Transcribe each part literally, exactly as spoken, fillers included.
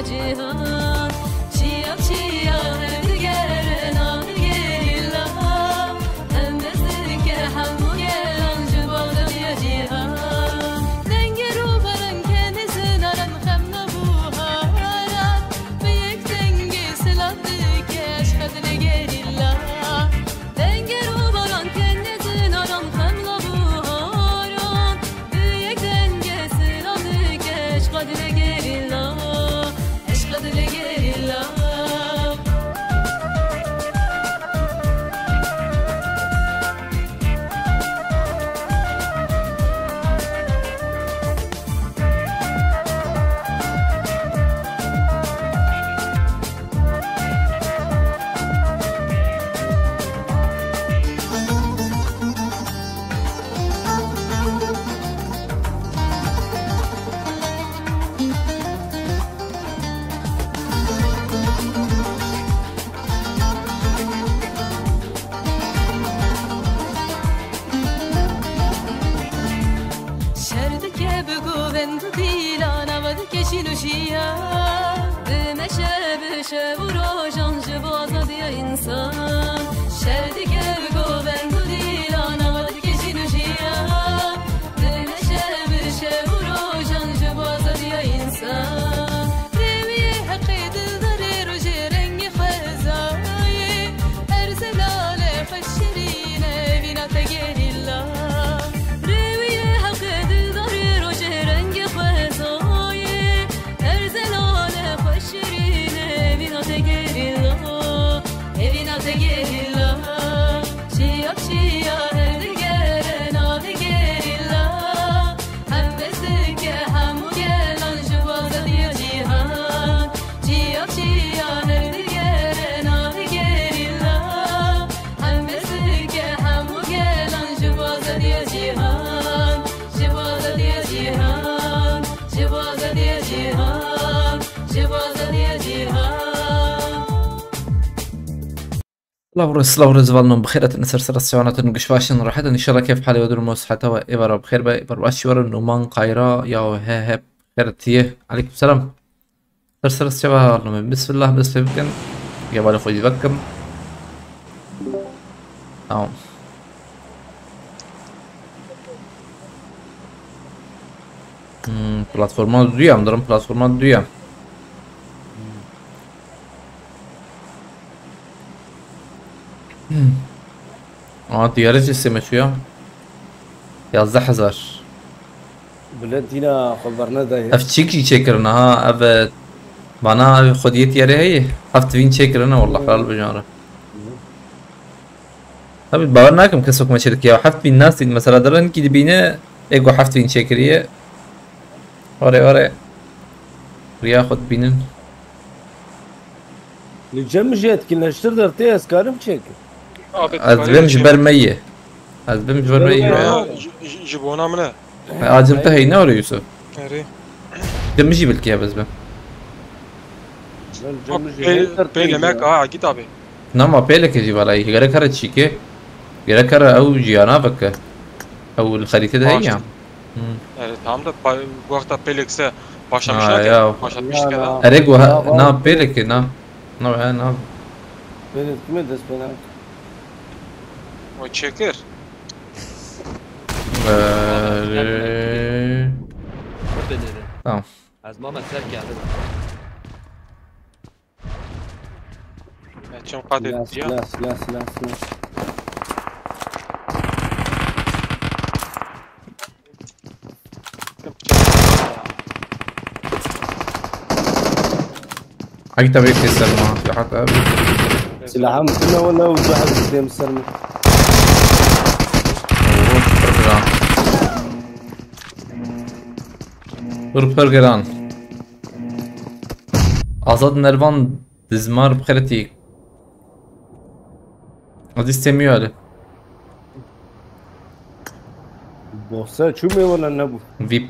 Cîhan, çiya çiya her digere navê gerîla. Hem dest dike hemû gelan ji bo azadiya cîhan. Dengê rûbaran kenê zinaran xem nabû haran. Bi yek dengê silav dike eşqa dilê gerîla. Dengê rûbaran kenê zinaran xem nabû haran. Bi yek dengê silav dike eşqa dilê gerîla. Eşqa dilê gerîla. Şer dike bi govend û dîlan, ava dike şîn û şiya. Dimeşe bi şev û rojan ji bo azadiya însan. Şer dike bi govend û dîlan, ava dike şîn û şiya. Dimeşe bi şev û rojan ji bo azadiya însan. Rêwiyê heqê dildarê rojê rengê xwezayê. Her zelale xwe şirîne vîna te gerîla. Rêwiyê heqê dildarê rojê rengê xwezayê. Her zelale xwe şirîne vîna te gerîla. Evîna te gerîla. Çiya çiya her digere navê gerîla. Hem dest dike hemû gelan ji bo azadiya cîhan. Çiya çiya her digere navê gerîla. Hem dest dike hemû gelan ji bo azadiya cîhan. Ji bo azadiya cîhan. Ji bo azadiya cîhan. Ji bo azadiya cîhan. Silav û rêz, silav û rêz, hevalno, bi xêr hatin, ser serê siyanetin, giş baş in, rehet in, înşallah kêf halê we, durum û siheta we ê we re bi xêr be, ber baş ji we re, Numan Qayra ya we he he bi xêr hatiye. Aleykum selam. Ser serê siyanetin, hevalno, bismillah, dest pê bikin. Hevalê xwe jî vekim. Tamam. Hmm, platforma duya, em dirin platforma duya. Hmm. Aa, diyare jî sê meşû ya. Yazdeh hezar. Bülent yine xwe bernedayê. Ev çîk jî çêkirine ha, ev, e, bana ev xwediyê diyare heye. Heft vîn çêkirine, wallah, helal be can re. Tabii bawer nakim kesok me çêdike ya. Heft bin nas dît mesela, derenkî dibîne, ê ku heft bin çêkiriye. Ware ware. Riya xwe dibînin. Li cem jî etkinleştir der tê, ez karim çêkim. Abi, Ez bim ji ber me ye. Ez bim ji ber me ye. Ya, ji, ji, ji bona min e. Acil te heyne were Yusuf. Erê. De min jî bilkiye ez bim. Bak, pê-, pêlê me ka, Agit abi. Nama pêleke jî valayî. Gerek here çîke. Gerek here ew jiyana bike. Ew li xerîtê de heye ya. Hmm. Erê, tamam da pa-, bu wexta pêlek se başlamış Ha, nake. Ya. Başlamış Ya, nake da. ya. Erê, gu he, Ya, na var. Pêleke, na. Na, he, na. Pêlek kime dest pê nake? O çekir. Erê. Binêre. Tamam. Ez mame terk geldim. Ya, çem qatê Silah, diya. Silah, silah, silah, silah. Hagi tabii keser ma. Ya hatta abi. Silahım kime wala ucu hadi gidelim serme. Dur pergeran. Azad Nervan Dizmar bi xêretî. Aziz Temiyo Ali. Bosa çû me wala nebû. Vip.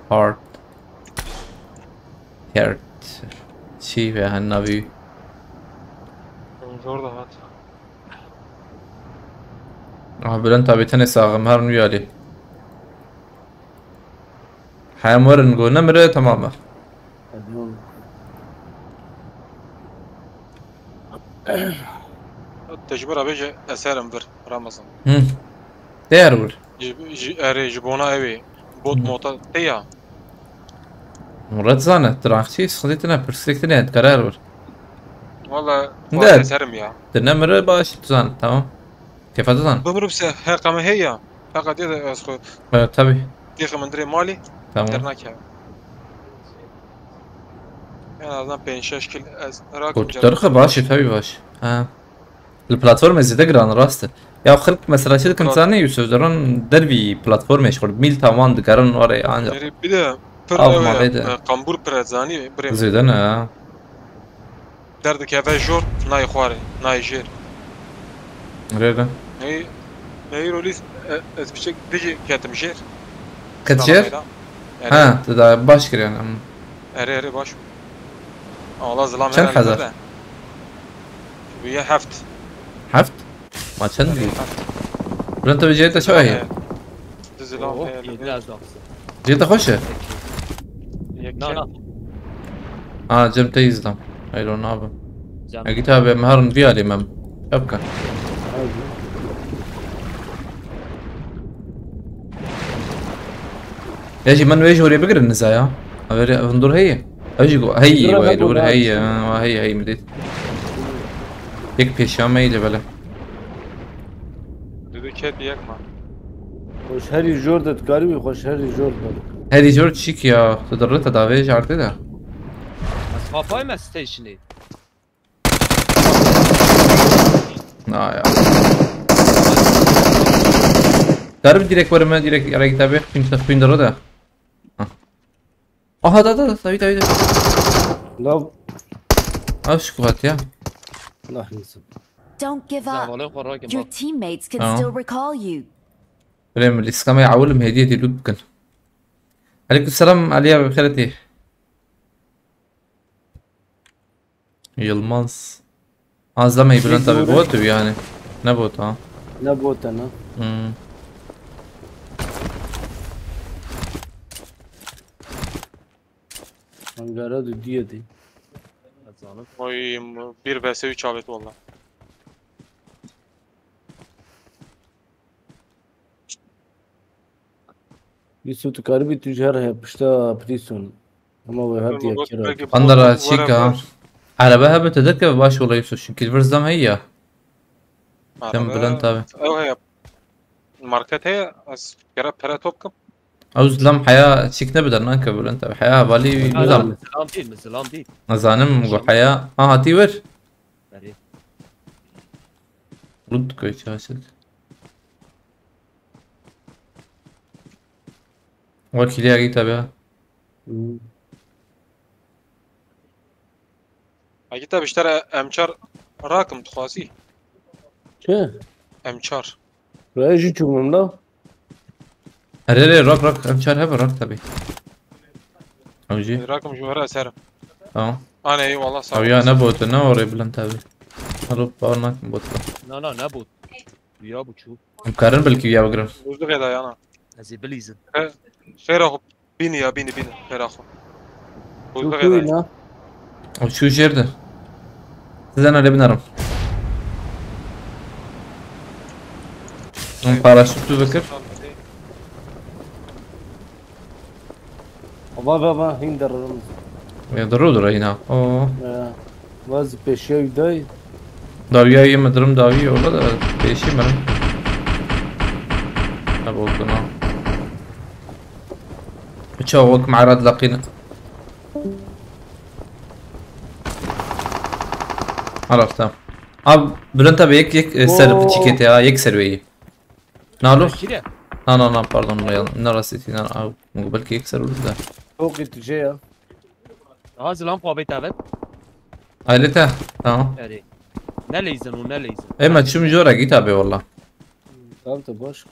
Hard. Hard. Çî ve hen navî. Zor da hat. Aha, Bülent abi tenê saxim her nû yalî. Hem werin go nemire, tamam e. Hadi oğlum. Te ji bo re bêje ez herim vir, Ramazan. Hı. Değer vur. Ji, ji, erê ji bona ew ê. Bot Hı. Mota te ya. Murat zane, traxçi, sıkıntı ne, pırsık ne, karar vur. Valla Ne? valla ez herim ya. Dine mire baş, zan, tamam. Kefa zan. Bimrim se heqa me heye ya. Heqa diye de ez xwe Evet, tabii. têxim hundirê malê. Tamam. Dernake. En azından pênc şeş kil ez rakim. Kurtarık baş, tabii baş. Ha. Li platformê zêde giran, rast e. Ya xelk mesela çi dikin, Plat- zanî Yusuf, derin dervî platformê ji xwe mîl tavan digerin were ancak. Erê bir de pir Av ew malê e, de. e, qambûr pir e, zanî birê min. Zêde ne ya. Derdikeve jor, nayê xwarê, nayê jêr. Rê de. Ney, ney rolî, e, ez piçek dijî ketim jêr. Ket Salamê jêr? da. Erê, Ha, tu da baş kiriyan. erê, erê, baş. Allah zilam Çend herhalde hezar? de. Bu ya heft. Heft? Ma çend Erê, bû? heft. Bülent abi cihete çawa heye? Dizilam Oh, heye. yedi az doksan. Cihete xweş e? Yek. Na na. Ha, cem te izlam. Hayır onu abi. Cem. Ya git abi, em harun bir alayım em. Yapka. Ya jî min wê ji orê bigirin niza ya. Haberê hundur heye. Ew jî go heye Hundur wê heye, dur bu heye. da- Ha, heye heye min dît. Yek pêşiya me île bele. Dudu ket yek ma. Xweş herî jor de dikarî wî xweş herî jor de. Herî jor çîk ya. Tu dirri te davê ji erdê de. Ez xapayim ez stationê. Na ya. Darım direkt var mı? Direkt yara git abi. Xwîn xwîn dirri de. Aha da da da tabii tabii tabii. Lav Ev şikuhat ya. Allah'ım. Don't give up. Zavalê xwe rakim Your bak. Teammates can Tamam. Still recall you. Birê min lîskamê ewil min hediye dî loot bikin. Aleyküm selam Aliya bi xeretî. Yılmaz. Az da meybilen tabi bot yani. Ne bot ha? Ne bot e ne? Hmm. Angara du diye di. Ez zanim. Oy, bir vs üç avêt valla. Yusuf tu karibî tu ji her heye pişta prîson. Ama we hatiye kira. Andara çîka. Araba hebe te derkeve baş ola Yusuf çünkü vir zam heye ya. Dem Bülent abi. Ew heye. Market heye, ez kere pere top kim. Ew zlam heya çîk ne bider nanke Bülent abi. Heya vali Alo, zam. Mizilam değil, Mizilam değil. Nazanim gu heya. Ha hati vir. Beri. Lut koy çaşit. Wekiliya git abi ha. Hmm. Agi tabi işte re M çar rakim dixwazî. Çi? M çar. Raya jî çûbûm la. Erê rê rak rak M çar hebe rak tabi. Ew jî. Rakim ji were eserim. Tamam. Ane eyvallah sağ Ew ol. Ya ne bot ne orê Bülent abi. Alıp bağırnak mı bot? Na na ne bot? Ya bu çu. Em karin belki ya bigirin. Buzlu geda yana. Ez ê bilîzim. Xêra xwe bîni ya bîni bîni. Xêra xwe. Buzlu Çû kuyû geda. ne? O şu jerde. Sizden öyle binerim. Em paraşütü bekir. Ava va va hîn dererim. Ya durur dur yine. O. Ya. Vaz pêşiya wî dayî. Dawiya yê min dirim dawî yola da pêşî min. Ne bokuna. Çawik mara dilaqîne. Arafta. Abi Bülent abi yek yek e, ser Oo. Çikete ya yek ser weyî. Nalo? Kire. Na na na pardon, ne yan ne rastî na abi. Belki yek ser olur da. Çok itici ya. Daha zilam xwe bê tevet. Ailete. Tamam. Erê. Ne leyzin û ne leyzin. Ema çim jora git abi valla. Tamam da boş.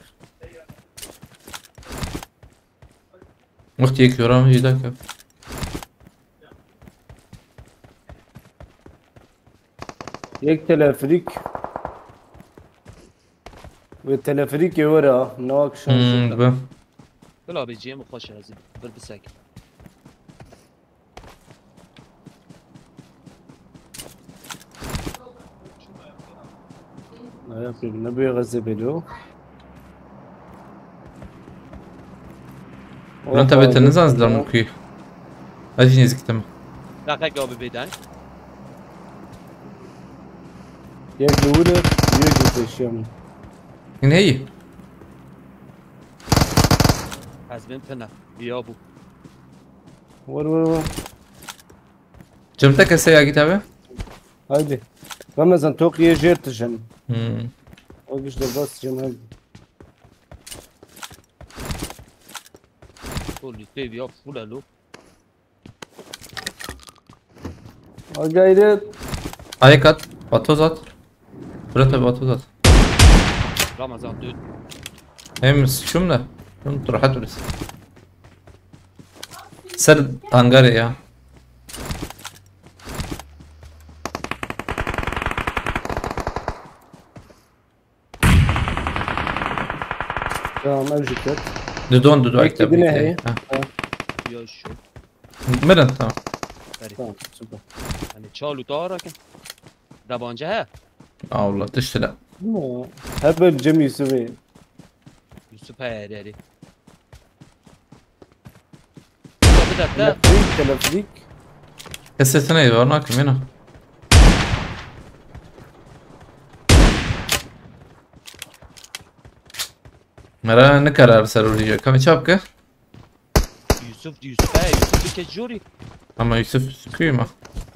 Wextî yek yoram jî dake. Yek teleferîk. Ve teleferîkê were ha. Ne wak şarjı. Hmm, be. Bila bê ciyê min xweş e ez ê bir bisek. Yapayım, ne büyük gazı belo. Lan tabi te nizan zilam kuyu. Acı nezik tamam. Dakika abi beden. Yek de vurur, yek de peşiyor. Neyi? Ez bin pina. Ya bu. Vur, vur, vur. Cem te kese ya git abi. Haydi. Ramazan, tok ye jêr tijin. Hmm. O güç de bas Cem, haydi. O lütfeyi ya full alo. Al gayret. Ayak at. Vatoz at. Bırak tabi vatoz at. Ramazan dön. Hem sıçım da. Şunu rahat durursun. Ser hangarê ya. Tamam, ev jî ket. Didon, didon. Yek ekte dine bir heye. Ha. Ha. Yo şu. Mirin, tamam. Garip. Tamam, süper. Hani çalu dara ki. Dabanca he. Allah, tiştile. Ne? Hebel Cem Yusuf'u. Yusuf he, he, he. Bir dakika. Teleferik, teleferik. Kesetine var, nakim yine. Mera ne karar ser oraya? Kamî çap ke? Yusuf, Yusuf, he, Yusuf bir kez jori. Ama Yusuf sıkıyor mu?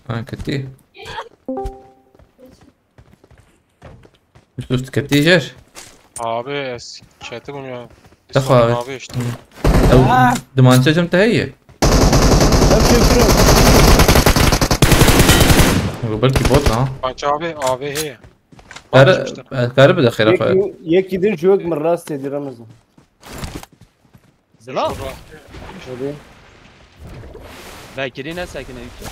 Ha, kötü. Yusuf tüketici. Abi, ez ketibim ya. Defa abi. Abi işte. Hı. Ew, dimançe cem te heye. Hep köprü. Bu belki bot ha. Panç abi, abi heye. Garı, garı bir de xêra xwe. Yek, yek idin jok min rast edi Ramazan. Zila? Hadi. Belki ne sakine yüksek.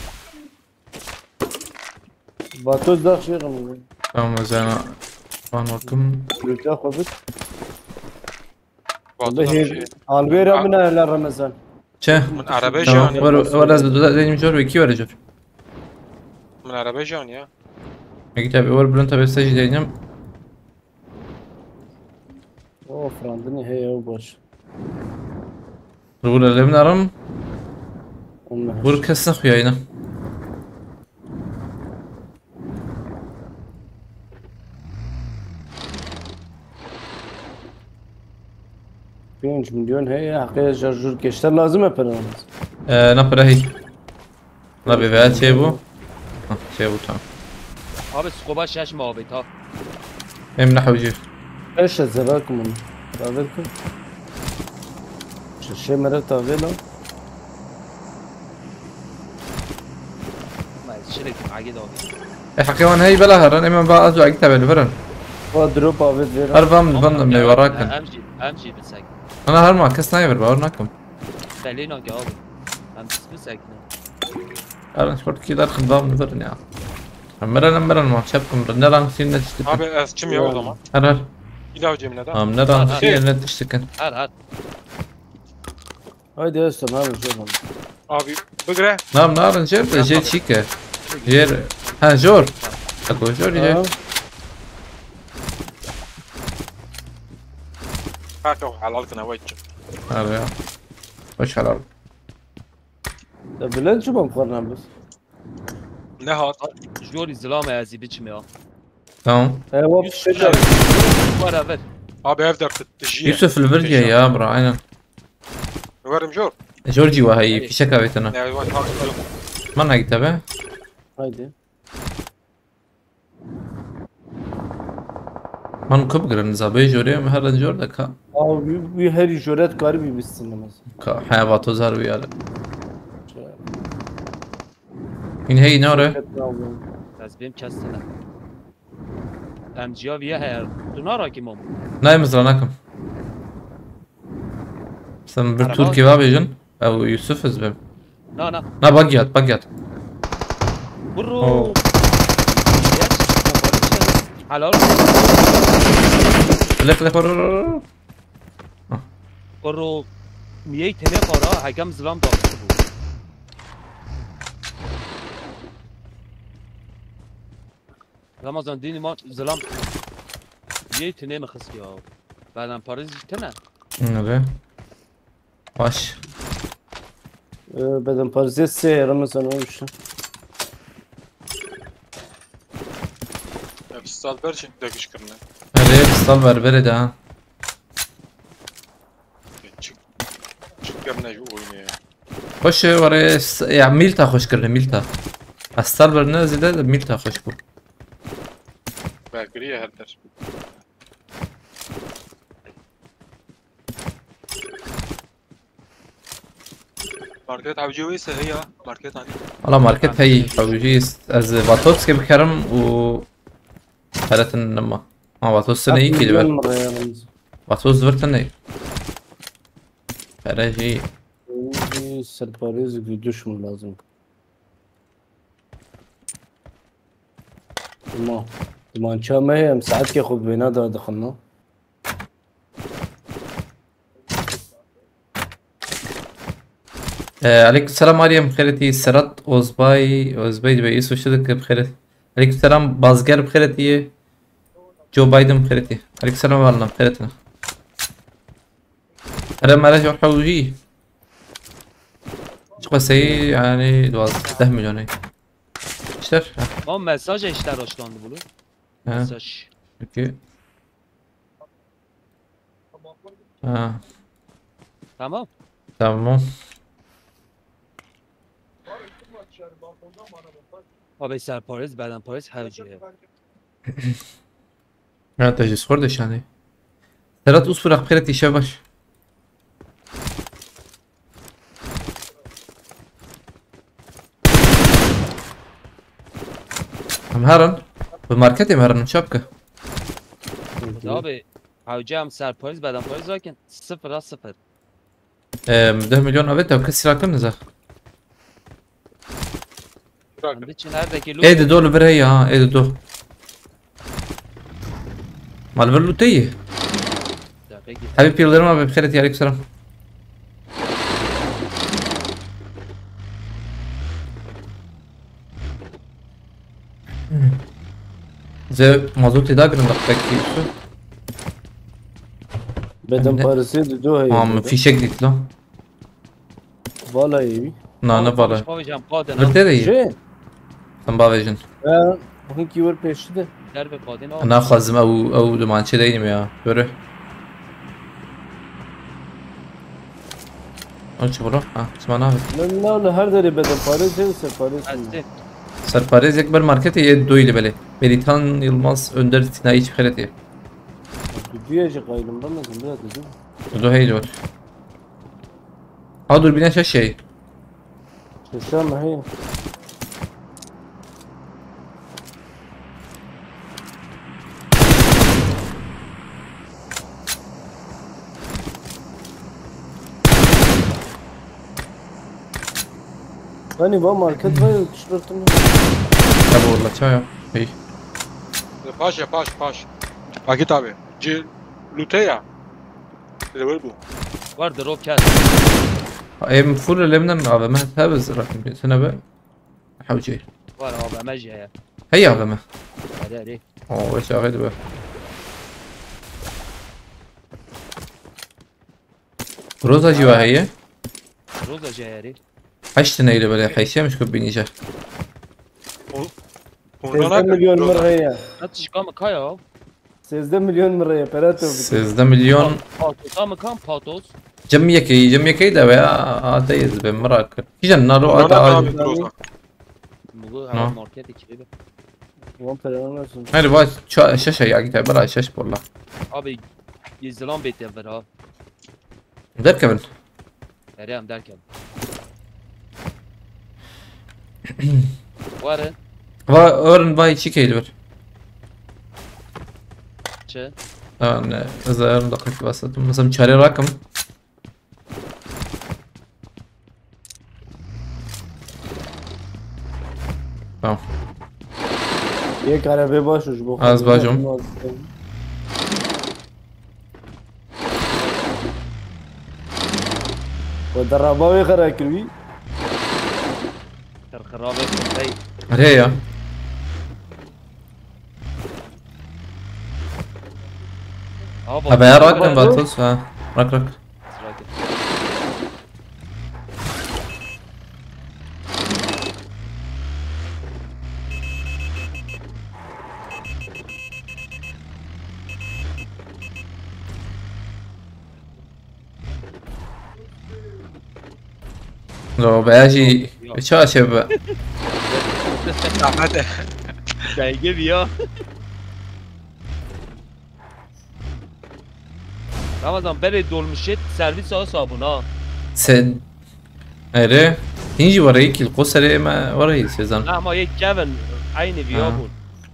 Vatoz da şey kılmıyor. Tamam, ez ana van bakım. Rüzgar koput. Valla her alver abi ne lan Ramazan? Çe? Min araba Tamam, jan ya. Var, var, ez bir dudak dedim, jor ve iki var, jor. Min araba jan ya. Peki tabi, var, bunun tabi stajı dedim. O Frandini heye o boş. Rû lê min aram. Vur kes nexuya yine. Pênc milyon heye, heqê şarjör keşter lazim e pere. Ee, ne pere hey. La bir veya şey bu. Hah, şey bu, tamam. Abi skoba şaşma abi ta. Hem ne hawci. Eşe zevakum. Tavel ku. Şişe meret tavel o. Ma şirek agi da abi. E, heqê wan hey bela herin, hemen ba azu agi tavel verin. Va drop abi verin. Her vam, vam da meyvarakin. Em jî, em jî bilsek. Ana her ma kes nayver, bawer nakim. Belê nake abi. Em pis pis ekne. Her şort ki der xindam nizir ya. Em mirin, em mirin, ma çep kim, ne rang sîn ne tiştik. Abi, ez çim yok o zaman. Her, her. İlav cebine de. Am ne rang sîn ne tiştik. Her, her. Haydi Özlem abi, şey yapalım. Abi, bigre. Nam narin jêr de jê çîke. Jêr. Ha, jor. Tako jor jê. Ha. Kanka, helal kına, vay çim. Abi ya. Hoş helal. Ya Bülent çubam kornan biz. Ne hat? Jori zilame ez ê biçim ya. Tamam. E, wap Yusuf, şeker. Whatever. Abi ev de tijî. Yusuf li vir ye ya, bra, aynen. Werim jor. Jor cî wa heyî, fişek avêtine. Ne, wa tak. Man negîte be. Haydi. Man ku bigirin, zabê jorê em her jor de ka. Abi, bir, bir her joret karibî bitsin mesela. Ka, haya vato zar bir yere. Şey. Hîn hey nare. Şirket ne oldu? Ez bêm kes tine. Em ciya viye heye. Tu nara ki mam? Nayê min zira nakim. Sen bir Araba Türkiye var bêjin. Ew Yusuf ez bêm. Na, na. Na, bak yat, bak yat. Burro. Oh. Geç. Helal. Lef, lef, vur, vur, vur. Koro miyey tenê xara hekem zilam daxist bû. Ramazan dînî ma zilam. Yê tinê mi xist ya. Bedenparêz jî tine. Nebe. Baş. Ee, bedenparêzê sê herim mesela olmuştu. Ya, pistal ber çi de kişkirine. Erê, pistal ber, berê de ha. Çık. Çık, gel ne oyunu ya. Xweş e, were s-, ya, mîlta xweş kirine, mîlta. Astar ber ne zêde de mîlta xweş bû. Bergiriye her der. Market avcı ise ya. Market hani. Ala market hey, hewjî ez Vatovskê bikerim û heretin nima. Ha, Vatovskê ne iyi ki Milyon ben. Mı ya yalnız? Vatovs virtin ne. Herejî. Bir serparêz bir düşman lazım. Tamam. Dumança me em saetkê xwe bi wêna da dixin, no? Ee, aleyküm selam Meryem, xêretî Serat Ozbay, Ozbay dibe, îso şidike bi xêret. Aleyküm selam Bazger bi xêretî. Joe Biden bi xêretî. Aleyküm selam varlam, xêretine. Here mere jo hewjî. Çiqa seyî yani duwazdeh milyon ey. İşler. Ha. Ma mesaj işte raşlandı bunu. Ha. Mesaj. Peki. Ha. Tamam. Tamam. Abi serparêz, bedenparêz hewcî. Ha, te ji xwe de şanê. Serat Uspurak xêret, îşev baş. Em herin. Bi marketê em herin, çap ke. Abi hewcî em serparêz, bedenparêz zakin sıfıra sıfır. Em, deh milyon avê te kesî rakim niza. Em biçin her deki Ê di do li vir heye ha, ê di do. Mal vir lûteyî. Dakika git. Habib Yıldırım abi, xêret, aleyküm selam. Ze mazotê da birin dakika ki. Bedenparêzê di do heye. Am fişek dit lan. Vala evi. Na ne bala. Hocam, kadın. Birte de iyi. Jê. Sen bavêjin. Ya, hinkî wer pêşî de. Derbe kadın al. Naxwazim ew, ew dumançe deynim ya. Göre. O çi bro? Ha, çima navê? Lan la la her derê bedenparêzê û serparêz. Hadi. Serparêzek ber marketê yê doyli belê. Beritan Yılmaz, Önder Sinayiç xêretê. Duduya jî qaylim ben lazım biraz dedim. Dudu hey diyor. Ha, dur, bir şey. Şaşa mı hey? Hani bu market var ya, tişörtüm. Tabi orada çay yok. Hey. Paş ya, paş, paş. Vakit abi. Ci lute ya. Level bu. Var drop kes. Em full elimden mi abi? Ben tabi zırhım. Sen abi. Hewce. Var abi meceye. Hey abi mi? Hadi hadi. Oo, weş ağaydı be. Groza civa heye. Roza ceyeri. Heşt neyle böyle heşemiş ku binecek. Sêzdeh milyon mir heye. At şika mı kaya? Sêzdeh milyon mir heye, pera te bike. Sêzdeh milyon. Patos mı kan patos? Cem yekê, cem yekê de veya ateyiz be, merak. Kijan naro ata Abi abi. Groza. Mugu No. her market ikili. Ulan pera nasıl? Hadi vay, ça-, şaşa ya, git bera şaş bolla. Abi yizlan bete ver ha. Derkevin. Derem derken. Varın. Va, örün vay çi keyli bir. Çi? Tamam, ne? Ez örün dakika basadım. Mesela çare rakım. Tamam. Yek arabê baş û ji bo Az xwe bacım. We deraba wê xera kir wî. Xirxirabê xirtey. Hadi ya. Abi ya, rak ben Vatos ha. Rak, rak. Lo, be jî çaşe be. Ahmet. Belge bir ya. Ramazan, berê dolmuşê servis a sabun ha. Sen. Ere. Hinci var, ilk ilk o sere me var, sezan. Ama yek Kevin aynı bir ya bu.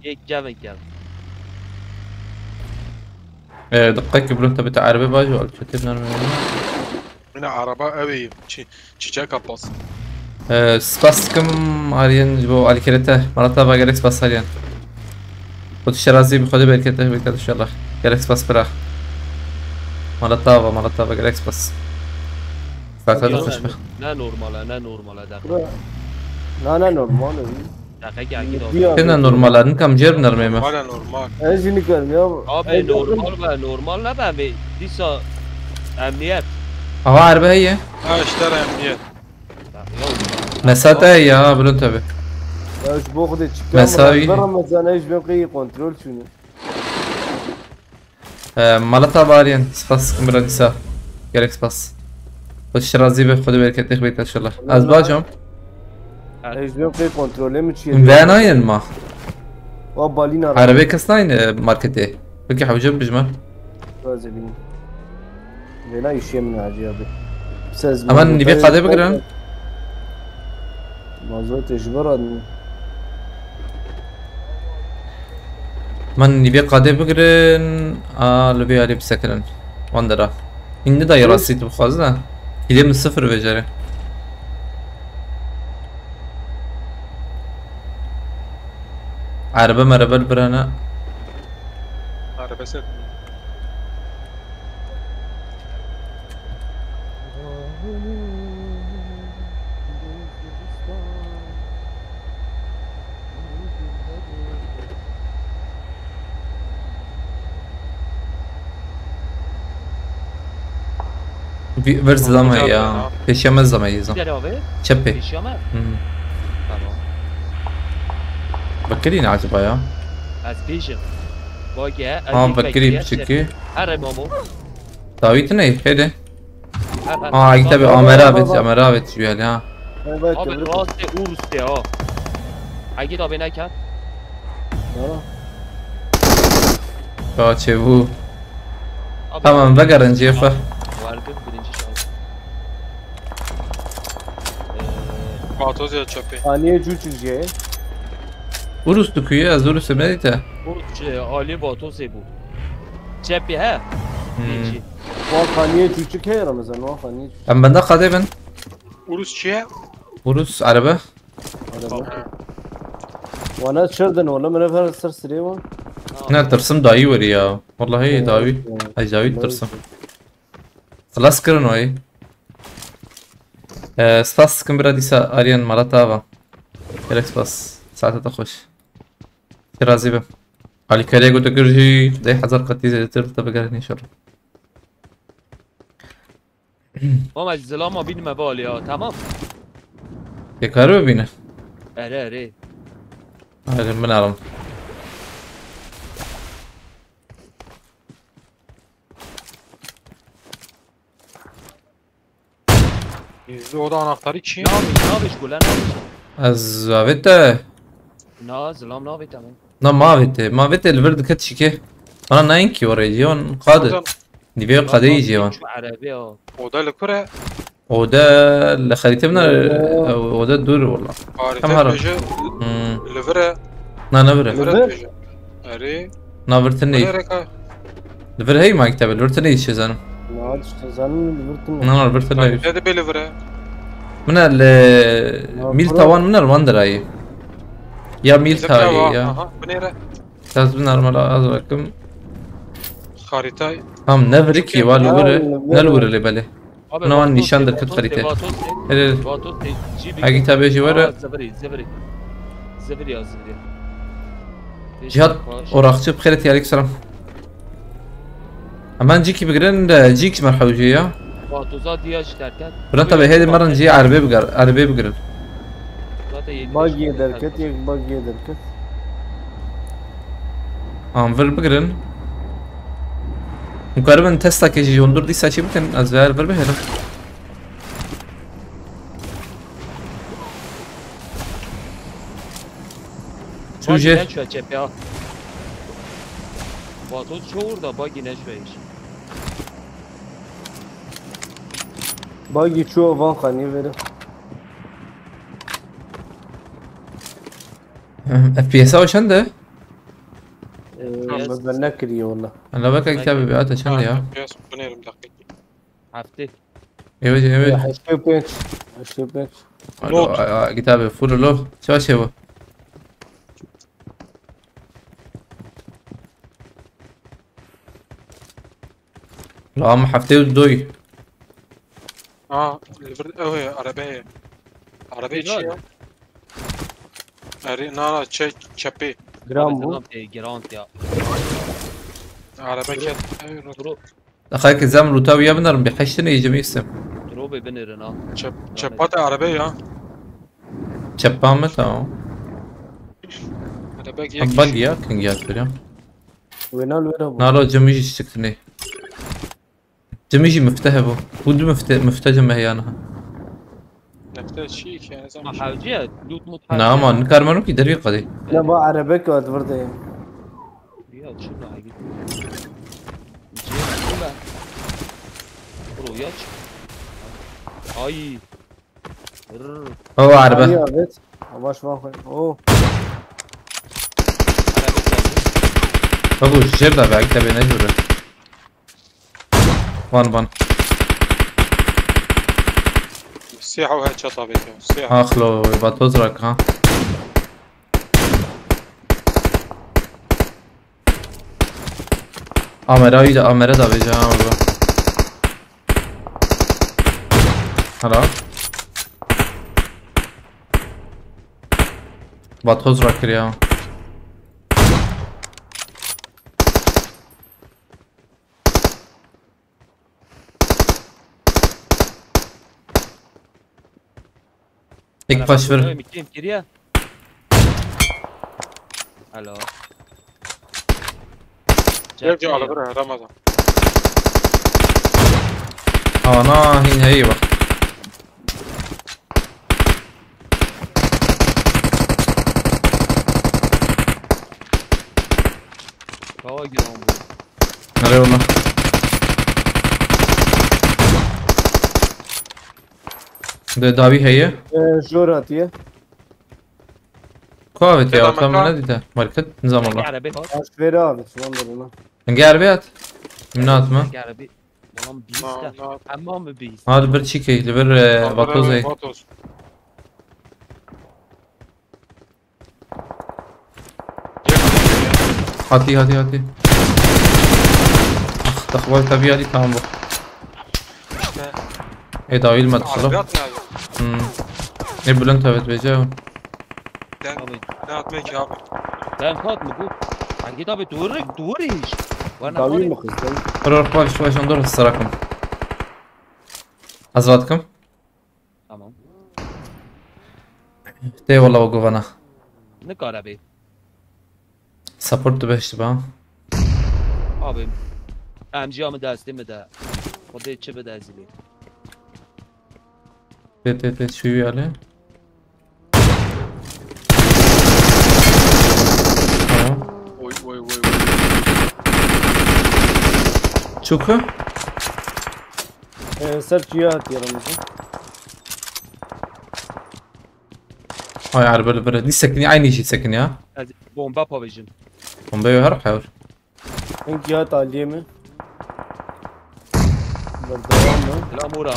Yek Kevin Kevin. Ee, dikkat ki bunu tabi te araba başı al, kötü nerede? Yine araba evi çi-, çiçek Abbas. Ee, spas dikim Aryan ji bo alîkirê te. Mala te ava, gelek spas Aryan. Xwedî şerazî bi, Xwedê bereket te bike inşallah. Gelek spas bira. Mala te ava, mala te ava, gelek spas. Saeta te xweş be. Ne normal e, ne normal e, daxil. Bro. Na, ne normal e. Daxil ki akîd abi. Kena normal e, nikam jêr binermê me. Hala normal. Ez jî nikarim ya. Abi normal be, normal ne be, dîsa emniyet. Aha, erbe heye. Ha, işte emniyet. Mesat e ya, bilin tabi. Ya ji bo Xwedê çikan. Mesavî. Ramazan, ez ben qey kontrol çûne. Ee, mala te ava Aryan, spas dikim bira dîsa. Gelek spas. Xwedî şerazî be, Xwedê bereketê xwe bêta inşallah. Ez bacom. Ez ben qey kontrolê min çiye. Ve nayên ma. Wa balîna. Arabê kes nayên, e, marketê. Peki hewce bijme. Razê bînim. Vêna îşê min hacî abi. Ama nîvê qadê bigirin. Mazotê ji bo radin. Min nîvê qadê bigirin. A, li vê alî bisekinin. Wan dera. Hîn nidayê rastî tu bixwazin ha. Hîlê min sifir vêjere. Erebe merebe li birene. Erebe ser. Vir zilama ya. Pêşiya me zilama yê zam. Çepê. Pêşiya me? Hı hı. Tamam. Vekirî ne acaba ya? Ez pêşim. Vake, ha, vekirî piçikî. Here mamo. Dawî tune, hêde. Her, her. Ha, tabi Amer avêt, Amer avêt şu yerde ha. Abi rastê Urus de ha. Agit abi ne kar? Ka çêbû. Tamam, vegerin cêxwe. Wargir birinci şans. Ee, Vatoz ya çöpü. Aniye cücüce. Urus tu kuyu, ez Urus emedite. Urus, e, Ali Vatozê bu. Çepê he. Hmm. Birinci. Wan xaniyê çûçik heye Ramazan, wan xaniyê çûçik. Em benda qadê bin. Urus çi ye? Urus, erebe. Erebe. Wana çirdin, wala min ev her ser sirê wan. Ne, tirsim dayî werî ya. Wallahî dawî. Ay dawî tirsim. Xilas kirin wayî. Ee, spas dikim bira dîsa Aryan mala te ava. Gelek spas. Saete te xweş. Ti razî be. Alîkariyê ku tu kir jî deh hezar qetî zêdetir te bigerin înşallah. Mama, zilama bînime bal ya, tamam. Pêkarî bibîne. Erê, erê. Erê, min alim. Gizli oda anahtarı çi? Navê, navê ji gule navê. Ez avête. Na, zilam navê te min. Na, mavête, mavête li vir diket şike. Bana nayên ki oraya, ciwan qade. Nivê qadeyî ciwan. Şu erebe ya. Oda li kure? Oda li xerîte bina, oda dûr wala. Harîte bêje li vir e. Na, ne vir e. Li vir e bêje. Erê. Na vir tune. Li vir hey ma kitebe, li vir tune şe zanim. Na, işte zanim li vir tune. Na, na, li vir tune. Harîte de bê li vir e. Mina li mîl tawan mina li wan derayê. Ya mîl tayê ya. Aha, binêre. Ez bi normal az bakim. Xarîtay. Tam ne virikî, wa li wir e. Ne li wir e lê belê. Abi, ne wan nîşan derket xarîte. Vatosê, Vatosê, Vatosê, Agi tabê jî were. Ziviri, ziviri. Ziviri ya, ziviri. Cihat Oraqçı, bixêret, aleyküm selam. Hemen cîkî bigirin, e, cîk ji me hewcê ya. Vatoza diya jî derket. Bira tabi hêdî merin cî erbê biger, erbê bigirin. Zaten yedi Bagiyê derket, yek bagiyê derket. An vir bigirin. Hûn karibin testakê jî hundur dîsa çî bikin, ez vê vir bihêlim. Çû Bagî jê. Neçûye çepê ha. Vatoz ço orada bagî neçûye hiç. Bagî çû van xanî vêre. F P S o çend e? Ee, Tamam. Ben, ben nekiriye valla. Ana bak kitabı bir ata çend ya? F P S binêrim deqîqî. Heftê. Evet, evet. Ya, heştê û pênc. Heştê û pênc. Alo, Not. A, a, kitabı full lo. Çaşe bu. La ama heftê û doy. Aa, li vir ew heye, arebe heye. Arebe çi ya? Erê, na, na, çe-, çepê. Gram bu. Tamam, e, Grant ya. Arebe ket. Ew, Dro-, Daxayeke zem lûta wî ya binarim, bi heştine îcim îsim. Dropê binêrin ha. Çep-, Lanet. Çepa te arebe ya. Çepa me, tamam. Arebe Ha, yek bag kişi. Ya, king ya, ya. Wêna li wêna bû. Nalo cimî jî şiktinê. Cimî jî mifte hebû. Hû du mifte, mifte cimî heya niha. Nefte çi ki, yani, Ha, zaman hewciye, loot mut Na, hewciye. Ama nikarmano ki derî qadî. Ne, ba arebe ki ad verde. Ya, çi la, git. Cem, çi la? Bro, ya çi? Ay. Rrr. O arebe. Ay, evet. Baş bak. O. Arebe geldi. Babu, jêr da be, te bê ne jûre. Van, van. Siyah o headshot abi ki. Siyah. Axlo, Vatoz rak ha. Amera iyi de, Amera da veca ha orada. Hala. Vatoz rak ya. Ek paş ver. Kim giriyor? Alo. Gel, gel, ala bırak, Ramazan. Ana, hin heyi bak. Kawa giran bu. Nereye oğlum? De davi heye. Ee, jor hatiye. Ku avêt ya, tam ne dide? Market nizam ola. Arabê hat. Aş veri abi, şu anda bunu. Hangi arabê hat? Min atma. Hangi arabê? Oğlum biz de. Tamam, tamam. Tamam mı biz? Hadi bir çikey, bir, e, Vatoz ey. Vatoz. Hadi, hadi, hadi. Ah, taxwal tabi hadi, tamam bu. İşte. E, dahil mi? Arabiyat ne abi? Hmm. E, Bülent evet, bece. Den, Abi. Ne atmaya ki abi? Ben Fat mı bu? Hangi tabi doğru, doğru iş. Bana Davi doğru. Mi kızdın? Ror, baş, baş, ondan sarakum. Hazır atkum. Tamam. Te wala o govana. Ne kara be? Support tu beşti ba. Abi. M G mi destê mi de. Xwedê çi bide ez ê lê. Te, te, te, şu yale. Tamam. Oy, oy, oy, oy. Çukur. Ee, ser çiya hatiye Ramazan. Ay, araba li vir e. Dî sekinî, aynî jî sekinî ya. Ez bomba pavêjim. Bomba yok, her hayır. Hing ya taliyê mi? Berdewam mı? Selam ora.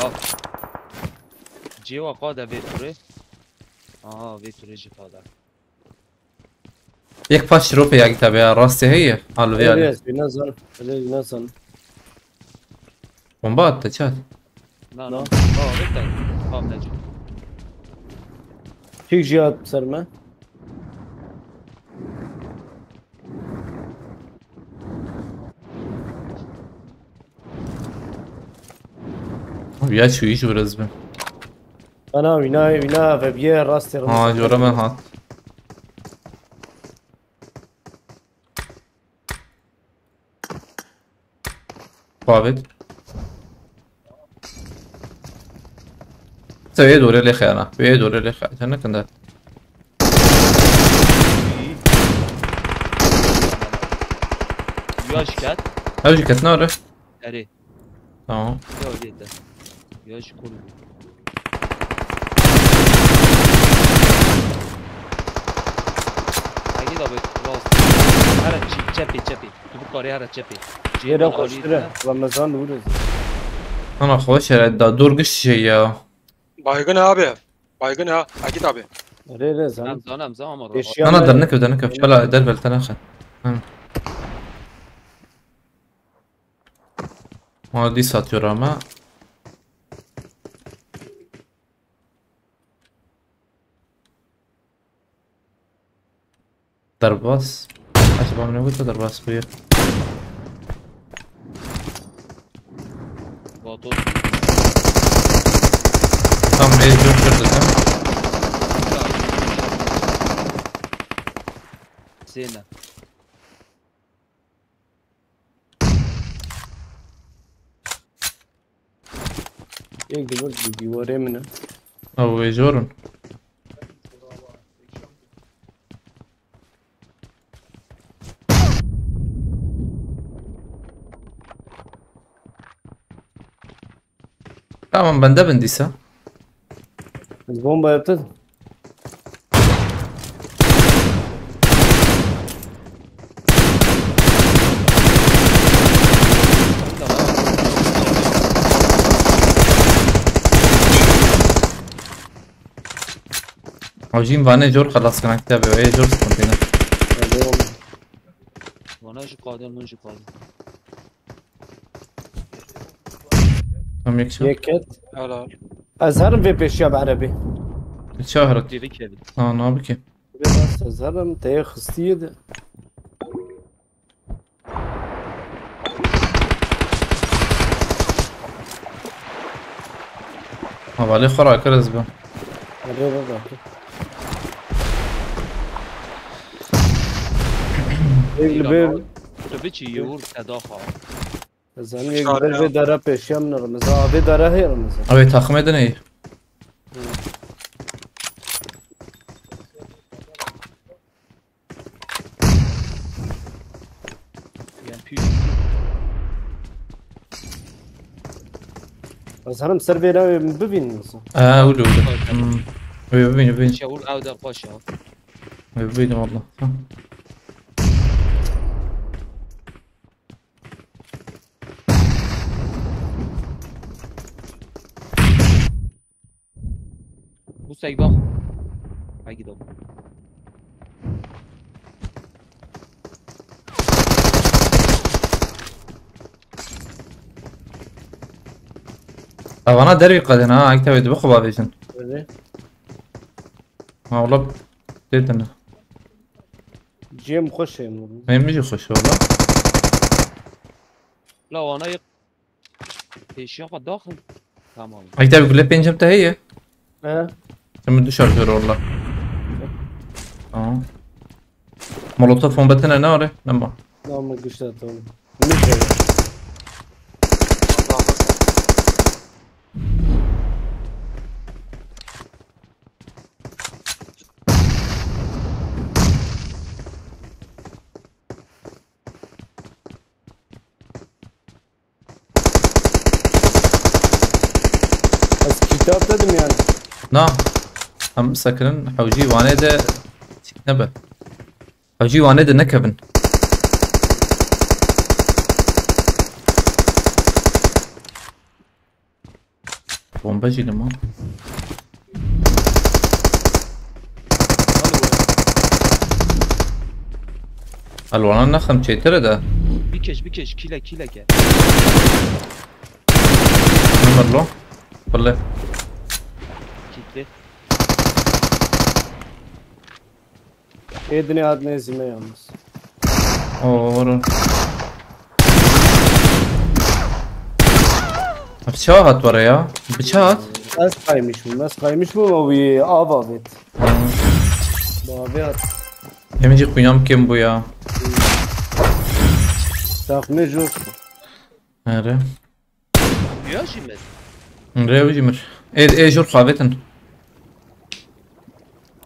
Cêwa qade vê turê. Aha, vê turê jî qade. Yek paç ropê ya kitabê ya, rastê heye, ha, li vê yalê. Rêz, ne zan, rêz, ne zan. Bomba attı, çat. Na, na. Na. Aa, bekle. Tamam, Necip. Çek jî hat ser me. Ya şu iş biraz bin. Ana wîna, wîna ve bir yer rastê. Ha, jora me hat. Xwavêt. Te wê dorê lê xeyana. Wê dorê lê xeyana. Te nekin de. Ya şikayet. Ev jî ketina re. Erê. Tamam. Ya dê te. Ya ji kol. Hagi da be rast. Hara çi-, çepê, çepê. Tu bu karê hara çepê. Yere Ceylan koştura. Alî Ramazan vurur. Ana xweş here da dur giş şey ya. Baygın abi. Baygın ha. Akit abi. Re re zan. Em zan, em zan ama Eşya Ana me- derneke derneke. Şala der beltene xe. Hı. Ona dis atıyor ama. Derbas. Acaba ne bu derbas bu ya? Vato. Tam bir dur dur dedim. Zeyna. Yek di vir dîwarê min e. Ew ê jor in. Tamam, bende bin dîsa. Ez bomba yaptım. Hocam, vane zor xelas kirin kitêbê, ê zor sıkıntı ne? Vana jî qadin, min jî qadin. Tam yek şey. Yek ket. Helal. Ez herim vê pêşiya bi erebî. Çahirat. Dêvê kevin. Ha, ne yapayım ki? Biraz ez herim, teye xistiyê de. Hevalê xwe rakir ez bi. Erê baba. Êk li bê. Tu biçî yûr te daxa. Ez zanî êk li bê vê dara pêşiya min rimize. A vê dara hê rimize. Ew ê taximê din ê. Hı. Yani pü- Ez herim ser vê rewê min bibînin misin? Ee, öyle öyle. Hmm. Öyle bibîn, bibîn. Şey, ul ew de paşa. Öyle bibîn valla. Hı. Bu sek bak. Ay gidelim. Evana dervî qedin ha, ek tevê dibe xwe bavêjin. Öyle. Ha, ola dedin. Cem xweş ê min. Em jî xweş ola. La wana yek. Pêşiya xwe daxin. Tamam. Ay tabi gule pêncem te heye. He. Şimdi du şarjör ola. Tamam. Molotof bombetine ne are? Ne ba? Tamam, güçlü tamam. Ne şey? Ez kitap dedim yani. Na. Em sekirin hewcî wanê de çîk nebe. Hewcî wanê de nekevin. Bombe jî li ma. Elwana nexim çêtir e de. Bikeş, bikeş, kile, kile ke. Numar lo. Bile. Kitli. Ê dinê hat nêzî me yalnız. Oo, vurun. Ev çawa hat were ya? Bi çi hat? Ez kaymış bûm, ez kaymış bûm, ew ê av avêt. Bi avê hat. Em jî xwîna min kêm bû ya. Taxmê jor. Nere? Ya jî min. Nere ew jî mir. Ê, ê jor xavêtin.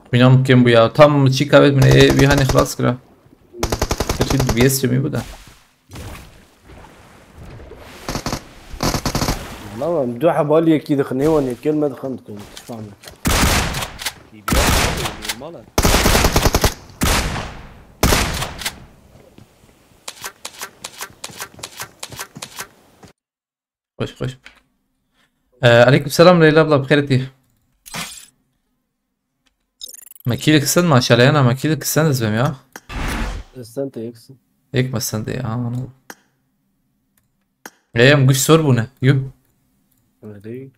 Xwîna min kêm bû ya. Tam çî kavêt min ê wî hanê xilas kira. Gerçi D B S çemî bû de. Valla em du heba li yekî dixin, hêwan yekê li me dixin dikin. Tişfan. T B R normal e. Xweş, xweş. Ee, aleyküm selam Leyla abla, bi xêr hatî. Me kîlik sen maşallah yana, me kîlik sen ez bim ya. Sen te yeksin. Yek me sen de ya, anladım. Ê, em guş sor bûne. Yuh. Öyle değil.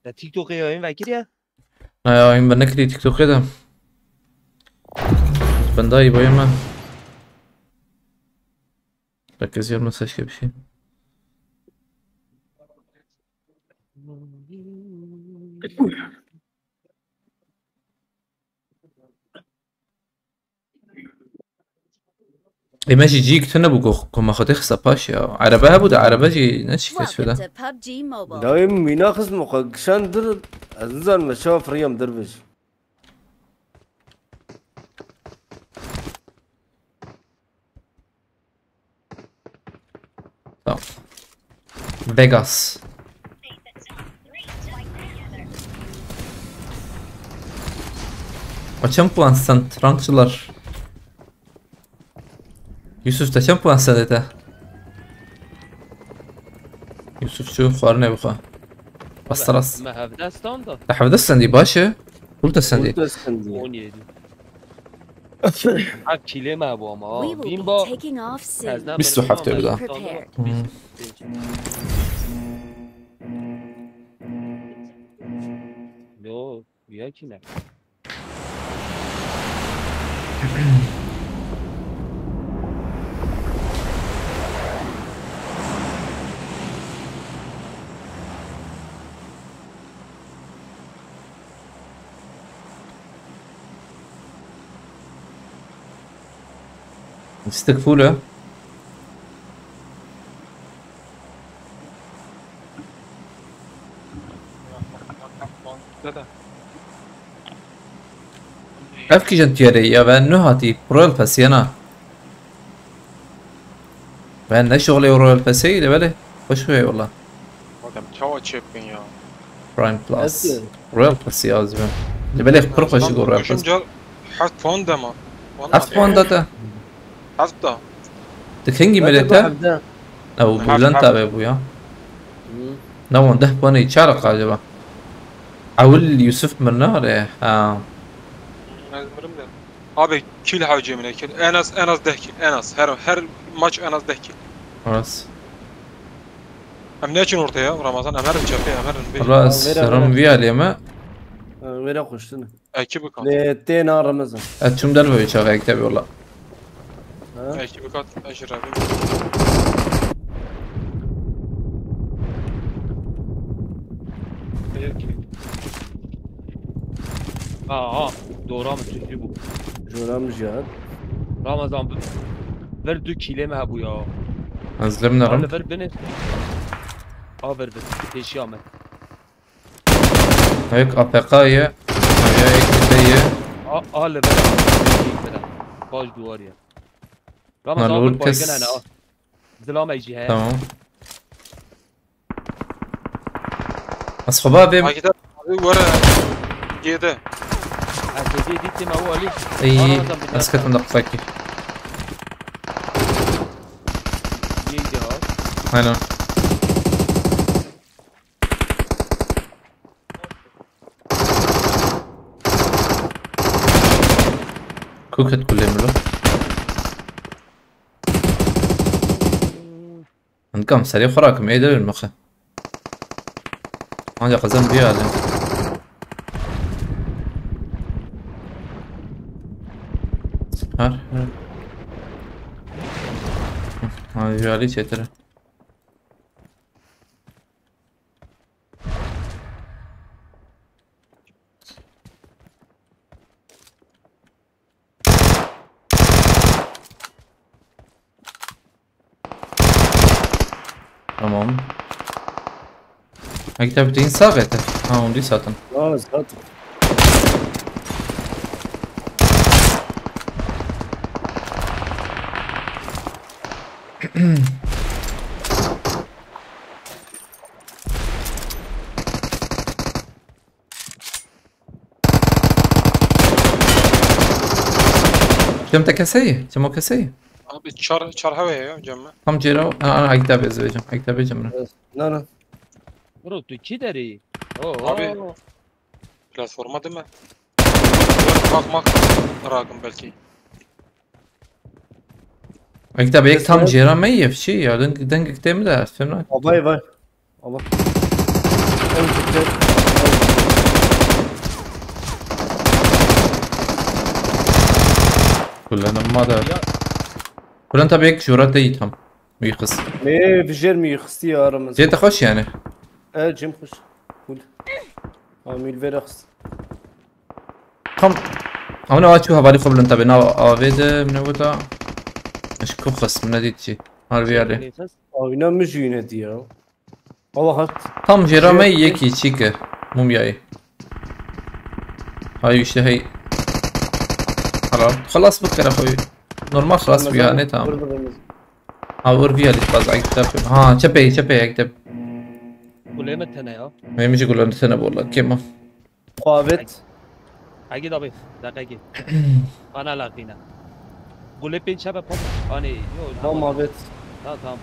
Te TikTok'ê yayın vekir ya? Na ya, em ben nekirî TikTok'ê de. Bendayî boyê me. Bak, ez yorma saçka bir şey. Ê, me jî cîk tune bû ku, ku me xwedê xista paş ya. Erebe hebû de, erebe jî ne çi kes Welcome şuda. To PUBG Mobile. Dayê min mîna xist min xwe gişan dir, ez nizanim ez çawa firiyam dir bij. Tamam. Vegas. Açan puan sen, rankçılar. Yusuf, te çend puan sendê te? Yusuf çû xwarinê bixwe. Pastaras. Me hevdeh stand da. Te hevdeh sendî, baş e. Hûl te sendî. Hûl te sendî. On yedi. Ha, kîlê me hebû ama, ha. We will Bîn be ba. Taking off soon. Ez ne Bîst û heft bîn ba, bida. Prepared. Hmm. Yo, ya kî ne? Stick full e. Ev kîjan tiyarê ya ve nuh hatî Royal Pass yana. Ben ne şoxlê Royal Pass'ê ile belê. Hoş be valla. Bak em çawa çêpin ya. Prime Plus. Hadi. Royal Pass ya azim. Li belê pir xweşik o Royal Pass. Heft puan dema. Heft puan da te. Heft da. Di kengî milê te? Hevde. Ew Heft, Bülent heft. Abi bû ya. Hı. Ne wan deh puanê çar qal acaba? Ewil Yusuf mirna re. Ha. Ez mirim de. Abi kill hewcê min e kill. En az, en az deh kill. En az. Her, her maç en az deh kill. Rast. Em neçin ortaya Ramazan? Em herin çepê, em herin bê. Rast, Tamam, ver, ver. Ram vî alê me. Ha, wêre xweştin. Ekî bikat. Lê tê na Ramazan. Ez çûm derve wê çaxê, ekte bê wala. Ha? Ekî bikat, ez ji revî. Peki. Ha, ha. Doğru ama tüzlü bu. Joram jihad. Ramazan bu. Ver du kîlê me bu ya. Ez lim nerim. Ver beni. A ver ver. Peşi Ahmet. Hek A P K ye. Ya ek bir şey ye. A, a level. Baş duvar ya. Ramazan Lan abi Lucas. Baygın hani al. Zilam Ejî he. Tamam. Asxaba bê. Akide abi were. Yedi. Akide dîtî me o Ali. Ey, Ramazan bir esketim dakika. Yedi ha. Aynen. Ku ket kulê min lo. Hinkam serê xwe rakim, ê devir mixe. Anca qezem biyale. Her, her. Ji alî çêtir e. Tamam. Mektep din sax et. Ha, onu satın. Aa, zaten. Cem te keseyî? Cem o keseyî? Abi çar, çar hewe ya Cem mi? Tam cêra, ana, ana, Ekta bezvecim. Ekta becim ne? Na, na. Bro, tu kî derî? Oo. Abi, platforma dime. Bak, bak, rakim belki. Ekta bek tam cêra me yef şey ya. Deng, deng ekte mi de? Fena. Vay, vay. Allah. En kötü. Kullanılma da. Ya. Kullanta bek jura te tam. Müyxis. Me vijêr müyxisti ya aramız. Cê te xweş yani. E, cem xweş. Kul. Amil verax. Tam. Ama ne açı havali xwe bilin tabi. Na avê de ne bu da. Eş ku xis ne dit çi. Harbi yani. Abi ne müjüğüne diyor. Allah hak. Tam jêra me yekî çî kir. Mumyayê. Hay işte hey. Helal. Xelas bikire xwe. Normal xelas bû yani, tamam. Ha, vur vîya lît baz, Ekta. Ha, çepê, çepê, Ekta. Kulê me tene ya. Benim için kullandı sene bu arada. Kim o? Xwavêt. Hegî dabê, deqekê. Ana laqîne. Gulê pê çebe pop. Anê, yo, tamam, abêt. Tamam, tamam.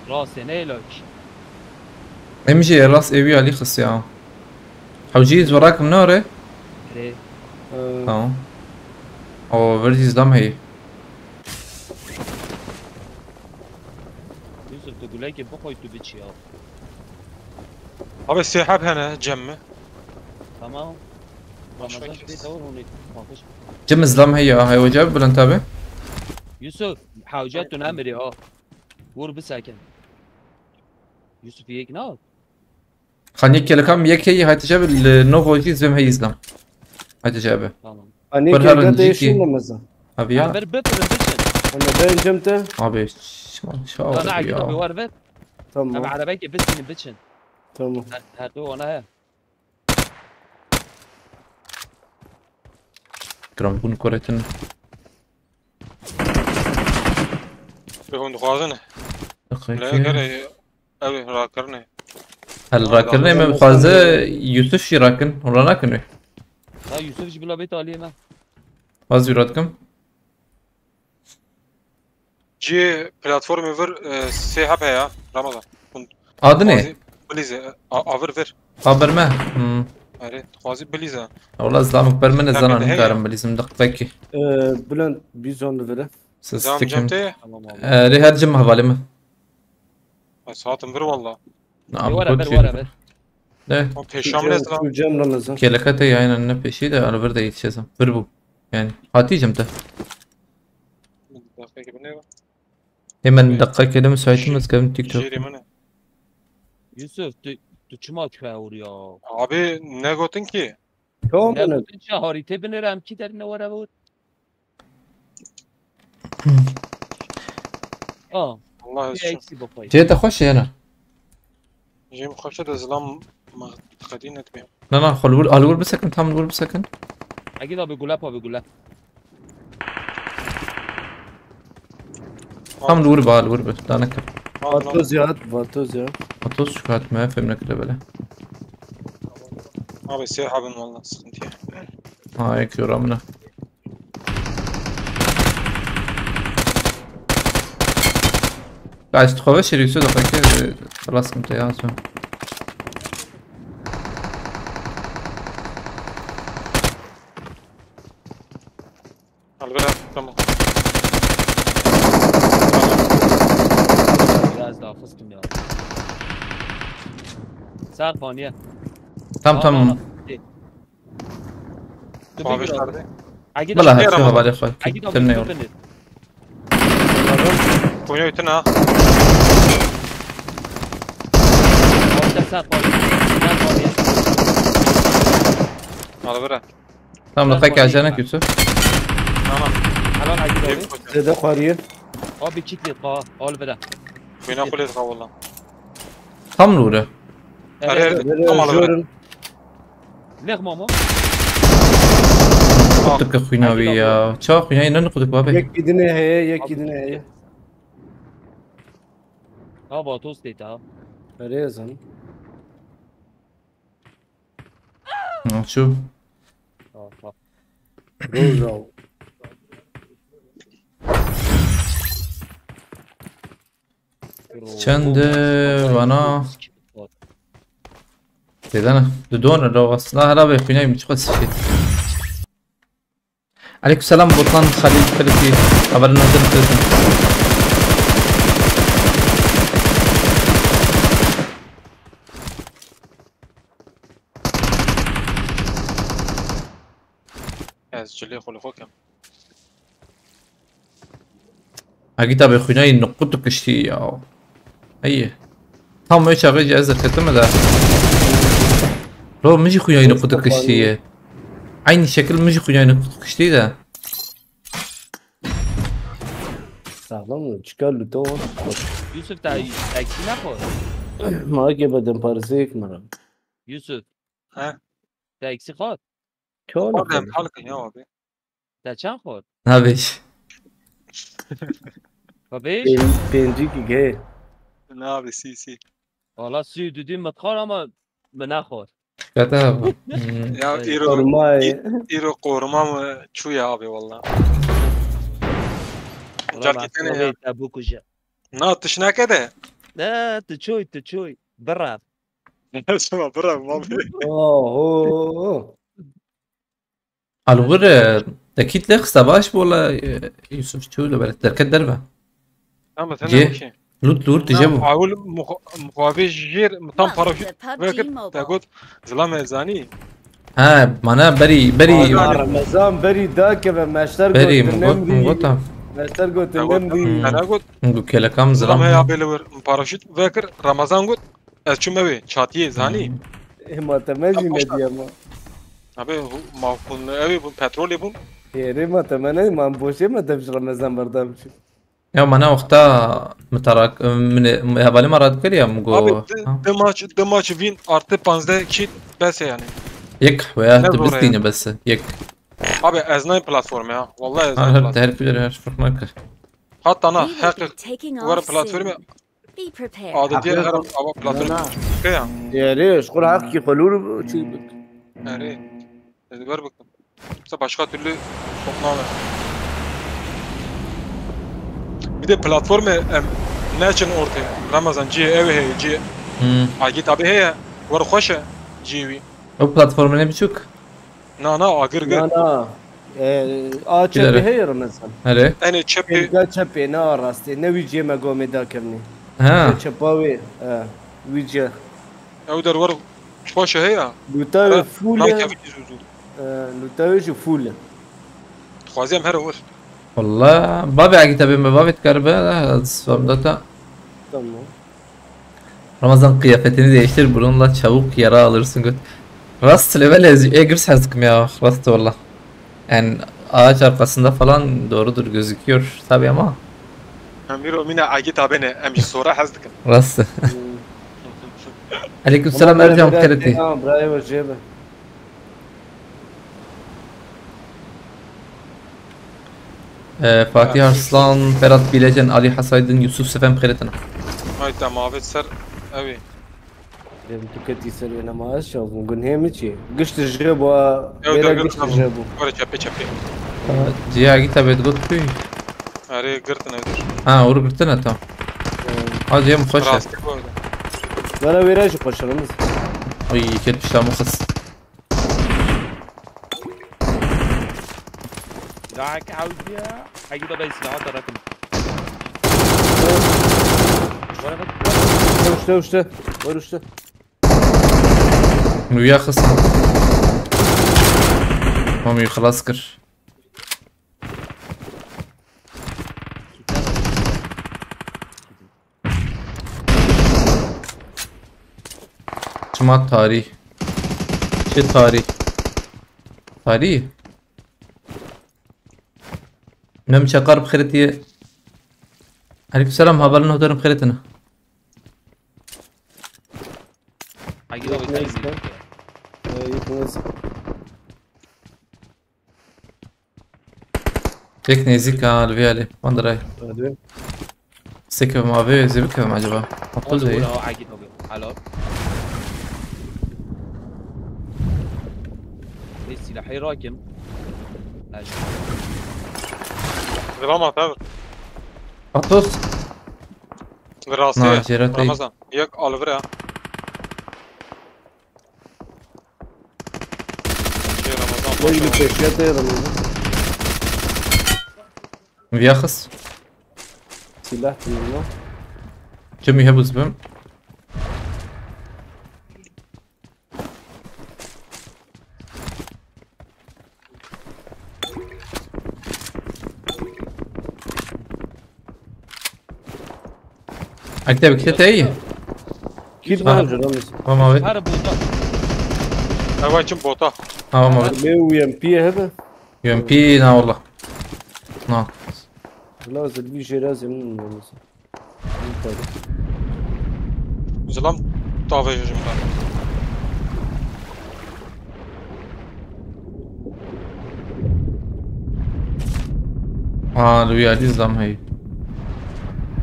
Rastê ne ilak. Em jî rast êwî alî xistiya. Hewcî zwarak min nare? Rê. Tamam. O, verdî zdam heyî. Yusuf, tu gulekê bixoy, tu biçî ya. Abi sê heb hene cem mi? Tamam. Başka Ramazan kes. Bir tavır onu bakış. Cem izlam heye, hay hoca, Bülent abi. Yusuf, hawca tu nemiri ha. Vur bisekin. Yusuf yek ne? Xanî kelekam yek heyî, hatice bi li Novo jî zim heyî izlam. Hatice abi. Tamam. Anî Ber herin kelga jî değişim ki. Namazı. Abi ya. Ver bipirin biçin. Hani ben cemte. Abi şaş abi ya. Abi var ver. Tamam. Abi arabaya ki biçin biçin. Tamam. Her, her du ona he. Gram bunu koretin. Bi hûn dixwazin. Lê gere ew ê rakirinê. Hel rakirinê me bixwaze Yusuf jî rakin. Hûn ranakin wê. Ha, Yusuf jî bila bêt aliyê me. Vaz jî radikim. Cî platformê vir, e, sê heb heye ya, Ramazan. Hûn Adinê? Xwazî bilîze, a, a vir vir. A ber me? Hmm. Erê, xwazî bilîze. Wala zilamik ber min, ez zanan hikarim bilîzim deqekî. Ee, Bülent, bir zon vere. Siz Zam stikim. Cem te? Tamam abi. Erê, her cim hevalê min. Ez hatim vir walla. Na, Ê, were, were, were. Ne? O pêşam ne zam? Cem Ramazan. Kelekete yayına ne peşi de, ara vir de yetişeceğim. Vir bu. Yani, hatî cim te. Bir dakika gibi ne var? Hemen dakika kere müsaitim, ez kevim TikTok. Jêrê min e. Yusuf, tu, tu çima çûye ûr ya? Abi, ne gotin ki? Yok, ne gotin çi, harîtê binêre, em kî derine were vur. Ah, Allah bir eksik bakayım. Cê te xweş e ne? Jê min xweş e de zilam ma xedî nedibê. Na, na, xwe li wir, a, li wir bisekin, tam li wir bisekin. Egîd abi gule pa bi gule. Tam li wir be, li wir be, daneke. Vatoz ya, vatoz ya. Vatoz şu kat me, fem nekile bele. Abi sê habin valla sıkıntı ya. Ha, ek yoramına. Guys, tu xwe şerî su daxeke, xelas kim te ya, so. Al, ver, tamam. Biraz daha fıstım ya. Sağ paniye. Tamam, tamam. Abi biraz. Abi çağırdı. Agî Bela dawî. hepsi Yaramaz. hevalê xwe. Agî dawî. Tenne Dur yor. binir. Konya ütün ha. Orta sağ koy. Gel abi. Al bırak. Tamam, Ben da pek koyayım acele ben. Yusuf. Tamam. Helal Agî dawî. Zêde xwariyê. Abi kit yet ha. Al bira. Koyuna kulet ha valla. Tam nuru. Her her Evet. Zêde tam al bırak. Jorun. Lek mama. Kutuk xwîna wî ya. Ça xwîna ne kutuk babe. Yek gidine heye, yek gidine heye. Ha ba tost et ha. Erê zan. Şu. Ha ha. Roja. Çend, e, vana? Têdene. Dudon re was. La hela be xwîna wî çiqas şî. Aleyküm selam Botan Halil Kılıçı. Haberin hazır kılıçım. Ez cilê xwe li xwe kem. Agî tabi xwînayî nuqut kiştî ya. Heye. Tam wê çaxê jî ez derketime de. Ro min jî xwînayî nuqut kiştî ye. Aynı şekil min jî xwînayî nuqut kiştî de. Sağlam mı? Çıkar lütfen. Yusuf te eksî nexwe. Ma ke bedem parası yek mara. Yusuf. He? Te eksî xwar. Kâr Orada em halkin ya abi. Te çend xwar? Nabêj. Babêj? Pêncî ki gê. Ne abi si si. Valla sî û dudî min xwar ama min nexwar. Kata bu. Hmm. Ya Evet. îro Kormayê. î- îro qoruma mı çû ya abi valla. Valla Caketene ya. Te bikuje. Na tişneke de. Ne tu çoy tu çoy. Bira. Şuna bırak abi. Oho. Alwir, e, dekît lê xista baş bû la, e, Yusuf çû li ber derket derve. Tamam sen Cê. ne şey. Lut dur tije bû. Faul muxavê jêr tam Welcome paraşüt to PUBG vekir Mobile. te got zilamê zanî. Ha, mana berî berî Aa, Ya Ramazan berî da ke ve meşter berî gotin min got min nemdî. gotam. Meşter gotin Te got nemdî. te ne got. Min got kelekam Zilam zilam. heya bê li wir paraşüt vekir Ramazan got. Ez çûme wê çatiyê zanî. Ê ma te me jî Boş ver. nediye ma. Abi bu mavkun evi bu petrolê bûn. Êrê ma te me ne ma boşê me dev ji Ramazan berdam çi. Ya mana wexta min tarak min hevalê me radikir ya min Abi got. di, di maç di maç win artı panzdeh kit bes e yani. Yek we ya Ne tu zor bistîne ya. Bes. Yek. Abi ez nayım platform ya. Vallahi ez nayım Her platform. her kulir her fark nakir. Hatta na We will heqik be taking var off platform soon. ya. Be prepared. Adı diye Abi- her ama platform. Şey ya. Êrê ji xwe heqî xwe lûr çi. Yani. Ezber bakın. Yoksa başka türlü toplanır. Bir de platform em ne için ortaya? Ramazan cî ev heye cî Hmm. Agît abi heye. Var xweş e cî wî. O platformê ne biçûk? Na na agir gir. Na na. E, a Bilere. çepê heye Ramazan. Hele. Ene çepê Êrga çepê ne a rastê. Ne wî cê me gomê da kevnî. Ha. Çepa wê. E, wî cê. Ew der war xweş e heye. Luta wê full e. Nakevî zû zû. E, luta wê jî full e. Dixwazî em here wir. Wallah, bavê Agît abi me bavê dikaribe, ez fam data. Tamam. Ramazan kıyafetini değiştir, bununla çabuk yara alırsın göt. Rast level ez e girs hez dikim ya, rast wallah. Yani ağaç arkasında falan doğrudur gözüküyor tabi ama Em îro mîna Agît abi ne em jî sora hez dikin. rast. Aleykümselam Ercan Tamam, Kereti. Tamam, bravo Cebe. Ee, Fatih Arslan, Ferhat Bilecen, Ali Hasaydın, Yusuf Sefem Keretana. Ay tamam abi ser evi. Dedim tu ketî ser wê nema ez çav bûm. Gunhê min çi? Gişt ji bo. Ew Wêra dergir gişt tamam. ji bo. Were çepê çepê. Ciya Agît abi got kuy. Erê girtin evdir. Ha, oru girtin ha, tamam. Ha, Ciya mi xweş e. Rastî bu arada. Were wêra jî xweş ramiz. Oy, ket pişta mi xist. Dak Audi ya. Hagi da ben silahı da rakım. Uçtu, uçtu. Var uçtu. Nuya xist. Tamam, xelas kir. Ma tarî. Çi tarî? Tarî? Nem çekar bixiritiye. Aleyküm selam, haberin hodarım bixiritin. Agil abi, sen Neyse. Ee, yıkılmaz. Tek nezik ha, li vê alê. Van diray. Hadi. Sekevim abi, zê bikevim acaba? Otuz Hadi değil. Ula, agil abi. Alo. Ve silahı rakim. Aç. Drama tabi. Atos. Virası. Na, Cerat Bey. Ramazan. Yok, alıvır ya. Şey, Ramazan Vay, bir paşa. Peşiyata yaramıyor. Viyaxis. Silah bulunma. Çi mi hebus bim? Ekte bikte te iyi. Kit Aha. Var canım. Tamam abi. Her burada. Ev açın bota. Tamam abi. Ne U M P hebe? U M P na valla. Na. Lazım bir şey lazım. Zilam tavê jim ben. Ha, li wî alî zilam heye.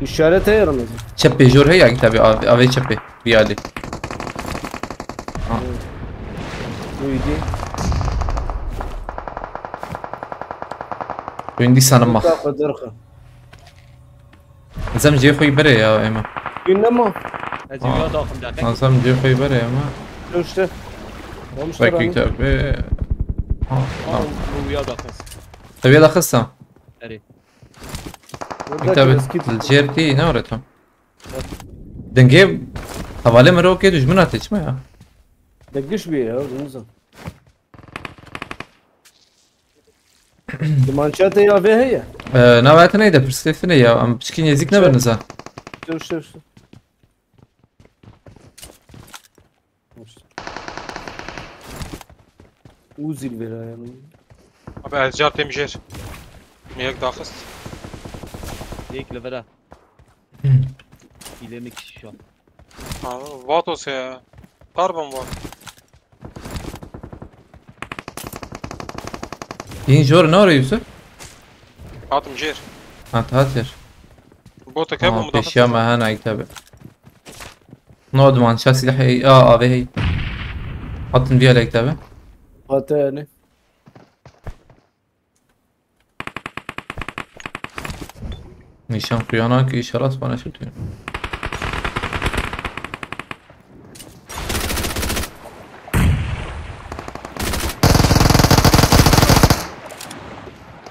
İşaret heye Ramazan. Çepê jor heye, tabi av-, avê çepê. Wî alî. Ha. Neydi? Wî dîsa nima. Kafa derxe. Zem cihê xwe yî berê ya ême. Wî nema. Ez Aa. Ê wî daxim daxim. Zem cihê xwe yî berê ême. Dur işte. Olmuş Belki tabii. Tabi. Ha, tamam. Wî ya daxist. Tabi ya daxist ha. Erê. Orada Tabi biraz kit. Cihê tî ne öğretim. Dengê hevalê mirokê dijmin hate çima ya? Dengê ji bê ya, bunu zan. Dimançete ya vê heye? Ee, navete neyde, pirsgirêfine ya, em piçkî nêzîk nebin niza. Dur, dur, dur. Uzil vera yani. Abi ez car têm jêr. Me yek daxist. Yek li vera. Hı. Hile mi kişi şu an? Ha, Vatos ya. Karbon var. Din jor ne arıyor Yusuf? Hatim jêr. Ha, hat jêr. Bota karbon mu daxist? Peşiya me hena tabi. No duman şa silah hey. Aa, A V hey. Hatin bir alek tabi. Hata yani. Nîşan xuyanak îşaret bana şutuyum.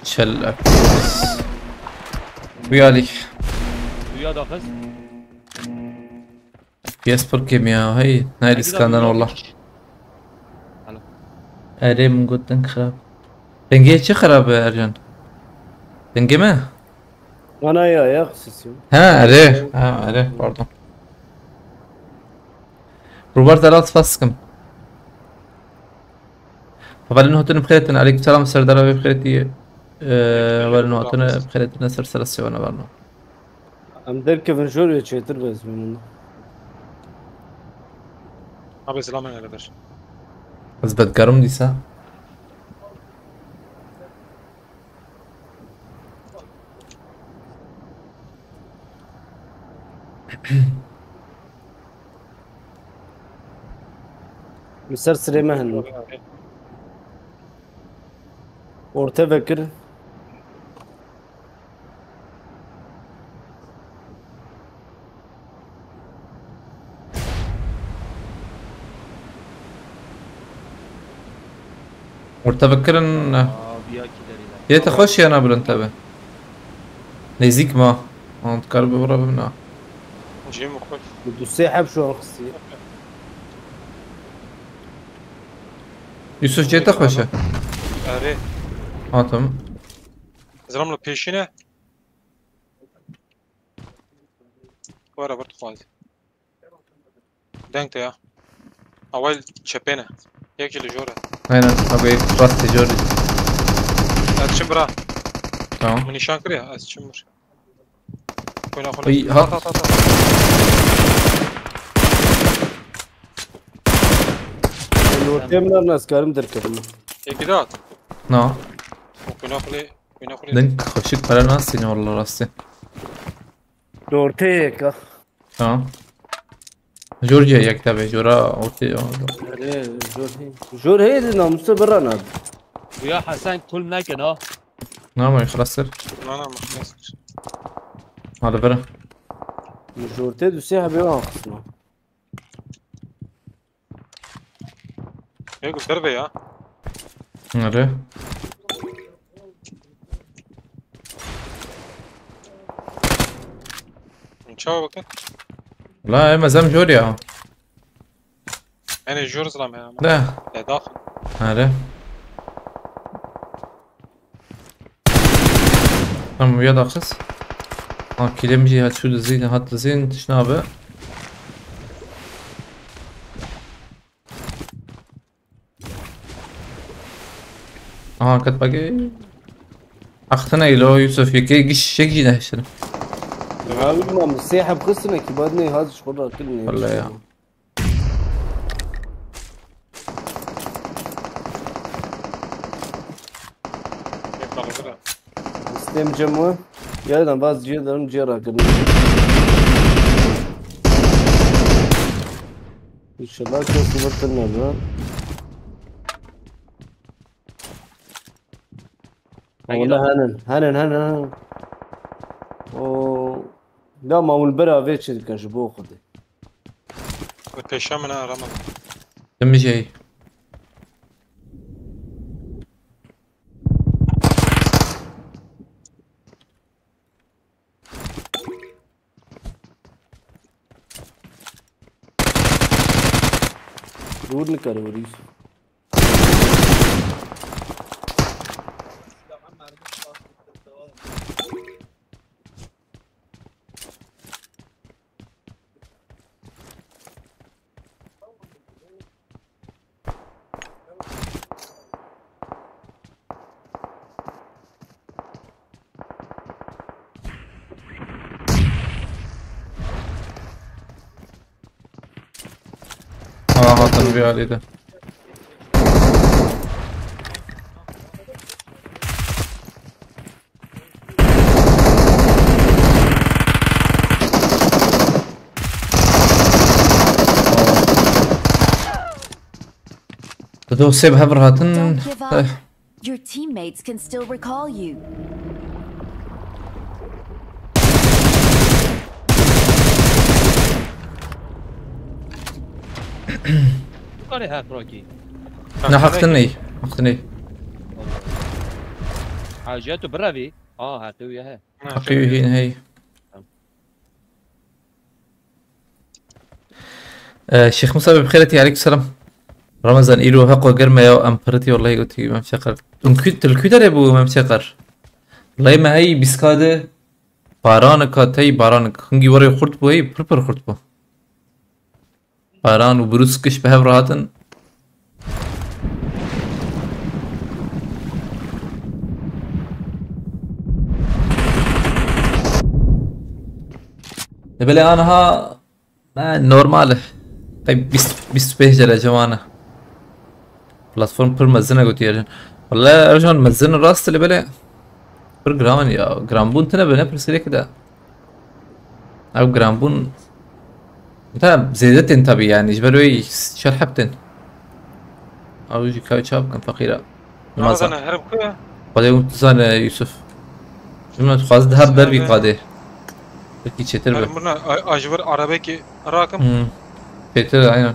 Çellek. Uyalik. Uya da kız. F P S pir kêm ya, hey, nayê Hadi diskandan lan, valla. Alo. Erê, min got deng xirab. Dengê çi xirab e, Ercan? Dengê me? Bana ya, ya, sesim. Ha, erê. Ha, erê, pardon. Robert Aral, spas dikim. Hevalên hatine bi xêr hatin. Aleyküm selam, Serdar abi, bi xêr hatî. Ee, hevalên hatine bi xêr hatin, ser sera sêwana verno. Em derkevin jor ê çêtir be ez bimînim. Abi, selam aleyküm. Ez bedgerim dîsa. Li ser sirê me hin. Orte vekir. Orta bikirin. Aa, bir yaki derine. Yê te xweş yana bilind te be. Nêzîk ma. An dikar bi bira bimna. Cem xweş. Bu du sê heb şu an xistiye. Yusuf cê te xweş e. Erê. Hatim. Zilam li pêşîne. Were bir dixwazî. Deng te ya. Awel çepê ne. Yekî li jor e. Aynen, abi, rastê jor. Ez çim bira. Tamam. Min nîşan kiriye, ez çim bir. Xwîna xwîna. Ay, hat. Hat hat hat. Lortê min ne, ez karim derkevim. Yekî de hat. No. Xwîna xwîna. Xwîna xwîna. Din xweşik pere nasîne, valla rastî. Lortê yek ha. Tamam. Jor cihê yek tabi, jora ortê. Erê, jor hê. Jor hê de namusa bira nab. Ya Hesen kul nekin ha. Namay xlasir. Na na, mixlasir. Hadi bira. Jortê du sê hebê wan xisma. Yek û derve ya. Nere? Çawa bakın. La, em ez em jor ya. Yani jor zilam ya. De. Ya dax. Nere? Tamam, ya daxis. Ha, kilim jî hat şu dizîn, hat dizîn, tişna be. Aha, kat bagi. Axtına ilo Yusuf, yeke giş, şek jî nehşirin. Ya bilmem, sê heb xisine ki bad ne haz şkol akil ne. Vallahi ya. Hep daxil. Stem cem o. Yerden bazı ciye derim ciye rakın. İnşallah kes vurtun ne lan. Hangi Wala henen, henen, henen, henen. O, da ma hûn bera vê çi dikin ji bo Xwedê. Pêşa min ha, Ramazan. Demijey. Dûr nikare were Yusuf. Ha, hatin bir haliydi. Dosya bi hev hatin. Don't give up. Eh, Your teammates can still recall you. Kare her rakî. ne haktın ney? Haktın ney? Hacı tu birevî. Aa, her tu ya he. Hakkı yuhin hey. Ee, Şêx Musa, bi xêr hatî, aleykum selam. Ramazan, îro heqo germe ya, em piritî, wallahî gotî Mem Çeqer. Tun kü-, til kü derê bû Mem Çeqer? Lay me hey bîskade, baranik hat hey, baranik. Hingî werê xurt bû hey, pir pir xurt bû. Baran û brûskiş bi hev re hatin. Li belê aniha, me, normal e. Qey bîst, bîst û pênc derece wan e. Platform pir mezin e, gotiye jin. Wele, ev jî mezin e, rast e, li belê pir giran e ya. Giranbûn tine be, ne pirsgirêk de. Ev giranbûn. Te zêde tên tabî, yanî ji ber wê çar heb tên. Ew jî ka çawa bikin, feqîra. Ramazan, her bi ku ye? Xwedê hûn dizane Yusuf. Ji min dixwazin her dervî qadê. Belkî çêtir be. Her mirna a, a ji vir erebekî rakim. Hmm. Çêtir, aynen.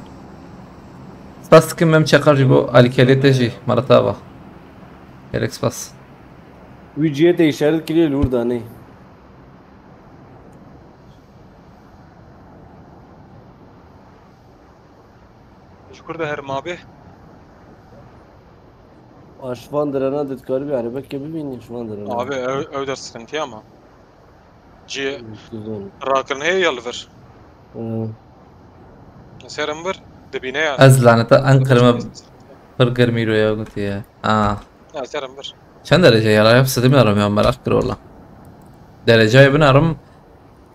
Spas dikim Mem Çeqer ji bo alîkariyê te jî, Maratava. Gelek spas. Wî cihê te îşaret kiriye li wir danê. Ji kur de her mabê. A ji van direna de dikaribî erebekê bibînî ji van direna. Abi ew, ew der sıkıntı ama. Cihê Dizan. rakirin heye ya li vir. Hı. Serim vir. Dibîne ya. Ez laneta Enqerê me pir germî roya gotiye. Ah. Ya, serim bir. Çend derece ya? Hepsi demiyorum ya, merak kir valla. Dereceyi binerim.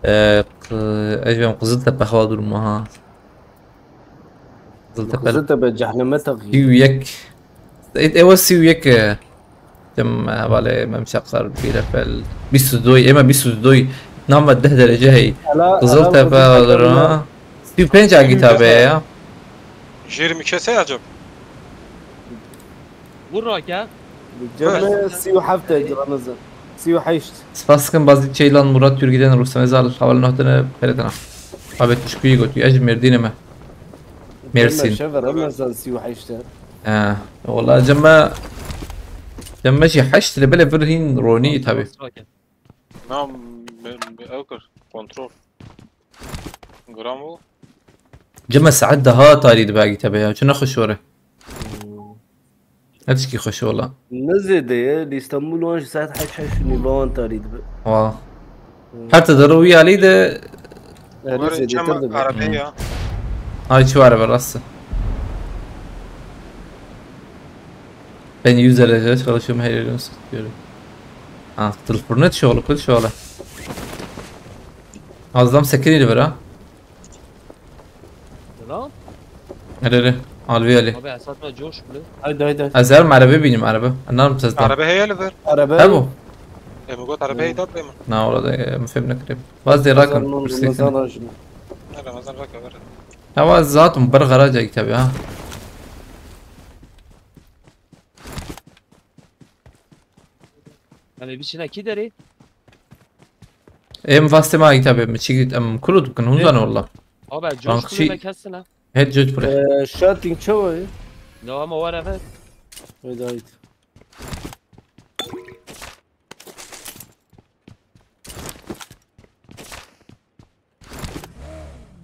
Ee, k- Ejbem Kızıltepe hava durumu ha. Kızıltepe Kızıltepe cehenneme sî takıyor. û yek. Evet, evet, sî û yek. E, Dem hevalê Memşaklar bir efel. Bîst û doy, ema bîst û doy. Nam ve deh derece hey. Kızıltepe alır ha. Sî û pênc agî tabi ya. Yirmi kese acaba? Vur rake. Cem sî û heft e, Ramazan. Sî û heşt. Spas dikim bazı Ceylan Murat Türkiye'den Ruslan Ezal havalı nohtene peretena. Abi tuşkuyu götü. Ej Merdin'e mi? Mersin. Şever Ramazan sî û heşt e. Ha, valla cemme cemme şey heşt ile bile bir hin roni tabi. Nam ew kir. Kontrol. Gram o. Cemme saat daha tarih de belki tabi ya. Çuna hoş vore. Her şey hoş valla. Ne zêde ye? Li Îstanbul wan ji saet heşt heşt û nîv wan tarî dibe. Wa. Her te deru wî alî de Erê Were zêdetir çema dibe. Arabe ya. Ay çi var be rast. Ben yüz derece çalışıyorum, her yerim sıkıyorum. Ha, tılfırnet şoğlu, kul şoğlu. Azlam sekini ver ha. Lan. Hele hele. Alvi Ali. Abi esas me coş bile. Haydi haydi. Ezer mi araba bineyim araba? Anlar mı sesden? Arabe heye li vir. Araba. Ha bu. Em got arabe heye dat bem. Na orada e, müfem ne kırayım. Vaz de rakım. Ramazan rajim. Ne Ramazan raka ver. Ya vaz zaten bir garaja tabi ha. Yani bir şeyine ki deri. Em vaste ma tabi mi çigit em kulut kan hundan valla. Abi Lan coş şey- bile kessin ha. Her cüt bile. Ee, Shooting çawa ye? No ama whatever. Haydi haydi.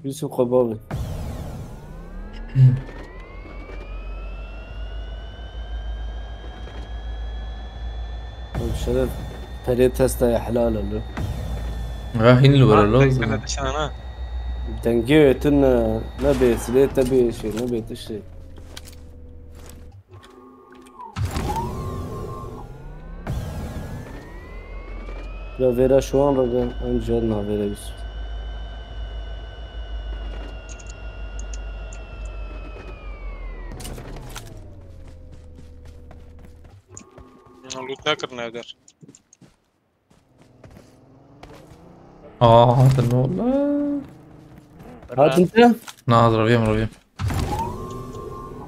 Yusuf Kobavi. Şeref perê testa ya helal alo. Ha hin lu vero lo. Tek sene dişana. Dengê tu ne, ne bê silê te bê şey, ne bê tiştê. Ya vera şu an rege em jî na vera Yusuf. Loot nekirine der. Aa, hatin valla. Hatin te? Na, raviyem, raviyem.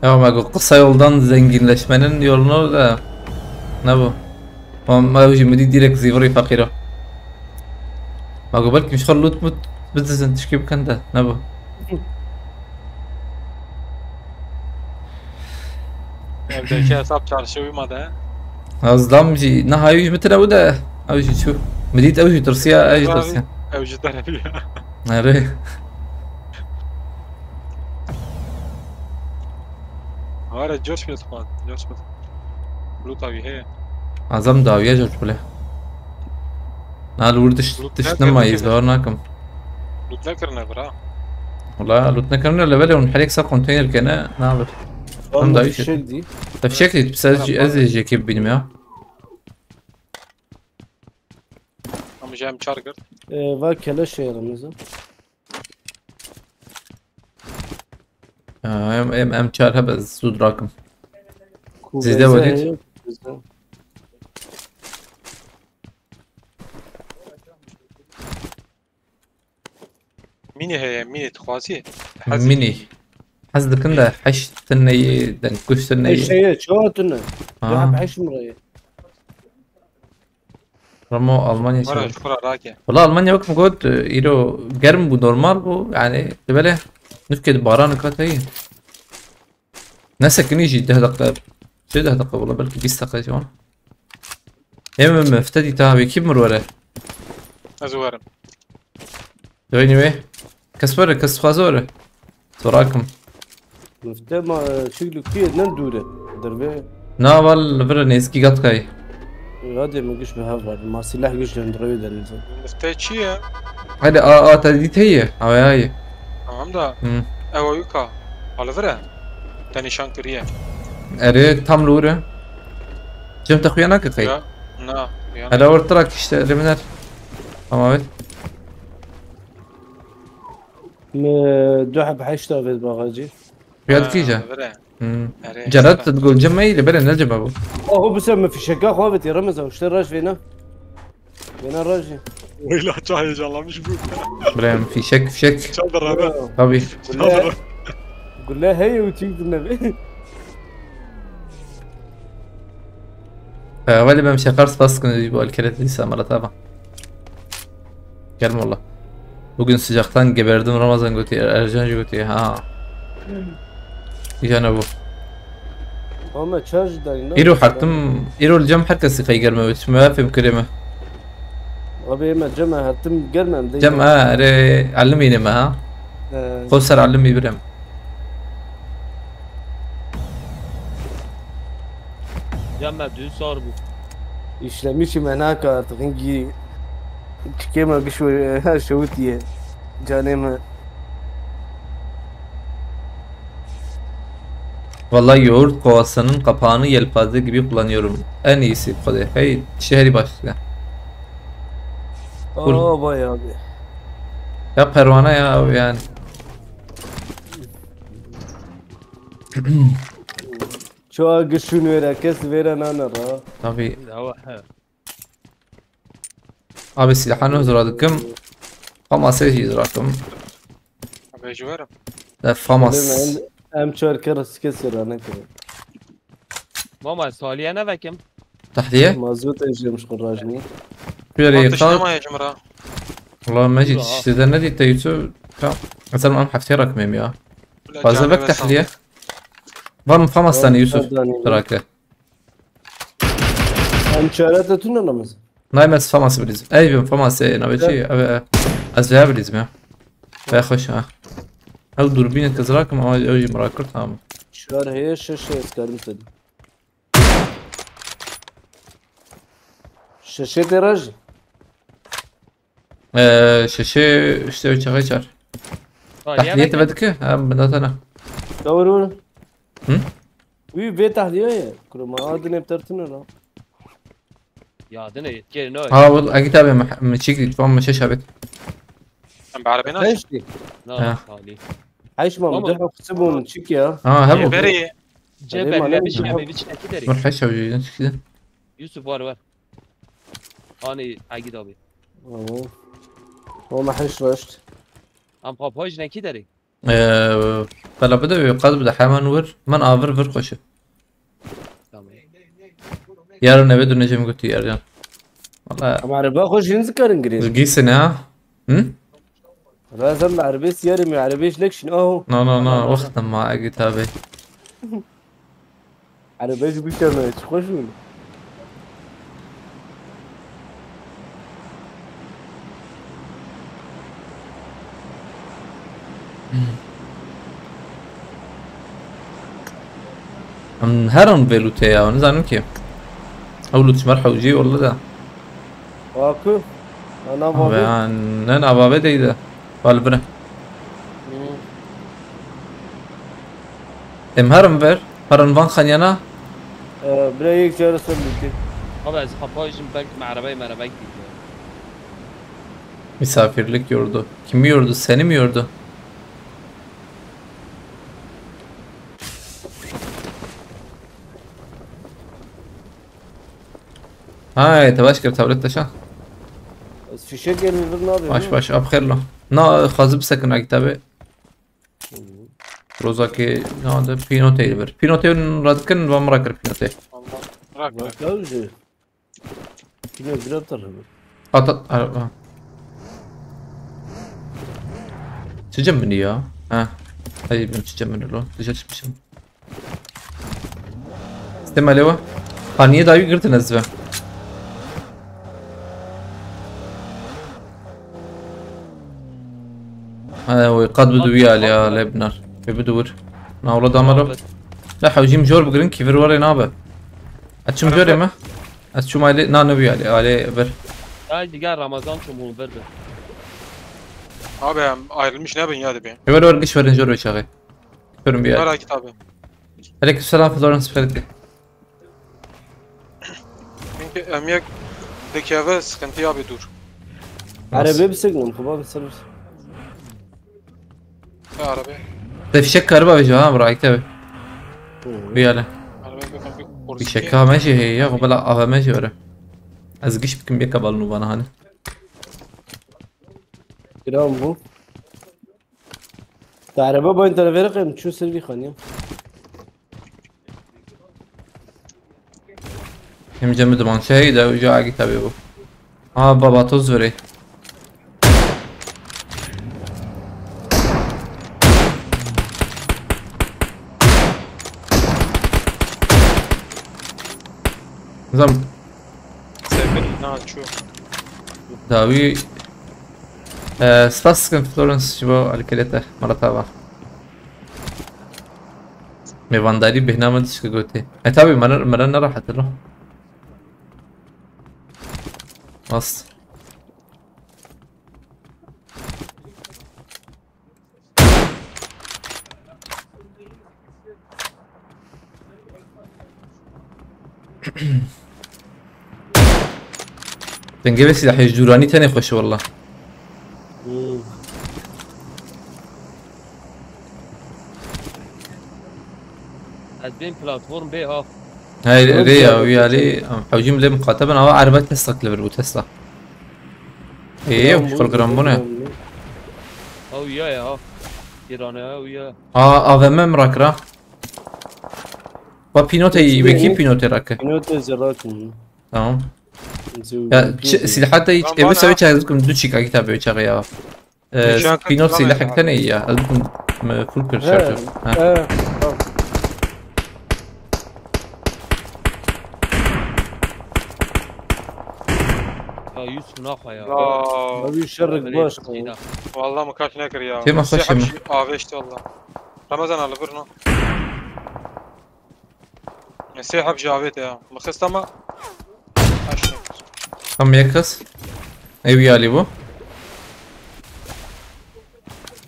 Ya, me got kısa yoldan zenginleşmenin yolunu da ne bu? Ma, ma jî mi dî direkt zîvirî fakîra. Ma got belki mişxal lut mut bizin tişkî bikin de ne bu? Evdeki hesap çarşı uymadı he. Azlam jî niha ew jî min tine bû de ew jî çû. Min dît ew jî tirsiya, ew jî tirsiya. Ew jî derebiya. Erê. Are coş bile tupan. Coş bile. Loot abi he. Azam dawiye coş bile. Na li wir diş Loot diş nerede nema peki? Îzlahar nakim. Loot nekirine bira. Wala loot nekirine levelê hûn herêk ser konteyner kene naber. Tam da Tam işte. fişek dî. Te fişek dît, pis ez jî, ez ê jekê bibînim ya. Ama jem çar kir. Ee, va keleş şey yaramaz ha. Ya, em, em, em çar hebe zû dirakim. Ku Zêde beyza wedît. Heye, beyza. Mini heye, mini dixwazî. Mini. Hez dikin de heşt tineyê, den kuş Hey tineyê. şeye, çawa tune? Ha. Ya hep heşt mirayı. Ramo Almanya Mara çawa. şura rake. Wala Almanya wek min got, îro germ bû, normal bû. Yani, dibele nifkê di baran kat heye. Ne sekinî jî deh deqe. Çi deh deqe wala belkî bîst deqe ciwan. Em em efte dî tabi kim mir were. Ez werim. Doyni we. Kes were, kes xwaz were. Sorakim. Mifte ma çik li kuyê ne dûre. Derve. Na wal li vir nêzkî gatkayê. Radê min giş bi hev var. Ma silah giş li hundirewê de nizam. Mifte çi ye? Hadi a a te dît heye. Awe aye. Tamam da. Hı. Ewa yuka. Oliver e? Te nîşan kiriye. Erê, tam li wir e. Cem te xuya nake xey. Ya, na, ya. Hele orta rak işte, erê min er. Tamam, evet. Me du heb heşt avêt baxacî. Xuya dikî je. Oliver e. Hmm. Erê, Cerat işte. Gol Cem me ile bere ne Cem bu? Aho bise me fişeka xwe avêt ya Remezan, işte raj vêna. Vêna rajî. Weyla, çok heyecanlanmış bu. Bre, fişek, fişek. Çal da rabe. Tabii. Çal da rabe. Gule heye û çîk din nebe. Ee, Vali, ben şakar spas kun bu alkeret dîsa mala, tamam. Gel mola. Bugün sıcaktan geberdim, Ramazan götü, Ercan götü, ha. Jana bu. Ama çar ji dayna. Îro hertim, îro li cem herkesî xey germe wit. Me fêm kirê me. Abi ême cem e, hertim germem de. Cem ha, erê, elim îne me ha. Ee, Xo ser elim îbirem. Cem me dün sar bû. İşlemişim enaka artık. Hingi çikê me giş her şewitiye. Canê me. Vallahi yoğurt kovasının kapağını yelpaze gibi kullanıyorum. En iyisi bu kadar. Hey, şehri başlıyor. Kur- Aa vay abi. Ya pervane ya abi yani. Çoğa gişûn wêre kes vêre nane ra. Tabii. Dawa he. Abi silahını hazır aldım. Famas'ı hazır aldım. Abi, ji we re. Da Famas. Em, em çar kere sike sirane kere. Mama saliye ne vekim? Tahliye. Mazot ejlemiş kurajni. Şöyle Atış yıkar. Nema ya cimra. Valla Mecid Dur, işte de ne diye YouTube. Tamam. Mesela ben hafta rakmıyorum ya. Bila Fazla canê bek ve tahliye. Var mı Famas'tan Yusuf? Fazla tahliye. Trakya. Em çare te tune namaz. Naimes Famas biliriz. Ey ben Famas e nabeçi. Eve e. Ez veya biliriz ya. Ve hoş ha. Ew durbîn kizrak ama o jî mirakir tamam. Çar heye şeş heye skarim sedi. Şeşê tê raj. Eee şeşe işte o çağa çar. Tahliye te vedike? Ha bunda sana. Doğru. Hı? Wî vê tahliye ye. Kuruma adine btertine la. Ya dine yetkeri ne? Ha wal agi tabi mi çik dit fam şeş abet. Em bi erebê naçin. Heştî. Na hali. Heş ma Ama- de hafisi bun çik ya. Ha hebu. Berê. Cem Emanet beklemiş mi? Eme bir çeki derim. Nur heş abi çekti. Yusuf var var. Hani Agid abi. Tamam. Ama heş raşt. Am kapaj ne ki derim? Eee talabı da yok. Qad bide hemen vur. Men avir vur koşu. Tamam. Yarın eve döneceğim götü yarın. Valla Ama araba hoş yeni zikarin gireyim. giysin ha. Hı? Razem arabes yarım ya arabes lekşin aho. No no no. Wextem ma agi tabi. Arabes bir tane çıkış mı? Em herin vê lûtê ya, nizanim ki. Ew lût ji me re hewcî wele de. Aku. Ana Abi babi. an ne navavê dey de. Wele bire. Em herin ver. Herin van xanyana. Bire yek çare ser lûtê. Abi ez kapajım belki me arabayı merabek diyeceğim. Misafirlik yordu. Kimi yordu? Seni mi yordu? Hay, te baş kir tablet taşa. Ez fişek gelin bir ne yapayım? Baş baş, ab xêr lo. Na, xwazim bisekin a kitabê. Rozakê, na de pînoteyê li vir. Pînoteyê radikin, va min rakir pînoteyê. Allah. Bırak bırak. Bak ya bize. Kime bir atar mı? At at, a, a. Çi cem min ya? Ha. Hey, ben çi cem min lo? Dışarı çıkmışım. Sistem alewa. Ha, niye daha yük girdin ezbe? Ha, o qad bidu ya, ya, lebnar. Ve bidu vur. Na, ola damaro. La hewcîm jor bigirin, kîvir were nabe. Açım jor eme. Ez çûm alê, na, ne bûye alê, alê vir. Gel gel Ramazan çubuğu ver ver. Abi em ayrılmış ne bin ya dibi. Ver ver giş verin jor ve çaxê. Körüm bir yer. Merak et abi. Aleykümselam Florence Ferit. Çünkü emniyet dikeve sıkıntı abi dur. Arabê bisekinin, xwe ba bisekinin. Ya arabe. Te fişek kariba vejo ha bura tabi. Hı. Bir yerle. Arabe bir bir Bir şey kahve şey he ya bela A V M şey öyle. Ez giş bikim bir kabalını bana hani. Kiram bu. Te araba bayın telefere kayım, çün servi xaniya. Hem cemil duman şey de uca agi tabi bu. Aa baba toz vere. Zam Seferî na çû. Dawî. Eee, spas dikim Florence ji bo alîkariya te, mala te ava. Mêvandarî bêhna min tişkî gotê. E, tabî, me re, me re nerehet e, lo. Rast. Dengê vê silahê ji dûranî tenê xweş e, wela. Hmm. Ez bên platform bê ha. Hey, rê ya, wî alî, hewcî min lê miqate bin, awa erbe Tesla li vir bû, Tesla. Ê, ew ji xwe giran bûne. Ew ya ya. Îrane ew ya. A, A V M min rakira. Va pînotê, wekî pînotê rake. Pînotê zirakin. Tamam. Ya, silahata hiç, evi sevi çağırdık, du çîka kitabê çağı ya. Ee, Nîşan pînot kırk silahek kilometre. Tene ya. Ez bikim, e, full kir He, şarjör. Ha. he, tamam. Ya Yusuf naxa ya. Ya. Abi şerrik baş. Sina. Vallahi mı kaç ne kır ya. Şey mi, Sê kaç heb mı? Jî avêt walla. Ramazan Ali bir no. Sê heb jî avêt ya. Mı xist ama. Kaç ne kır. Tam yakız. Ev yali bu.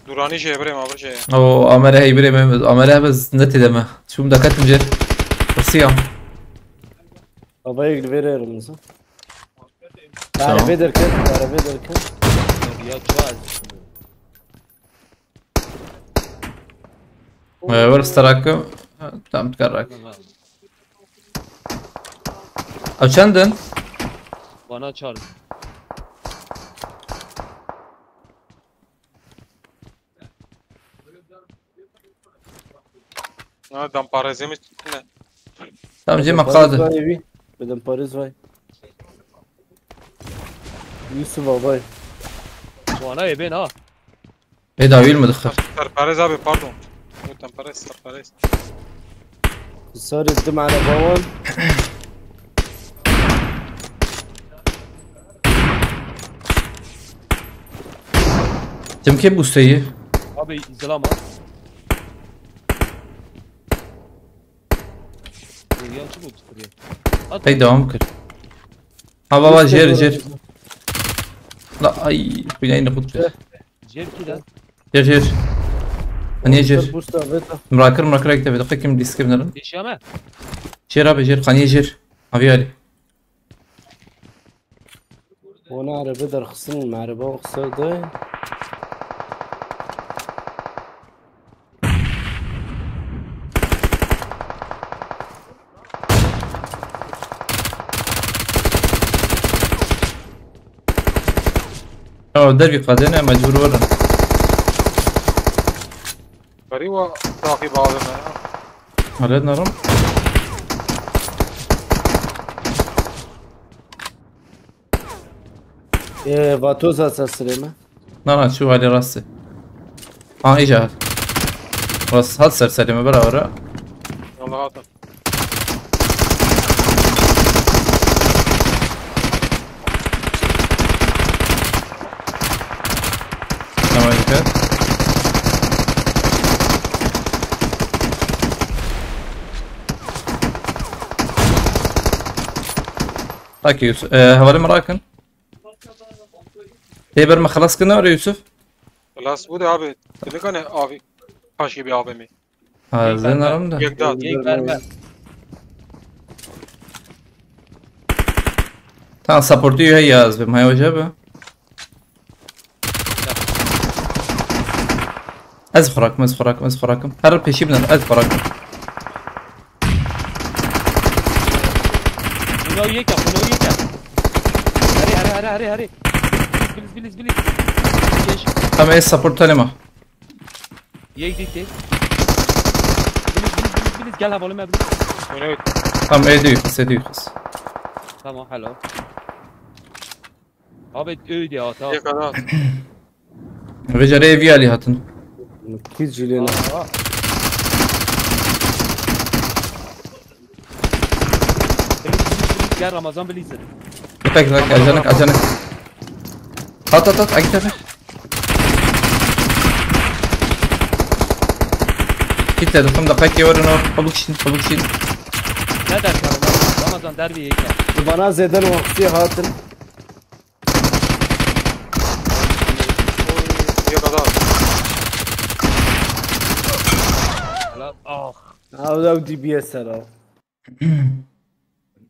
Durani jê birê ma bir jê. O amere hey birê me, amere biz ne tedeme. Şum da katım je. Siyam. Havaya girip vererim bize. Tamam. Araba derken, araba derken. Ya çağır. Ee, var starakı. Tam karak. Açandın. Bana çağır. Ha, dam parezemiz ne? Tamam, Cem Paris kaldı. Vay evi. Bedim Paris vay. Yusuf abay. Bana ê bên ha. E, dawil mi dıxır? Serperez abi pardon. Tam parez serperez. Sarı dim araba var. Cem ke bu seyir. Abi izlama. Ya çi bu tutuyor? At. Hey, devam kır. Ha baba, jer jer. La ay, binayı ne kutlu. Jer ki de. Jer jer. Hani jer. Boost abi ta. Mrakır mrakır ekte bir dakika, kim diske binerim? Yaşama. Jer abi jer. Hani jer. Abi Ali. Ona araba derxistin, araba xisar da. Ya derbi kadene mecbur verin. Gariba takip abi me ya. Halledin oğlum. Ee, Vatoz asa sırema. Na na, şu hali rastı. Ha, iyice. Rast hat ser Selim'e beraber ha. Allah atın. Tamam, dikkat. Bak Yusuf, e, havale merakın. Tê ber me xelas kirine, öyle Yusuf? Xelas bû de abi. Demek hani abi kaş gibi abi mi? Ha, ez ê nerim de. Yek da. Yek verme. Tamam, support'u heye, ez bim, heye hoca be. Ez xurakim, ez xurakim, ez xurakim. Her peşî bidin, ez xurakim. Xuna yek ya, xuna yek ya. Hare, hare, hare, hare, hare. Biliz, biliz, biliz, biliz. Geç. Tamam, ez support tanema. Yek dikti. Biliz, biliz, biliz, biliz. Gel havalı mı biliz? Oyna bit. Tamam, ê duyuxis, ê duyuxis. Tamam, hello. Abi öyle ya, tamam. Yek adam. Vê carê evî alî hatin. Kî cilêne. Aa. Biliz, biliz, biliz. Gel Ramazan biliz. Tek tek, ajanik, ajanik. At, at, at, akit abi. Git dedim, deqekê werin o. Kabuk şin, kabuk şin. Ne derken Ramazan derbi yek ya. Bana zêde li wextiyê hatin. Yek adam. Helal. Ah. Ew da D B S ser o.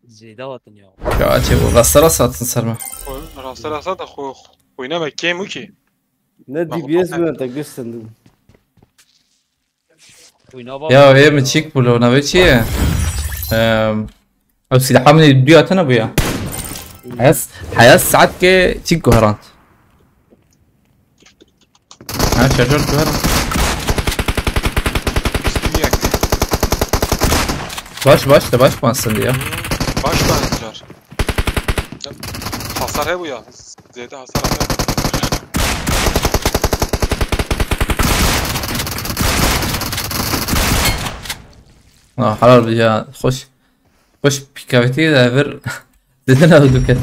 Zêde hatin ya. Ya, çê bu, rasta rasta hatin ser me. Oyun rasta rasta da xo-, oyna me kêm û ki. Ne D B S bû ne te gösterdim. Oyna bak. Ya, ê min çîk bû lo, navê çi ye? Ehm, ew silahê min duyê hatine bû ya. Heyas, heyas saet ke çîk guherand. Ha, şarjör guherand. Bîst û yek. Baş, baş da baş bansın ya. Baş tane car. Hasar he bu ya. Zêde hasar he. Ha, helal bi ya. Hoş. Hoş pîkavîtî de vir. Dedin abi duket.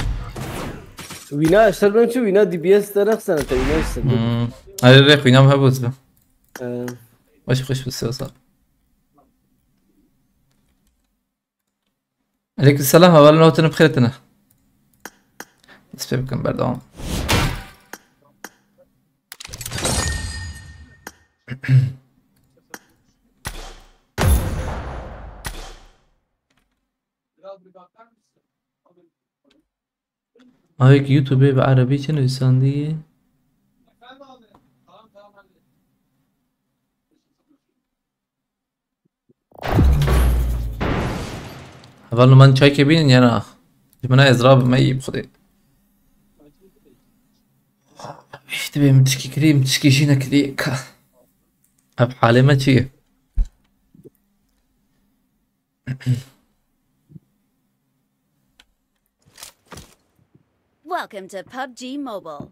Wîna, ez ser ben çi wîna D B S te nexsene te wîna işte. Hmm. Hadi rê xwînam hebû zbe. Ee, Baş, hoş bi siyosa. Aleyküm selam, hevalin, otin bi xêr tine. Dest pê bikin, berdewam. Ayek YouTube'ê bi erebî çi nivîsandî? Heval, min çaykê bînin ya na? Ji min ez rabim, ey bi Xwedê. Îşte bê min tişkî kirî, min tişkî jî nekirî. Ka-, ev halê me çi ye? Welcome to PUBG Mobile.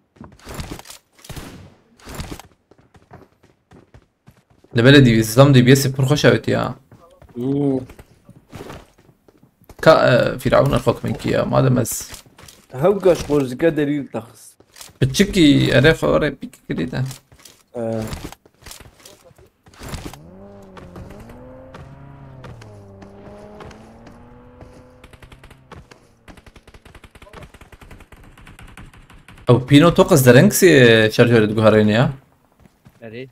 Li belê D B S, zam D B S pir xweş avêtiye. hmm. Ka, e, Firavun erxok min kiya, madem ez. Hewka ji qorzike derî taxist. Piçikî, erê xwe erê pîk kirî de. Ee, Ew pîno to qis dereng sê şarjörê diguherêne ya. Erê.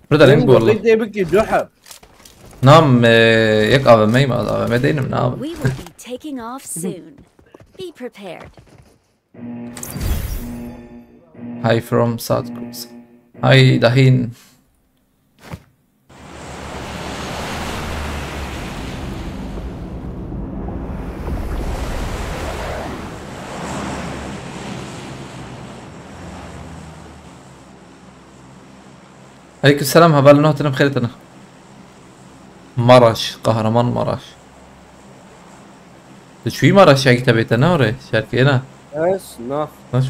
Pir dereng bû Oğlum, valla. Dê bikî duha. Nam, e, yek A V M'yim, A V M deynim, ne A V M. We will be taking off soon. Be prepared. Hi from South Korea. Hi, dahin. Aleyküm selam, hevalin, hatine bi xêr tine. Maraş, Kahraman Maraş. Tu çûyî Maraş ya kitebê te ne orê? Şerkê ne? Ez, na. Baş.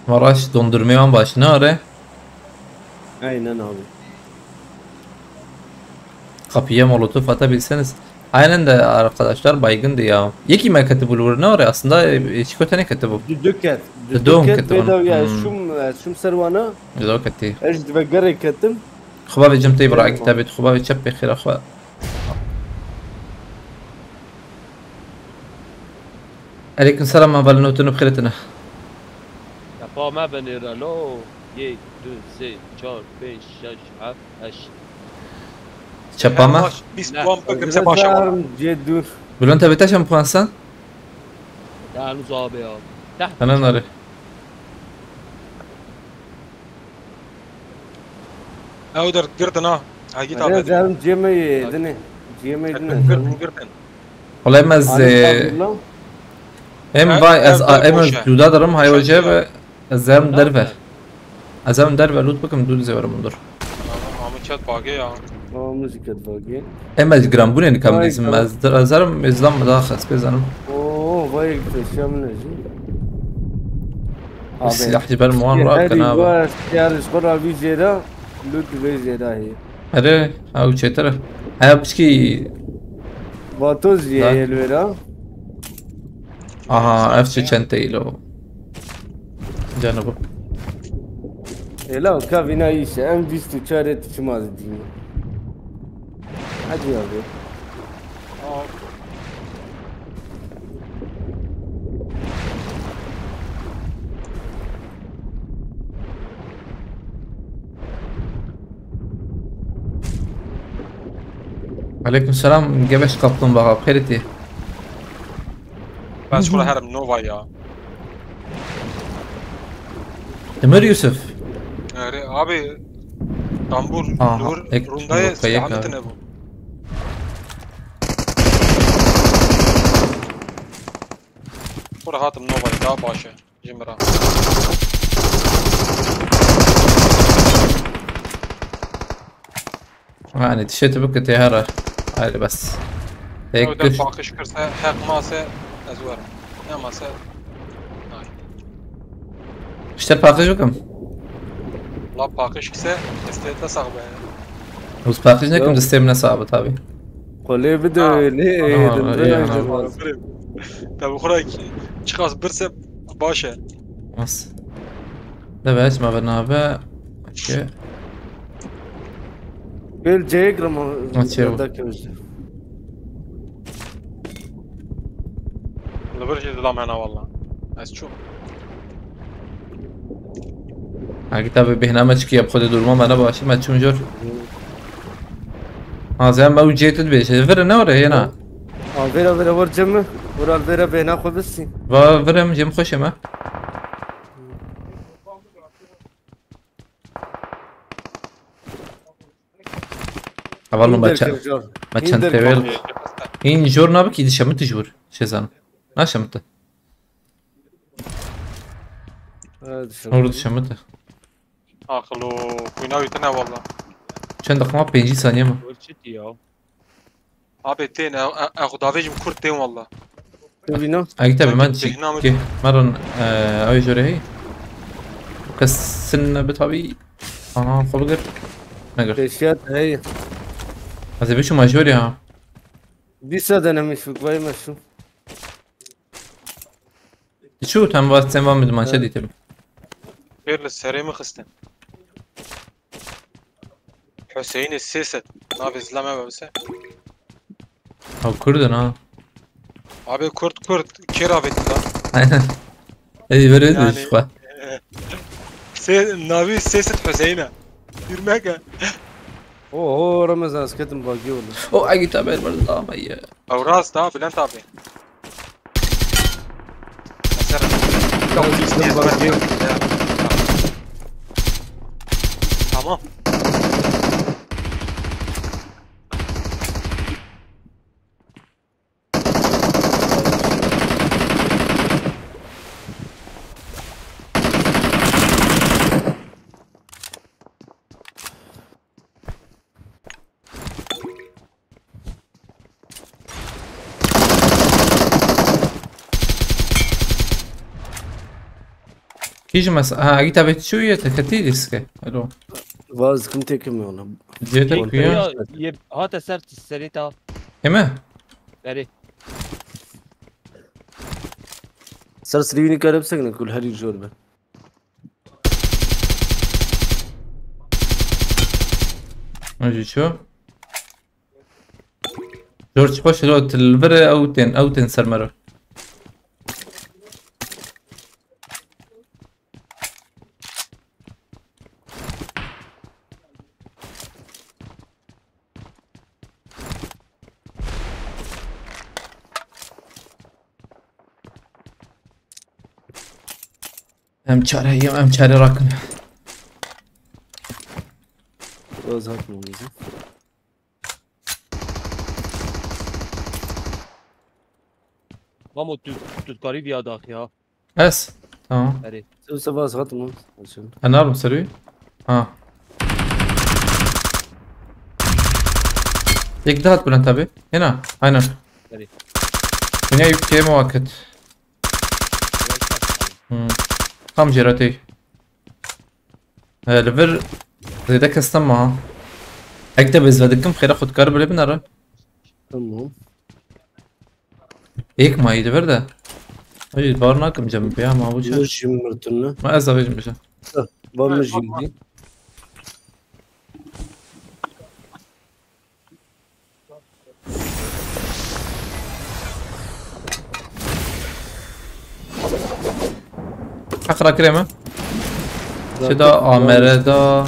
Maraş dondurmê wan baş ne orê? Aynen abi. Kapıya molotof atabilseniz. Aynen de arkadaşlar baygındı ya. Yekî me ketibû li wir ne orê? Aslında, e, çiko tenê ketibû. Dudu ket. Dudu Dudu ket ket on. bedava ya. Hmm. Şum, e, şum serwana. Dudu ketî. Ez dibe gerek ketim. Xuba ve cim tey bira Eyvallah. kitabê, xuba ve çep pê xêra xwe. Aleyküm selam, hevalno, tu bi xêr tine. Çepa me binêre lo. Yek, du, sê, çar, pênc, şeş, heft, heşt. Çepa me? Bîst puan bikim se baş e. Cê dur. Bülent abi taşan puan sen? Yanû zabe ya. Teh. Sana nare. Ew der girtin ha. Hagît Öyle abi. Zerim cê me ye dinê. Cê me dinê. Girtin girtin. Olay mez Alem e, tablo. em Her- vay ez her ber em boş ez e. cuda darim hay Boş hoca e. Ve ez em derve. Ez em derve loot bikim dûr zewerim dur. Ama çet bagê ya. O müzik et bagi. Em ez giranbûnê nikam Vay dîsim tamam. Ez ez erim ez lam daha xes bezanim. Oo vay köşe mi ne jî? Silah ji ber muwan rakana abi. Var yarış kora bir jera. Lut bir jera hi. Erê, ew çêtir e. Heya piçkî Vatoz ye Lan. Yelvera. Aha, ev çi çenteyî lo. Canı bu. Ela ka vîna îşe em bîst û çar et çima dî. Hadi abi. Aleyküm selam, gebeş kaplumbağa, xêrê tê. Ben şurada herim Nova ya. Demir Yusuf. Yani abi tambur Aha, dur ek- rundayı yok, kayık silahını abi. Tine bu. Şurada hatım Nova daha başı. Jimra. Yani tişeti bikitê here. Haydi bes. Tek Öyle düş. Bakış kırsa hak mase ez varım. Ne mase. Ay. İşte paqij bikim. La bakış kise estete sağ be. Uz paqij nekim Yok. Distê min ne sabit abi. Kolê bide Ha. öyle. Aha, Dın öyle dın yani. dın. Tabi kura ki çıkaz birse başı. Nasıl? Ne be, ma be nabe. Okey. Gel ceyik rama. Açıyor. Yadda kemizde. Li vir jî dilamena walla. Ez çûm. Ha, kitabê bêhna me çikî ye, bi xwedê dûrma me ne baş e, me çûm jor. Ha, zen me û cê tu dibêje. Vir ne were hêna. Al vera vera vur cemmi. Vur al vera bêhna xwe bistî. Va vir em cem xweşe me. Hevalno me çend, me çend tevel. Hîn jor nabikî dişemit ji vir. Şêzan. Naşemit. Nur dişemit. Aqil û xwîna wî tune walla. Çend daqiqa ma pêncî saniye mi? Ölçüt ya. Abi tên, e, e, e, xwe davêjim kurt tên walla. Bîna. Agi tabi Sanki men bêhna min- çî. Merin ew jore hey. Kesin ne bi tabi. Aha, xwe bigir. Negir. Peşiyat hey. Ez ê biçim major ya. Dîsa denemiş bik vay meşû. Çu tem va sen va midman çe Evet. Dîtim. Pêr li serê min xistin. Hüseyinê sê sed. Navê zila me be bise. Ha, Kurdin ha. Abi kurt kurt. Kêr avêtin da. Aynen. Ey, böyle Yani- de şu var. Sê, navî sê sed Hüseyin'e. Yürümeke. Oho Ramazan ez ketim bagî oldu. O agi tabi var da ama ya. Ew rast ha Bülent abi. Mesela. Ketim bagî. Tamam. Kî ji mes-, ha, agi tabi çu ye, te ketî diske. Alo. Vaz kim tekim ona. Cê te Tek kuya. ya, ye, hate ser serê ta. Heme? Berê. Ser sirî wînî kare bisekine kul herî jor be. Ew jî ço? George xweş lo, tu li vir e, ew tên, ew tên ser me re. Em çare, em çare rakin. Öz hatmamızı. Mamo, tu, tu dikarî viya daxî ha. Ez? Tamam. Erê. Sen sabah saat mı? Açın. Ha, ne yapayım, serî? Ha. Yek daha at Bülent abi. Hena. Aynen. Erê. Yine yükleyeyim o vakit. Hmm. Tam jeratê. He, li vir zêde kes nema ha. Ek te bezve dikim, xêra xwe dikare bile binere. Tamam. Êk mayî li vir de. Ay, bar nakim cem pê ama bu çi? Min jî mirtin ne? Ma ez avêjim bije. Ba min jî dî. Heq rakirê me. Çi da amere da.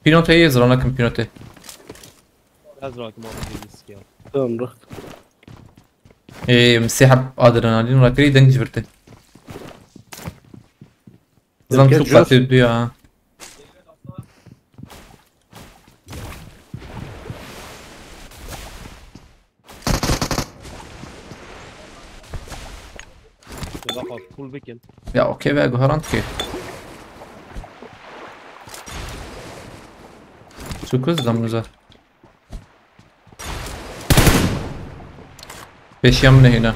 Pînoteyê zira nakim pînotê. Ez rakim abi, deniz ya. Tamam, bırak. Ê, min sê heb adrenalîn rakirî, deng ji vir tê. Zan Tek çok jor. Katî duya ha. Bak, bak, full weekend. Ya, okey be, guharant ki. Çok hızlı lan güzel. Pêşiya min e hîna.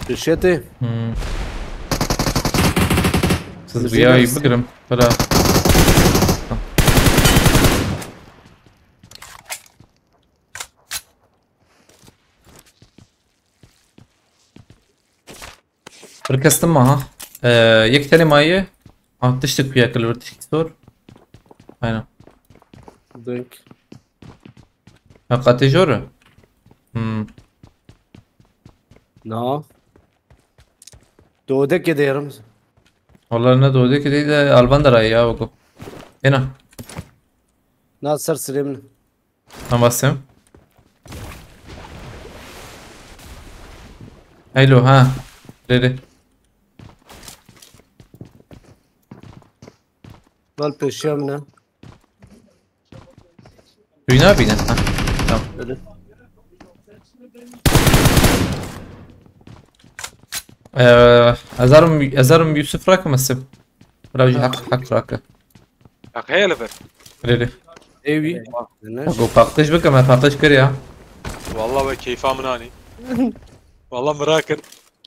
Pêşiya te? Hmm. Siz Bizi bir yayı nasıl? Bigirim. Bira. Bir kestim mi ha? Ee, yek tane maye. Ha, tiştik bir yakılır, tiştik sor. Aynen. Denk. Ha, katê jor e? Hmm. Na. Dodekê de yarım. Vallahi ne dodekê de, de alvan da ray ya, bak o. Ena. Na ser sirê min. Tam basayım. Hello ha. Dedi. Lan peşiya min e. Duyna bine. Ha. Tamam. Öyle. Ee, Ezarum, Ezarum Yusuf rakmasın. Bira ji Ha. Hak, hak rakı. Hak heye li vir. Rê rê. Evi. Eyvah. Ne? Bak o paqtış bike, me paqtış kir ya. Wallah we keyfa min anî. Wallah min rakir.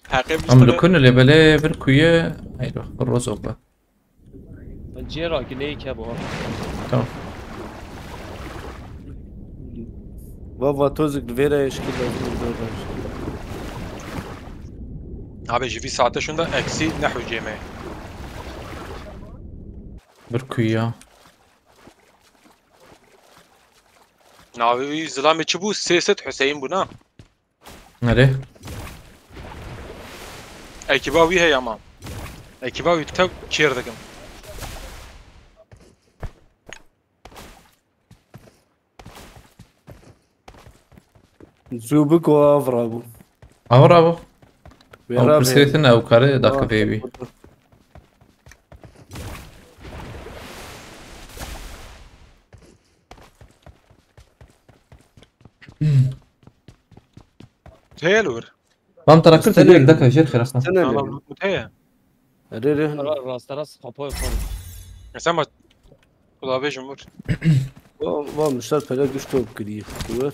Heqê min Em işte. Li kun lê belê bir kuye. Hayır bak, bir roz oldu. Cêra ki ne kebo. Tamam. Baba tozik li vêre eşkil lazım bir dört eşkil. Abi ji vî saate şunda eksi ne hüceme. Bir kuya. Navê wî zilamê çi bû? Sêset Hüseyin bû, na? Nerê? Ekiba wî heye ama. Ekiba wî tev kêr dikim. Zû bik û av rabû. Av rabû? Wê Ew rabê. Pirsgirêtin ew kare dakivê wî. Heye li wir. Bam te rakir te direkt daka jêr xêrasna. Sen ne Tamam, dedin? Bu heye. Rê rê hin. Ra-, rasta rast kapoya konu. Sen bak. Kula bêjim vur. Va, va miştar pele güç top kiriye. Kuver.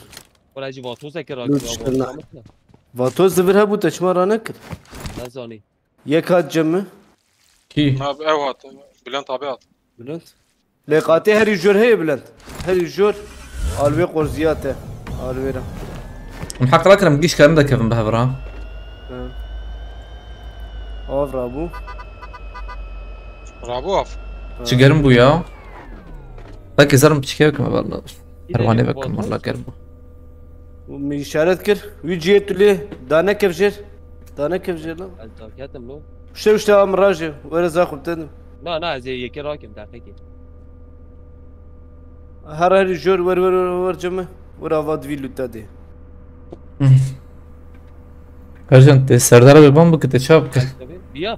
Wala jî vatoz eke Lütfen. Rakir. Vatoz di vir hebû te çima ranekir. Ne zanî. Yek hat cem mi? Kî? Ha, ew hat. Bülent abi hat. Bülent. Lê qatê herî jor heye Bülent. Herî jor. Alvê qorziya te. Alvê re. Em heq rakirim giş karim de kevin bi hev ra. He. Av rabû. Rabû av. He. Çi gerim bû ya. Belkî zerim piçike bikim valla. Perwanê bikim valla gerim bû. Min îşaret kir. Wî cihê tu lê. Dane kev jêr. Dane kev jêr lan. Ez daketim lo. Uşte uşte am raje. Were zaxim tedim. Na, na, ez ê yekê rakim, deqekê. Her her jor wer wer wer wer ceme. Wer ava divî lûta de. Ercan, te serdara be ban bike, te çap bike. Biya.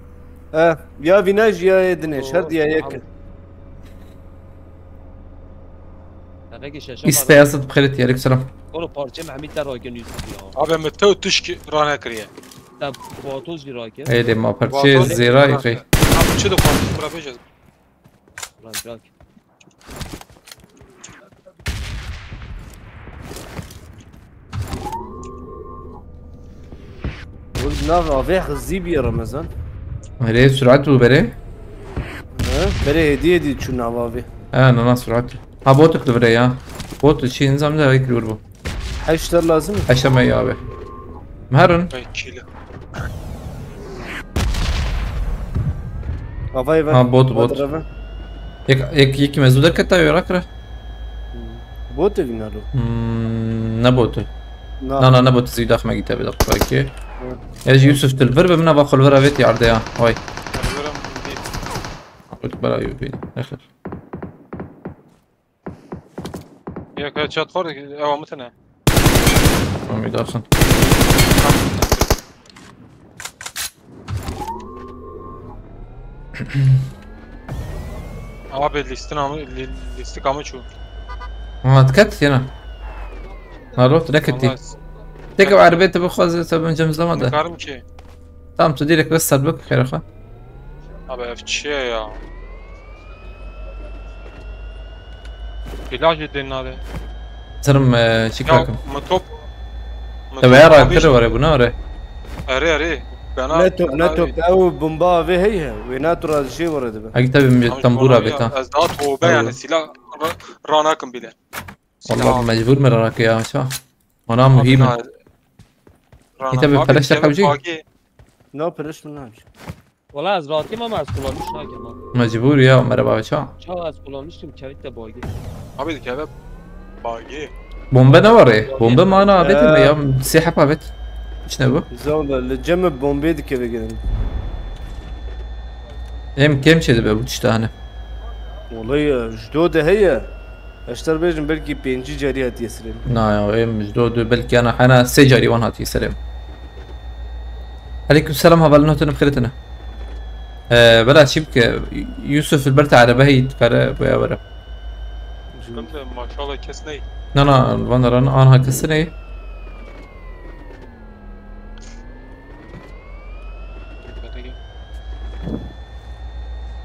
E, ya vîna jî ya ê dinê, şer diye yek. Îste yazdı, bixêret, aleyküm selam. Oğlum parça Mehmet de rakin yüzü ya. Abi mi tew tişk rane kiriye. Sen Fuatoz bir rakin. Ey de ma parçayı zêra yıkay. Abi çi de parça bırakacağız. Ulan bırak. Oğlum nav avê hızlı bir Ramazan. Nereye sürat bu bere? Ha? Bere hediye hediye çün av avê. Ha, nana sürat. Ha, botuk da bere ya. Botuk için zam da ekliyor bu. Heşter lazım mı? Heşter ya abi. Merin. Ay kilo. Kafayı ver. Ha, bot, bot. Yek, yek, yek mezû derketa yo rakre. Bot evî nalo. Hmm, ne bot. Na na ne bot, zî dax me gîte bi dax belki. Ya ji Yusuf til vir be min ava xulvira vêt yardê ya. Oy. Bera yo bî. Nexir. Yeka çat xor ewa mitine. Amî daxin. Abi listin amı li- listik amı çu. Ha, dikkat yana. Narot reketi. Tek erbet bixwaze sebin cemzlama de. Nikarim ki. Tamam, tu direkt bes serbik xêr xwe. Abi ev çi ye ya? Silahê dê nade. Sırım e, çi kakim. Min top. Te veya rakir were bu ne were? Erê erê. Bena. Ne top ne top. Ew bomba avê heye. Wê ne tu razî jê were dibe. Agi tabi min tambura beta. Ez daha tobe yani silah ra- ranakim bile. Vallahi mecbur me rakir ya. Ona muhim. Ita bir peleş de kabci. No peleş mi nabî? Wala ez rahatîm ama ez kullanmış nakem ha. Mecbur ya, merhaba ça. Ça ez kullanmıştım kevit de bagî. Abi de keve bagî. Bombe ne var e? Bombe mana adet mi ya? Sê hep adet. Hiç ne bu? Zor da li cem bombê dikeve gelin. Hem kem çedi be bu tiştane. Olay ya, jdo de heye. Eşter bêjin belkî pêncî carî hatiye serê min. Na ya, em ji do du belkî ana hena sê carî wan hatiye serê min. Aleyküm selam, hevalino te bi xêr tine. Ee, bela çî bike, Yusuf li ber te erebe heyî dikare boya were. Maşallah kes ney. Na na, van ran anha kes ney.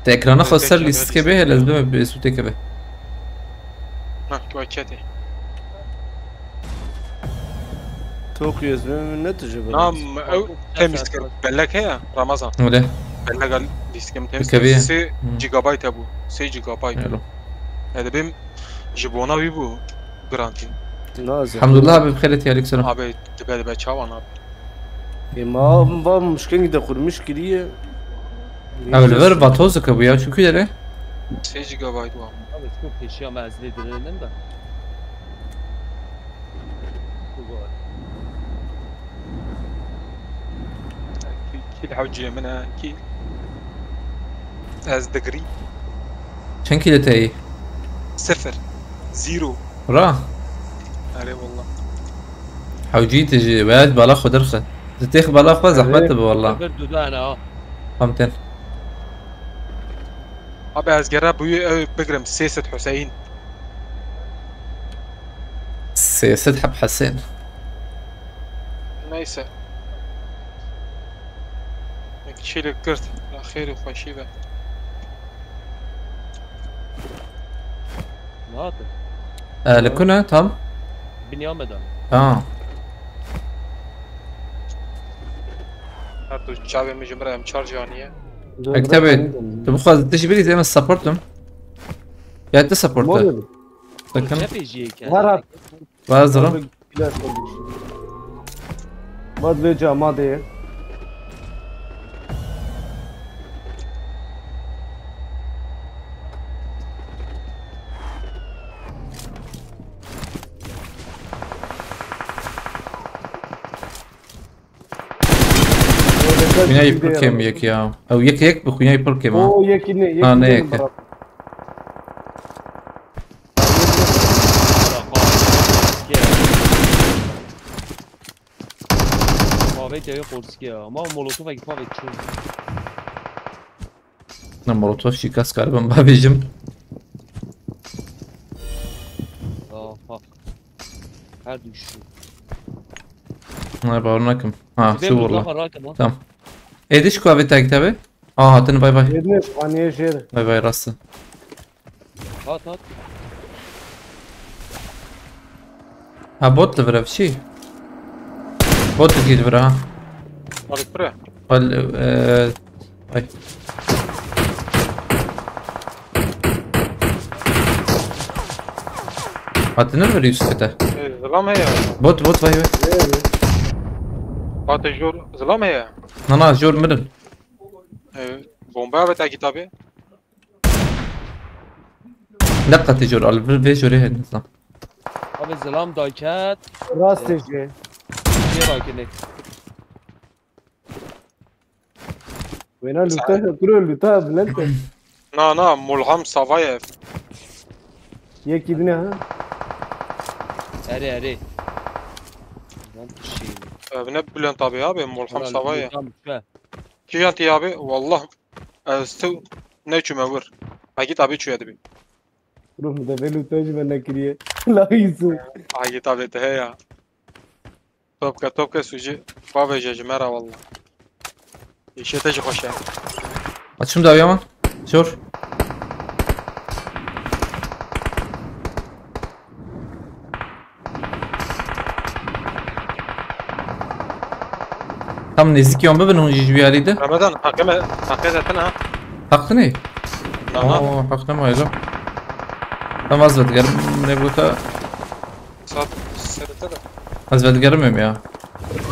Te ekrana xwe ser lîstikê bê, hele ez bime bi sûtê keve. Na, tu akete. Tok yüz bin ne tuje bu? Nam ew temiz kir. Bellek heye Ramazan. Öyle. Bellek al lîstikê min temiz kir. Sê gigabayt bu. Sê gigabayt. Öyle. Hadi bim ji bona wî bû garanti. Elhamdulillah abi, bi xêr hatiye, aleyküm selam. Abi dibe dibe çawan abi. Ê ma va muşkengî de xurmiş kiriye. Ew li vir vatoz dike bû ya, çi kuyê re? Sê gigabayt wa. Abi çok eşya mezli direnin de. Kî li hewcê min e, kî ez digirî. Çend kî li te yî? Sifir. Zero. Ra? Erê wallah. Hewcî tu jî veya bala xwe derxe. Tu têx bala xwe zehmet dibe wallah. Sifir du dane ha. Xam tên. Abi ez gere bûyê ew bigirim sê sed Hüseyin. Sê sed heb Hesên. Neyse. Çêlek girt. La xêr û xweşî be. Rahat e. E, li ku ne tam? Binyamedan. Ha. Her tu çavê min ji min re em çar caniye. Mektebê, tu bixwazî tu ji birî zême support im. Ya tu support e. Sakın. Çepê jiyê ke. Var abi. Bazıları. Biraz olmuş. Mat ve camade. Xwînayê pir kêm yek ya. Ew yek yek bi xwînayê pir kêm ha. O yekî ne, yekî ha, ne yekî. Peytê wê qorsikê ya. Ma molotovekî pavê çi? Ne molotof şîkas karibim bavêjim. Ya bak. Her düştü. Ne bawer nakim. Ha, Sibê şu bu vurla. Daha rahat lan. Tamam. Êdî ji ku avê te kitebê? Aa, hatin, bay bay. Yedine paniye jêr. Bay bay, rastı. Hat hat. Ha, bot li vir ev çi? Bot li vir ha. Arık bire. Al, e, ay. Hatin li vir Yusuf te. E, zilam heye. Bot, bot, vay vay. Hate jor zilam heye. Na, na, jor mirin. E, bomba evet Agit abi. Ne qatî jor, al, vê, vê jorê hene, tamam. Abi zilam daket. Rastê jê. Jê rakine. Wêna lûta kuro lûta bilend e. Na na, Mulham Savayev. Yekî din e ha. Erê erê. Lan tişî. E, ne Bülent abi abi, Mulham Savayev. Tam şu. Kî geldi abi? Wallah. Ez tu ne çûme wir. Agit abi çûye dibi. Ruh mu devê lûta jî me nekiriye. La Yusuf. Agit abi te heye. Topke topke suji. Bavêje ji me re wallah. Îşê te jî xweş e. Açım dawiya man. Jor. Tam nêzîkiyan bibin hûn jî ji wî alî de. Ramazan, haqê me, haqê de tine ha. Haq ne? Na na. Oo, haq ne maylo. Tam az vedigerim, ne bu ta. Saat serete de. Ez vedigerim ya.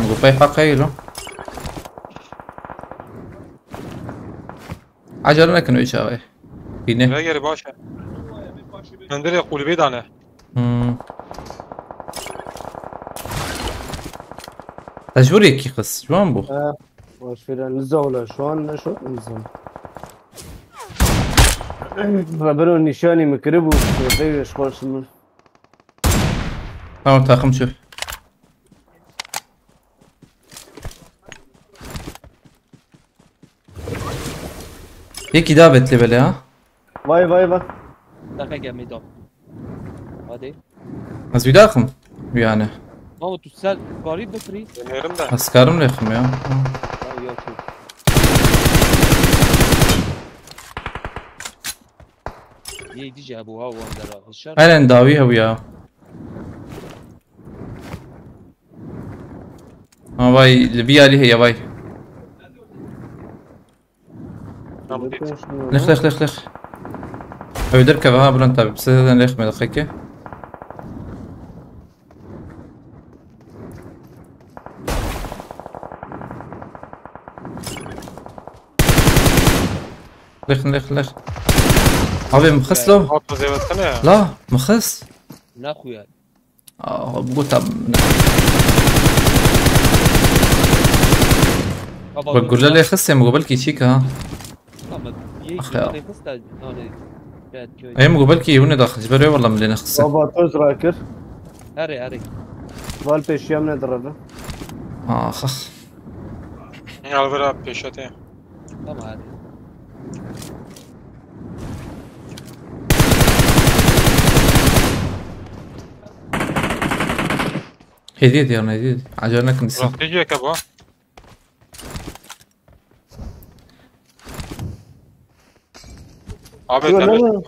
Bu pey haq heylo. Acele nekin o çaxê. Bîne. Ne geri baş e. Pendirê kulübê dane. Hmm. Te ji wir yekî xist, ciwan bû. Ha, boş ver, yani, nizam ola, şu an ne şu an nizam. Rebero nişanî mi kiribû, sêfey ve şxol şimdi. Tamam, takım çöp. Yekî daha betlê belê ha. Vay vay vay. Daqe gemî dam. Hadi. Ez wî daxim. Yani. Ama tu ser garî bikirî. Deneyelim de. Ez karim lêxim ya. Ya yok yok. Yê dî jî hebû ha wan dera. Hişar. Aynen dawi hebû ya. Ha vay, li vî alî heye vay. Tamam, git. Lix lix lix lix. Ew derkeve ha Bülent abi. Size de lix me daxeke. Lix lix lix. Abi mixis lo. Hat zêwetine ya. La mixis. Naxuya. Aa, bu tam. Bak gule lê xistê mi belkî çîka ha. Ama Ax yê ya. Lê xista nane. Evet köy. Em go belkî hûn ê daxin ji ber wê wela min lê nexise. Baba toz rakir. Erê erê. Val peşiyam ne direbe. Ax ax. Alvira pêşetê. Tamam hadi. Hediye diyor ne hediye. Acele nekin dîsa. Rastê ciyeke bu. Abi Yok, temiz. lan.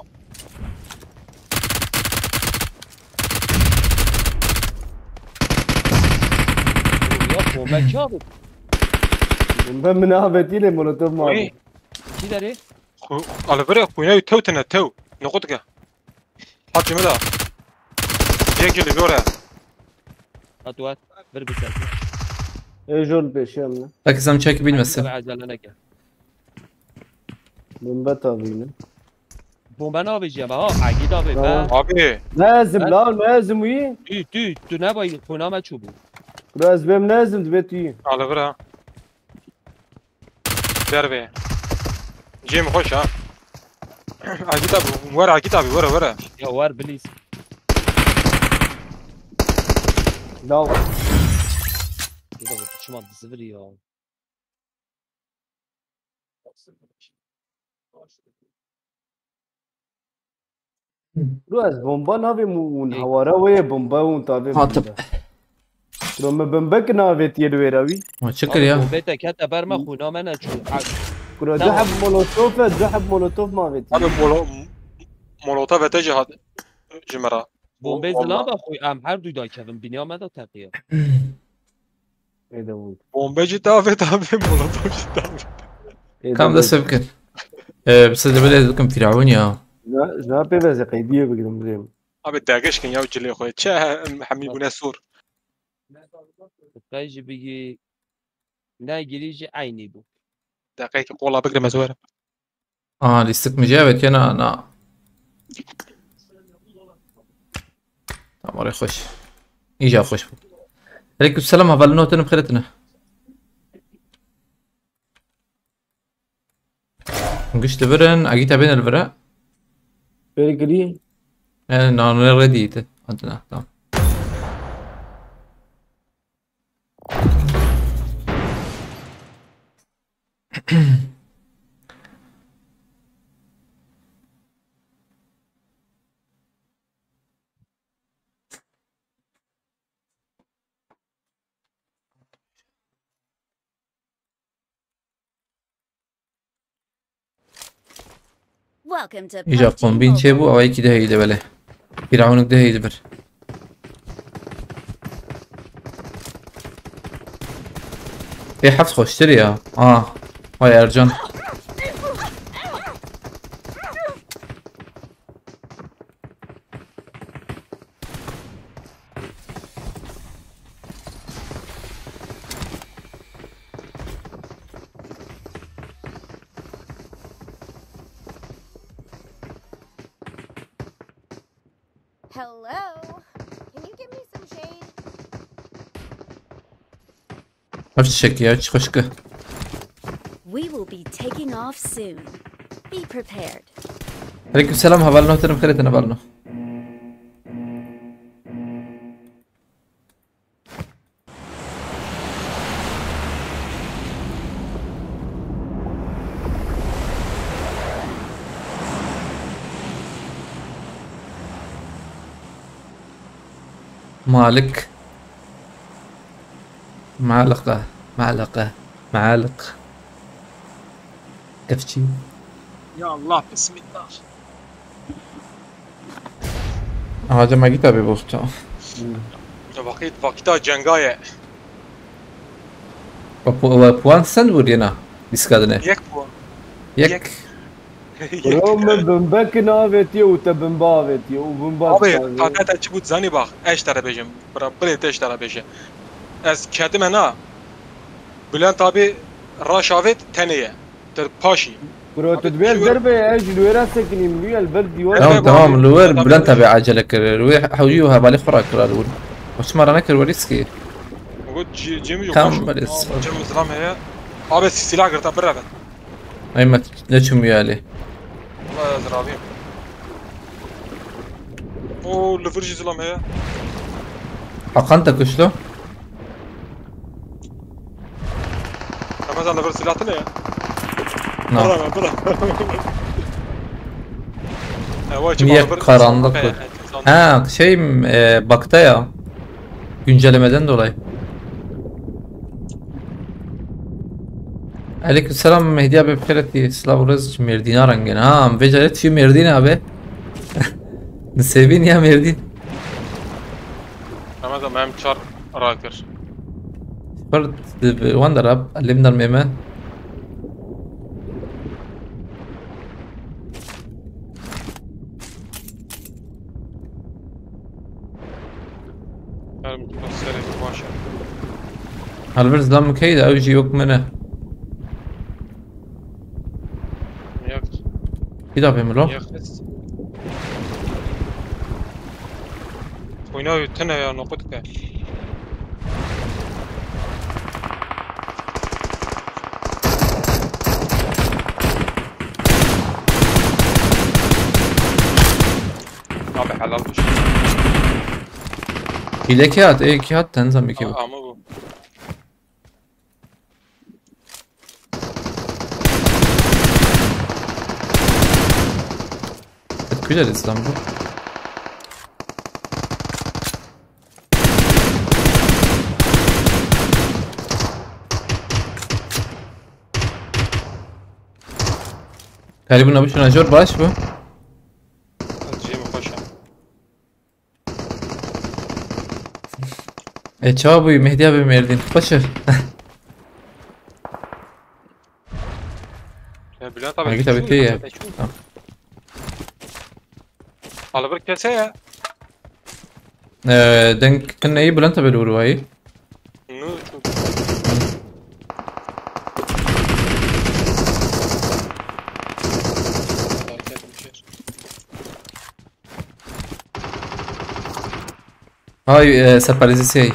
Ya bomba kağıdı. Ben münabetiyle molotof mu Oy. abi? Ki deri? Xu-, Alvira xwînew tew tine tew. Noqut ke. Hacı mi da. Yek li jore. At at. Bir bir sen. E jol peşiyam ne? Belki sen çekip bilmesin. Tabii acele neke. Bomba tabii ne? Bomba ne yapacağım ha? Agit abi Tamam. ben. Abi. Lazım lan lazım iyi. Tü tü tü ne bay konama çubu. Biraz benim lazım dibet iyi. Alvira. Derve. Cem hoş ha. Agit abi, were Agit abi, were were. Ya var bilis. Dal. Bir de bak. çima dizivir ya. Bro, ez bomba navêm û hewara wê ye bomba û tavê Hatip. Bro, me bombe ki navêtiye li wêra wî. Ma çi kir ya? Bombe te kete ber me xwîna me neçû. Bro, du heb molotof e, du heb molotof navêtiye. Abi molo molotov te jî hat ji me re. Bombe zilam be xwî em her du dakevin bîniya me de teqiye. Bombe jî tavê tavê molotof jî tavê. Kam dest pê bikir. Ee, bi siz de bile dikim Firavun ya. Za za pê ve ze qeydiye bigirim bilêm. Abi degeşkin ya cilê xwe. Çe he- hemî bûne sor. Qey jî bigî negirî jî eynî bû. Deqeyki qola bigrim ez werim. Aa, lîstik mi jî evet ya na na. Tamam, oraya hoş. İyice hoş bu. Aleyküm selam, havalin otunum xeretine. Güç de verin, agita ben el vere. Very good. Yani nanı ready idi. Adına tamam. Îja kombîn çêbû, ew yekî de heyî de belê. Fîrawnik de heyî de bir. Ê heft xweştir ya. Ah. Vay Ercan. Hello? Can you give me some shade? Ev çiçek ya, çi xweşik e. We will be taking off soon. Be prepared. Aleyküm selam, hevalno, terim xêretine hevalno. Malik. Maliqe. Maliqe. Maliq. Ev çi? Ya Allah, bismillah. Aha, cema git abi bu usta. Vakit, vakita cenga ye. Wa pu-, wa puan sen vur yena. Diskadine. Yek puan. Yek. Yek. Bro, min bimbe ki navêtiye û te bimbe avêtiye û bimbe Abi, dikare. Kate te çi bû zanî bax, ez ji te re bêjim. Bira, birê te ji te re bêje. Ez ketime na. Bülent abi raş avêt tenê ye. Te paşî. Bro, tu Abi, dibê ez çiyo- derbe ez ji wêra sekinîm, lû el ber dîwar. Tamam, Tamam, tamam, li wer Bülent abi acele kir. Li wê hewcî û hevalê xwe ra kira li wir. Xwe çima ra nekir werî sikê? Got cê-, cêmî yok. Tamam, baş. Böyle Aa, sıfır. Cem Islam heye. Abi silah girta bireve. Ay, me neçûm ya lê. Valla ez rabîm. Oo, li vir jî zilam heye. Hakan te kuştu. Ramazan, li vir silah tune ye. Na. Bira, bira. E, vay, çi Niye bana bir karanlık heye, bu? Enteresan. Ha, şey, e, bakta ya. Güncellemeden dolayı. Aleykümselam Mehdi abi, bixêr hatî, silav û rêz ji Mêrdîna re gene. Ha, em vê carê çi Mêrdîn abi. Nisêbîn ya Mêrdîn. Ramazan, em çar rakir. Sport, wan der ab, lim der meme. Her mutlu serê baş e. Helbir zlam key de ew jî yok mene. Yok. Bir daha ben lo. Yok. Oyna tene ya, nokut ke. Abi helal olsun. Hile kağıt, e kağıt, ten zam iki bu. Ama bu. Güzel İstanbul. Karibun abi şuna jor baş bu. Cem Paşa. E, çawa bûyî Mehdî abi Mêrdîn? Xweş e. Ya Bülent abi, Hangi tabii ki ya. Tamam. Alibir kese ya. E, denk kineyî Bülent abi li wir wayî. Nu çok. Hay, e, separizî sey.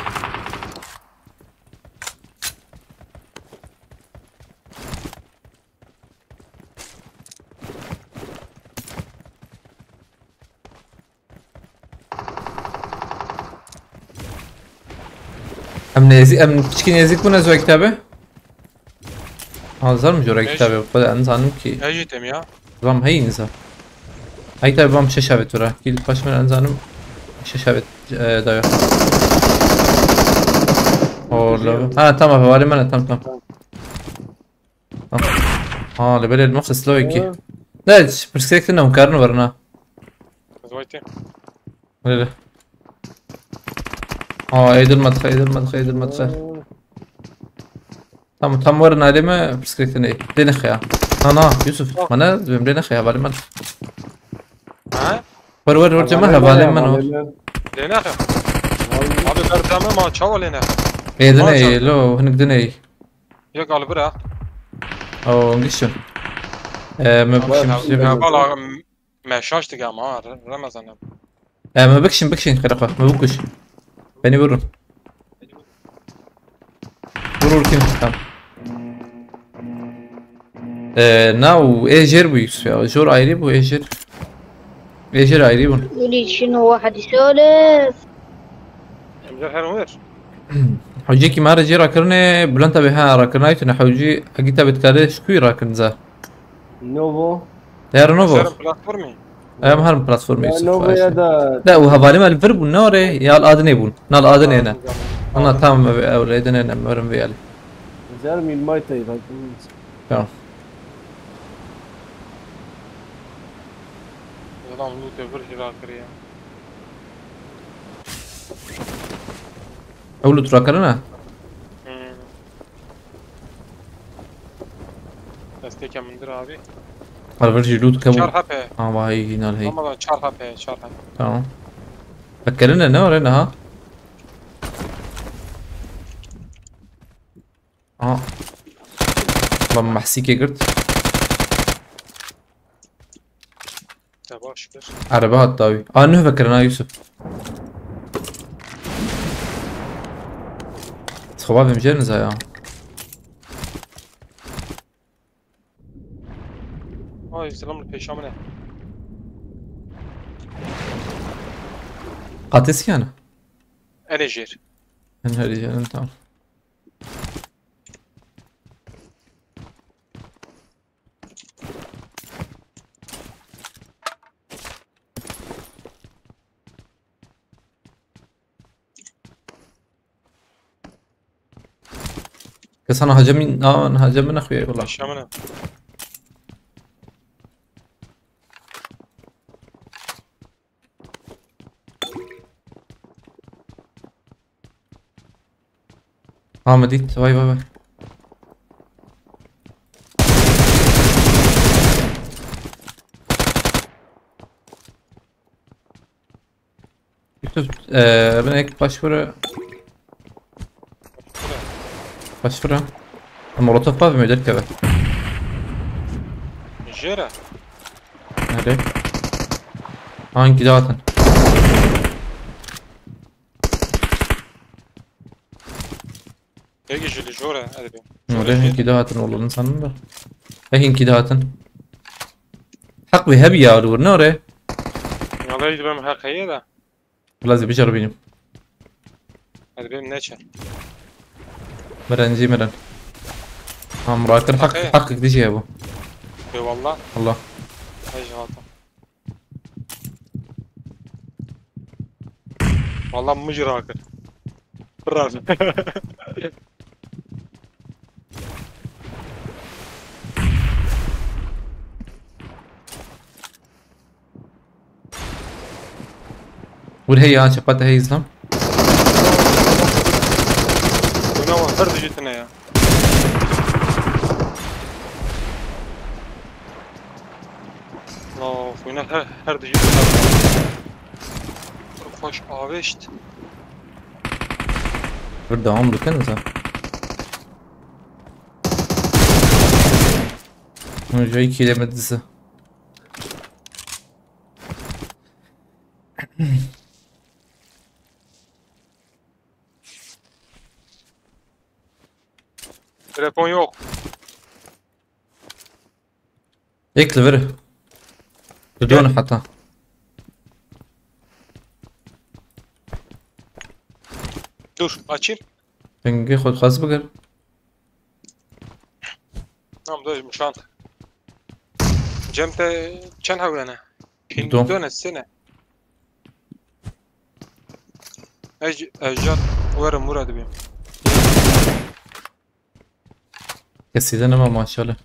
Em nêzî-, em piçkî nêzîk bûne ez we kitabê. Hazir mi jora Eş- kitabê? Xwe de em zanim ki. Ejî tem ya. Vam hey inza. Ay tabi vam şeş avê tura. Gil paş min em zanim şeş avê, e, dayo. Orada. Ha tamam, hevalê me ne, tamam, tamam. Ha, li belê li mix slow ki. Ha. Ne, pirsgirêk tune hûn karin werin ha. Ez waytê. Öyle. Aa, eğdirme dıka, eğdirme dıka, eğdirme dıka. Tamam, tam werin alê me, pirsgirêk tune. Lê nexe ya. Na, na, Yusuf, bana dibêm lê nexe ya, hevalê me. Ha? Wer, wer, wer, cema hevalê me o. Lê nexe. Abi berdame ma çawa lê nexe? Ê, dinê, lo, hinik dinê. Yek al bira. O, gişin. E, me Abi, bikişin, ya, bişin. Ya, bala, me şaş dike ama ha, re-, Ramazan abi. E, me bikişin, bikişin, xêra xwe, me bikuş. Beni vurun. Vur, vur, kim? Tamam. E, na, û ê jêr bû Yusuf ya, jor ayrî bû, ê jêr. Ê jêr ayrî bûn. قولي شنو واحد يسولف. Emre her wer. Hewcî kî me re jê rakirinê, Bülent abi ha rakirina tune hewcî, egî te bi dikare ji kuyî rakirin ze? Novo. Her Novo. Ser platformê. Em her platformê Ya Yusuf Novo Ayşe. Ya da De û hevalê me li vir bûn, ne orê? Ya li Adinê bûn. Na li Adinê ne. Tamam, Ana tamam. Tamam, ev, ev, Adinê ne, em werin vê yalê. Zer min may tey bak. Tamam. Adam loot ev bir hira kiriye. Ew loot rakirine? Hmm. Desteke min dir abi. Her vir jî loot kebû. Çar hepe. Ha, vay, hînal hey. Ama da çar hepe, çar hepe. Tamam. Vekerine ne orê niha? Aha. Lan mahsîkê girt. Te baş kir. Araba hat dawî. A, nuh vekirin ha Yusuf. Xwabim jê niza ya. Ay, selam, peşa min e. Qatê siyan? Enê jêr. En herî jêr, en tamam. Kes ana hacemi, na, hacemi nexuye wala. Şamine. Ha, me dît. Vay, vay, vay. Yusuf, e, ben ek başvuru. Başvuru. Molotof var mı? Derkeve. Jera. Nerede? Hangi dağıtın? Peki, ji li jor e, ez bêm. Öyle hinkî de hatin oğlum sandım da. E, hinkî de hatin. Hak ve hebi ya, dur, ne oraya? Vallahi, dibem heq heye de. Lazî bijar bînim. Ez bêm neçe. Mirencî miren. Ha, murakir hak, Hak heye. Hak dişi ya bu. Eyvallah. Allah. Hej hatim. Valla min jî rakir. Biraz. Wir hey ya, çepa te hey, Îslam. Oyna var, her dijî tine ya. La, oyna her, her dijî tine. Xweş avêşt. Bir devam dikin sen. Hûn ji wê kîlê min dizî. Telefon yok. Yek li vir. Tu dön heta. Dur, açayım. Pingê xwe dixwaz bigir. Tamam, dur, muşant. Cem te çend hewlene? Ping done sene. Ej, Ejat, were Murad bim. Kesî de nema maşallah.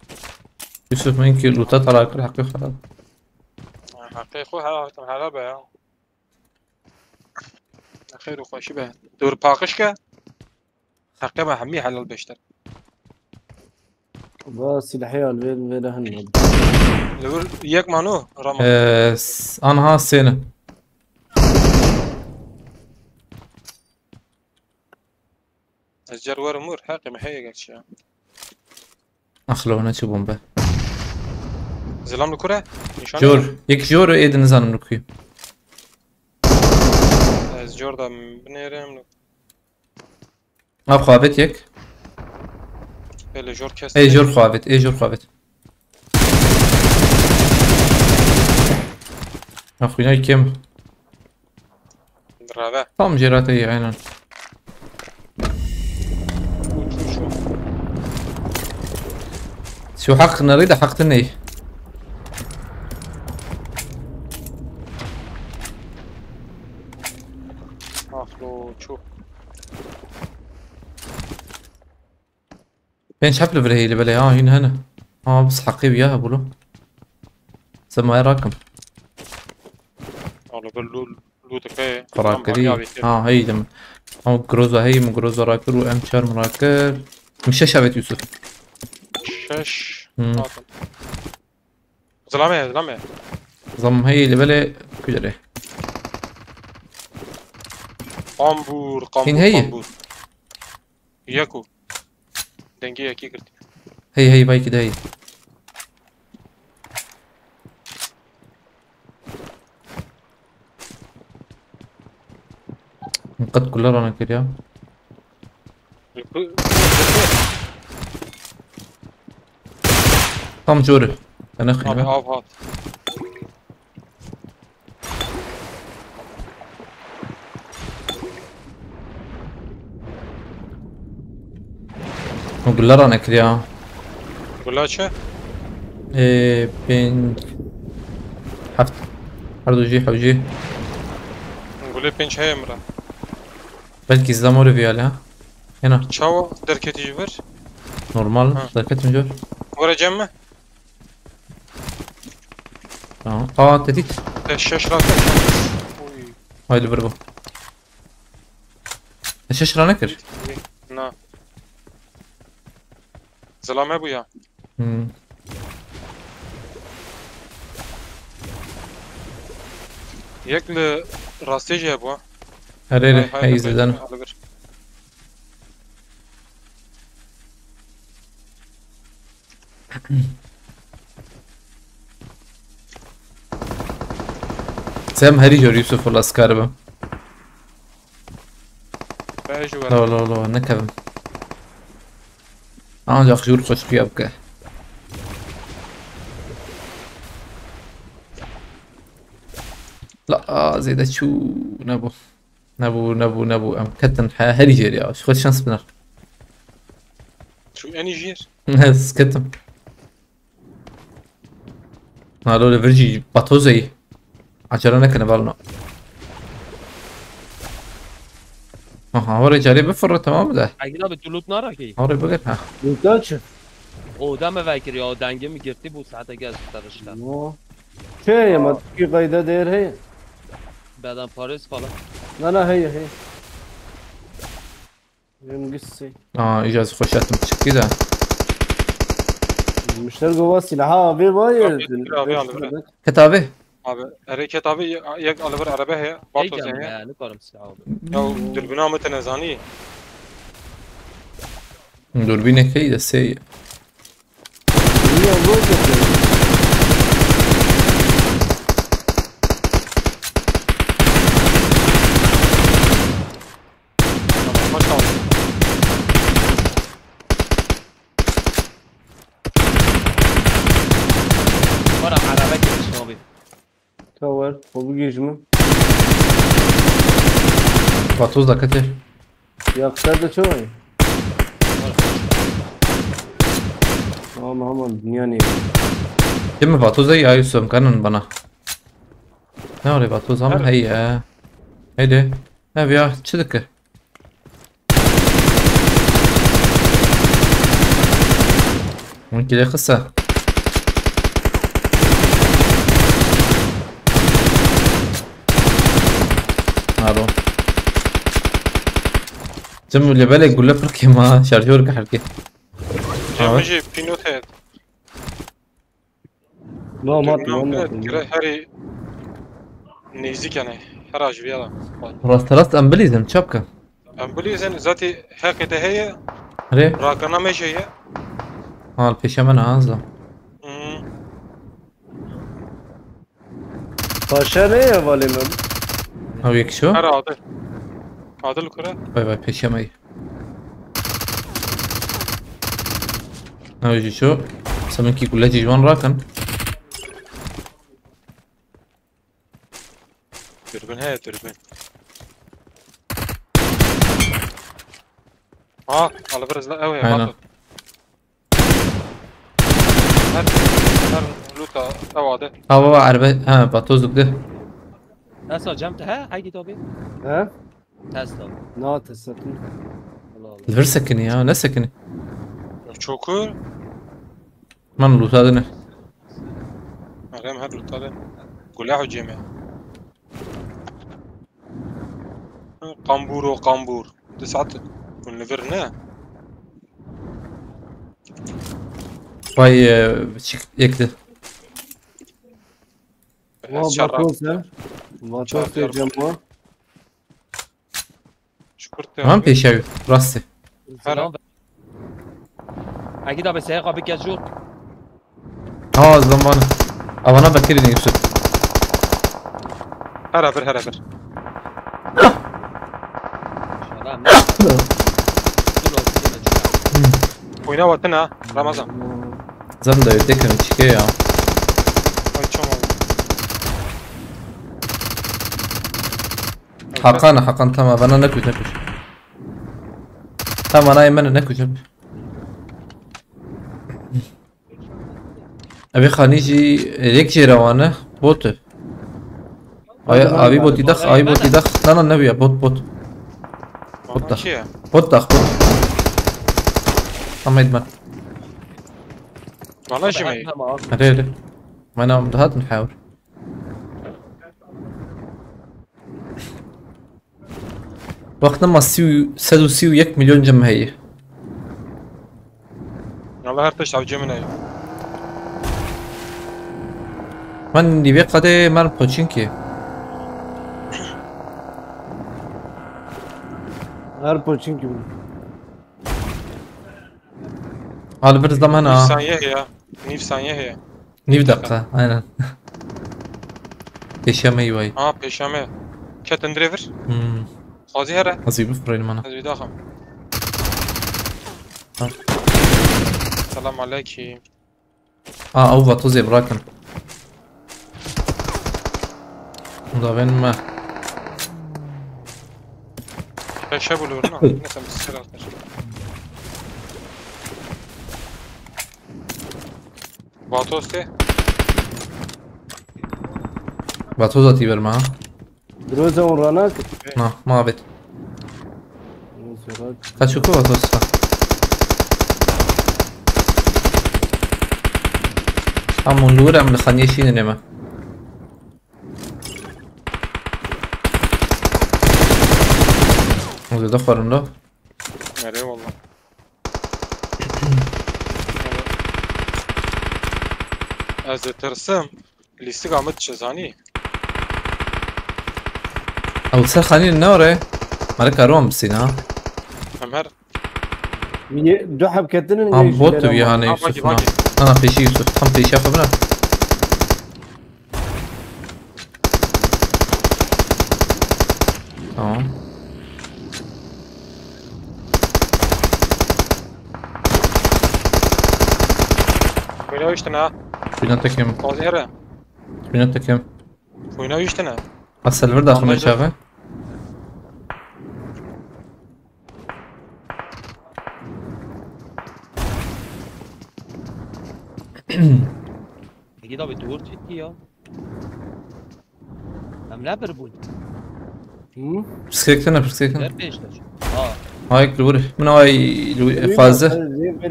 Yusuf min ki luta talakir hakkı xarab. Hakkı xo helal, helal be ya. Xeyr û xweşî be. Dur paqij ke. Heqê me hemî helal beştir. Va silahê al vê, vê de hin. Li vir yek mano, rama. Ee, s-, anha sêne. Ez cer werim wir, heqê me heye gerçi ya. Axlo, ne çi bombe. Zilam li kure? Nîşan Jor, nede? Yek jor ê de nizanim li kuy. Ez jor da binêrim. A xwavêt yek. Ê li jor kes Ê nede? Jor xwavêt, ê jor xwavêt. A xwînay kim? Rave. Tam jêra te yî, aynen. Uç, uç, uç. Şu haq nerede, haq te ney? Axlo, çu. Pênc heb li vir heyî li belê, ha, hîn hene. Ha, bis heqê wî ya hebûlo. Semaya rakim. Oğlum bir lu-, lu dikey. Karar Tamam, kiri. abi, abi, Ha, hey dem. Ha, groza hey, min groza rakir û em çar min rakir. Min şeş evet Yusuf. Şeş. Hmm. Zaten. Zilame, zilame. Zam hey li belê kujere. Kambur, kambur, Hîn hey. Kambur. Yeko. Dengê yekê girtî. Hey, hey, vay ki dey. Qet kula rana kiriya. Tam jor. Ana Abi xina. Av hat. Gulla rane kiriya. Gulla çi? Ê, pênc, heft. Her du jî, hew jî. Gulê pênc heye min re. Belkî zila morê viyale ha. Hena. Çawa derketî ji vir? Normal, Ha. Derketim jor. Were cem mi? Tamam. Aa, tehdit. Te şeş rakir. Oy. Haydi bir bu. Te şeş rane kir. Na. Zilame bû ya. Hmm. Yek li rastê jî hebû ha. Erê, erê, Hay, hay, hey, zêde ne. Alıgır. Sem herî jor Yusuf, wala ez karibim. Ben jî Lo, werim. Lo, lo, nekevim. Ancak jor xweşiya bike. La, a, zêde çû nebû. Nebû, nebû, nebû. Em ketin he, herî jêr ya. Ji xwe şans biner. Çû enî jêr. Ez ketim. Nalo li vir jî batozeyî. Acele nekine balna. Aha, oraya carê bifirre, tamam de. Egîd abi, tu loot narakî? Oraya bigir, ha. Lootan çi? O da me vekir ya, dengê min girtî bû, saete gel serişte. No. Şey, ama ki qayda değer heye. Bedenparêz falan. Na na, heye heye. Benim gitsin. Aa, îca ez xweş hatim çikî de. Müşter gova silahı abi var ya. Abi, abi, abi. Ket avê? Abi, erê ket avê, yek alıver araba heye. Bato Heyecan heye. Ya, ne karım silah abi. Ya dürbünê me te nezanî. Durbînê key de sey. Niye bu kötü? Tamam, baş al. Bana araba geçmiş abi. Tower, bu bir güç mü? Vatoz da ketê. Yaksa da çok iyi. Tamam, tamam, dünya ne? Değil mi Vatoz da ya Yusuf, kanın bana. Ne oluyor Vatoz ama? Hey ya. Hadi. Ne bir ya, çıdık. Min kile xisa. Alo. Cem, lebelê gule pir kêm ha, şarjör ki herkê. Cem jî pînot heye. No, mat, no, Dürbünê mat. me gire herî nêzîk yani. Her ajviya da. Rast rast em bilîzin, çapka. Em bilîzin, zatî heqê te heye, Rê, rakana me jê ye. hal peşe min anza. Hmm. Paşa ne ya vali mi? Ew yek şu. Her adil. Adil kure. Vay vay, peşe me. Ew jî şu. Seminkî gule jî ji wan rakin. Dürbün heye, dürbün. Aa, alabiliriz la, ew heye, Aynen. Bato. Her, her luta, ew ade. Ha baba, erbe, ha, Vatoz dikdi. Nasıl hocam? He, Egîd abi. He? Tesla. Na, tesettüm. Allah Allah. Li vir sekinî ya, ne sekinî? Çokur. Man luta dine. Merem her luta de. Gulah û cême. Qambûr û qambûr. Di saet hûn li vir ne? Vay, e, çik yekdi. Wa Şerra. Batos e. Batos e, Cem wa. Şükür te. Tamam, peşev, rastî. Her- Egîd abi, seyir abi gel jor. Ha, zamanı. Avana Bekir'in Yusuf. Her bir, her bir. İnşallah. Ne? Dur olsun, yine çıkar. Oyna vatin ha, Ramazan. Zem de ötekin çike ya. Ay, çam oldu. Hakan, Hakan, tamam, bana ne kuş, ne kuş. Tamam, bana yemin ne kuş, ne kuş. Abi Xanî jî yek jê re wane, bot. Ay, abi botî dax, abi botî dax. Na, na, ne ya, bot, bot. Bot da. Çi ye? Bot dax, bot. Ama etme. Valla jî me. Tamam. Hadi, hadi. Bana daha dün hawr. Wextê me sî û, sed û sî û yek milyon cem heye. Valla her tişt ev cemine ye. Min nîvê qedê mer poçinkî. Her poçin gibi. Al bir zaman Nîv ha. Saniye heye. Nîv Saniye heye. Nîv dakika, aynen. Peşeme yi vay. Ha, peşeme. Ket indire vir. Hmm. Xwazî here. Ez ê bifirînim ana. Ez bir daha. Ha. Selam aleyküm. Aa, ew vatozê birakin. Da ben me. Peşe bulur mu? Ne sen bir sıra atar. Vatos de. Vatoz atî ber me ha. Groza on ranak. Na, ma bet. Kaçuku va tosta. Tam hûn li wir em li xaniyê şînin ê me. Hûn zêde xwerin lo. Erê walla. Ez ditirsim. Lîstika min diçe zanî. Ew ser xanî ne re? Mare karoan bisîna. Em her Yê du heb ketinin Ha, lê ji bot lêre tu ya wan. Hane Ha, Yusuf bagi, na. Bagi. Ana pêşî Yusuf. Tam pêşiya xwe bira. Tamam. Xwîna wîştine. Xwîna tekim. Qazî here. Xwîna tekim. Xwîna wîştine. Asel vir daxim Anlayacak. Çaxê. Ege da bir dur çekti ya. Em ne bir bûn? Hı? Pirsgirêk tune, pirsgirêk tune. Ber pêş de. Ha. Ayek li wir. Min ay li wir Wî fazla.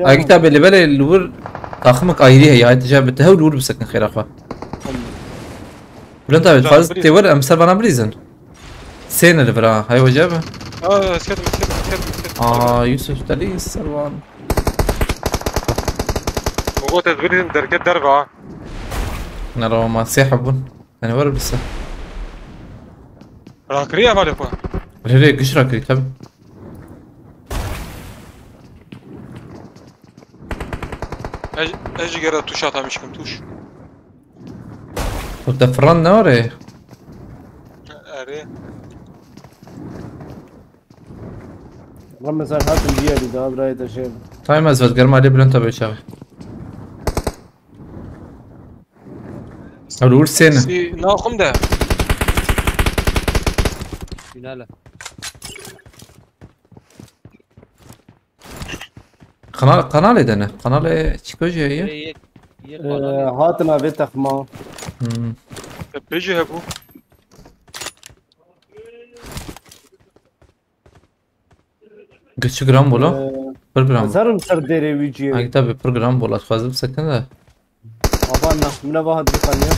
Ayek tabi li belê li wir taximik ayrî heye. Ay tija bi tehew li wir bisekin xêra xwe. Bülent abi, Can fazla biri. Tê wir em ser bana bilîzin. Sêne li vir ha. Hay hoca bi. Aa, esketim, esketim, esketim, esketim. Aa, Yusuf Deli Servan. Mugo tedbirîn derket derve ha. Ne rava ma sê hebûn. Yani var bir se. Rakirî hevalê xwe. Rê rê giş rakirî tabi. Ez, ez jî gere tûşa tamîşkim tûş. Tu te firan ne orê? Erê. Ramazan hatim diye bir daha buraya taşıyalım. Time ez vet germa lê Bülent abi çağı. Ew li wir sê ne? Sî naxim de. Tünele. Kanal, kanalê de ne? Kanalê çiko jî heye? Yê, yê, yê Ee, kanalê. Hatina vê texma. Hmm. Te pê jî hebû. Giçi gram bola? Ee, Pir gram. Zarim ser derê wî ciyê. Ay tabi pir gram bola. Dixwazim sekin de. Avan na, min ava hat dixaniya.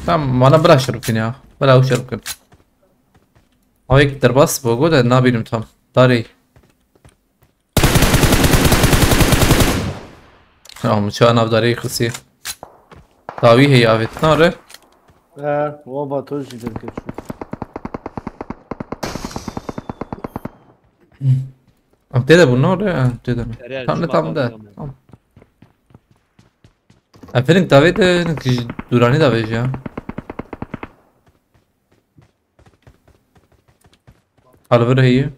Tamam, bana bira şer bikin ya. Bira ew şer bikin. Awek derbas bogo de nabînim tam. Darê. Ya, min çawa navdarê xisî. Dawî heye avêtina re. He, waba to jî derkeçû. Em tê de bûn, ne re? Em tê de ne. Erê, Tam ne şima tam de. Tamam. Em firing davê de, ne ki ji dûranî davê jî ya. Alvir heye.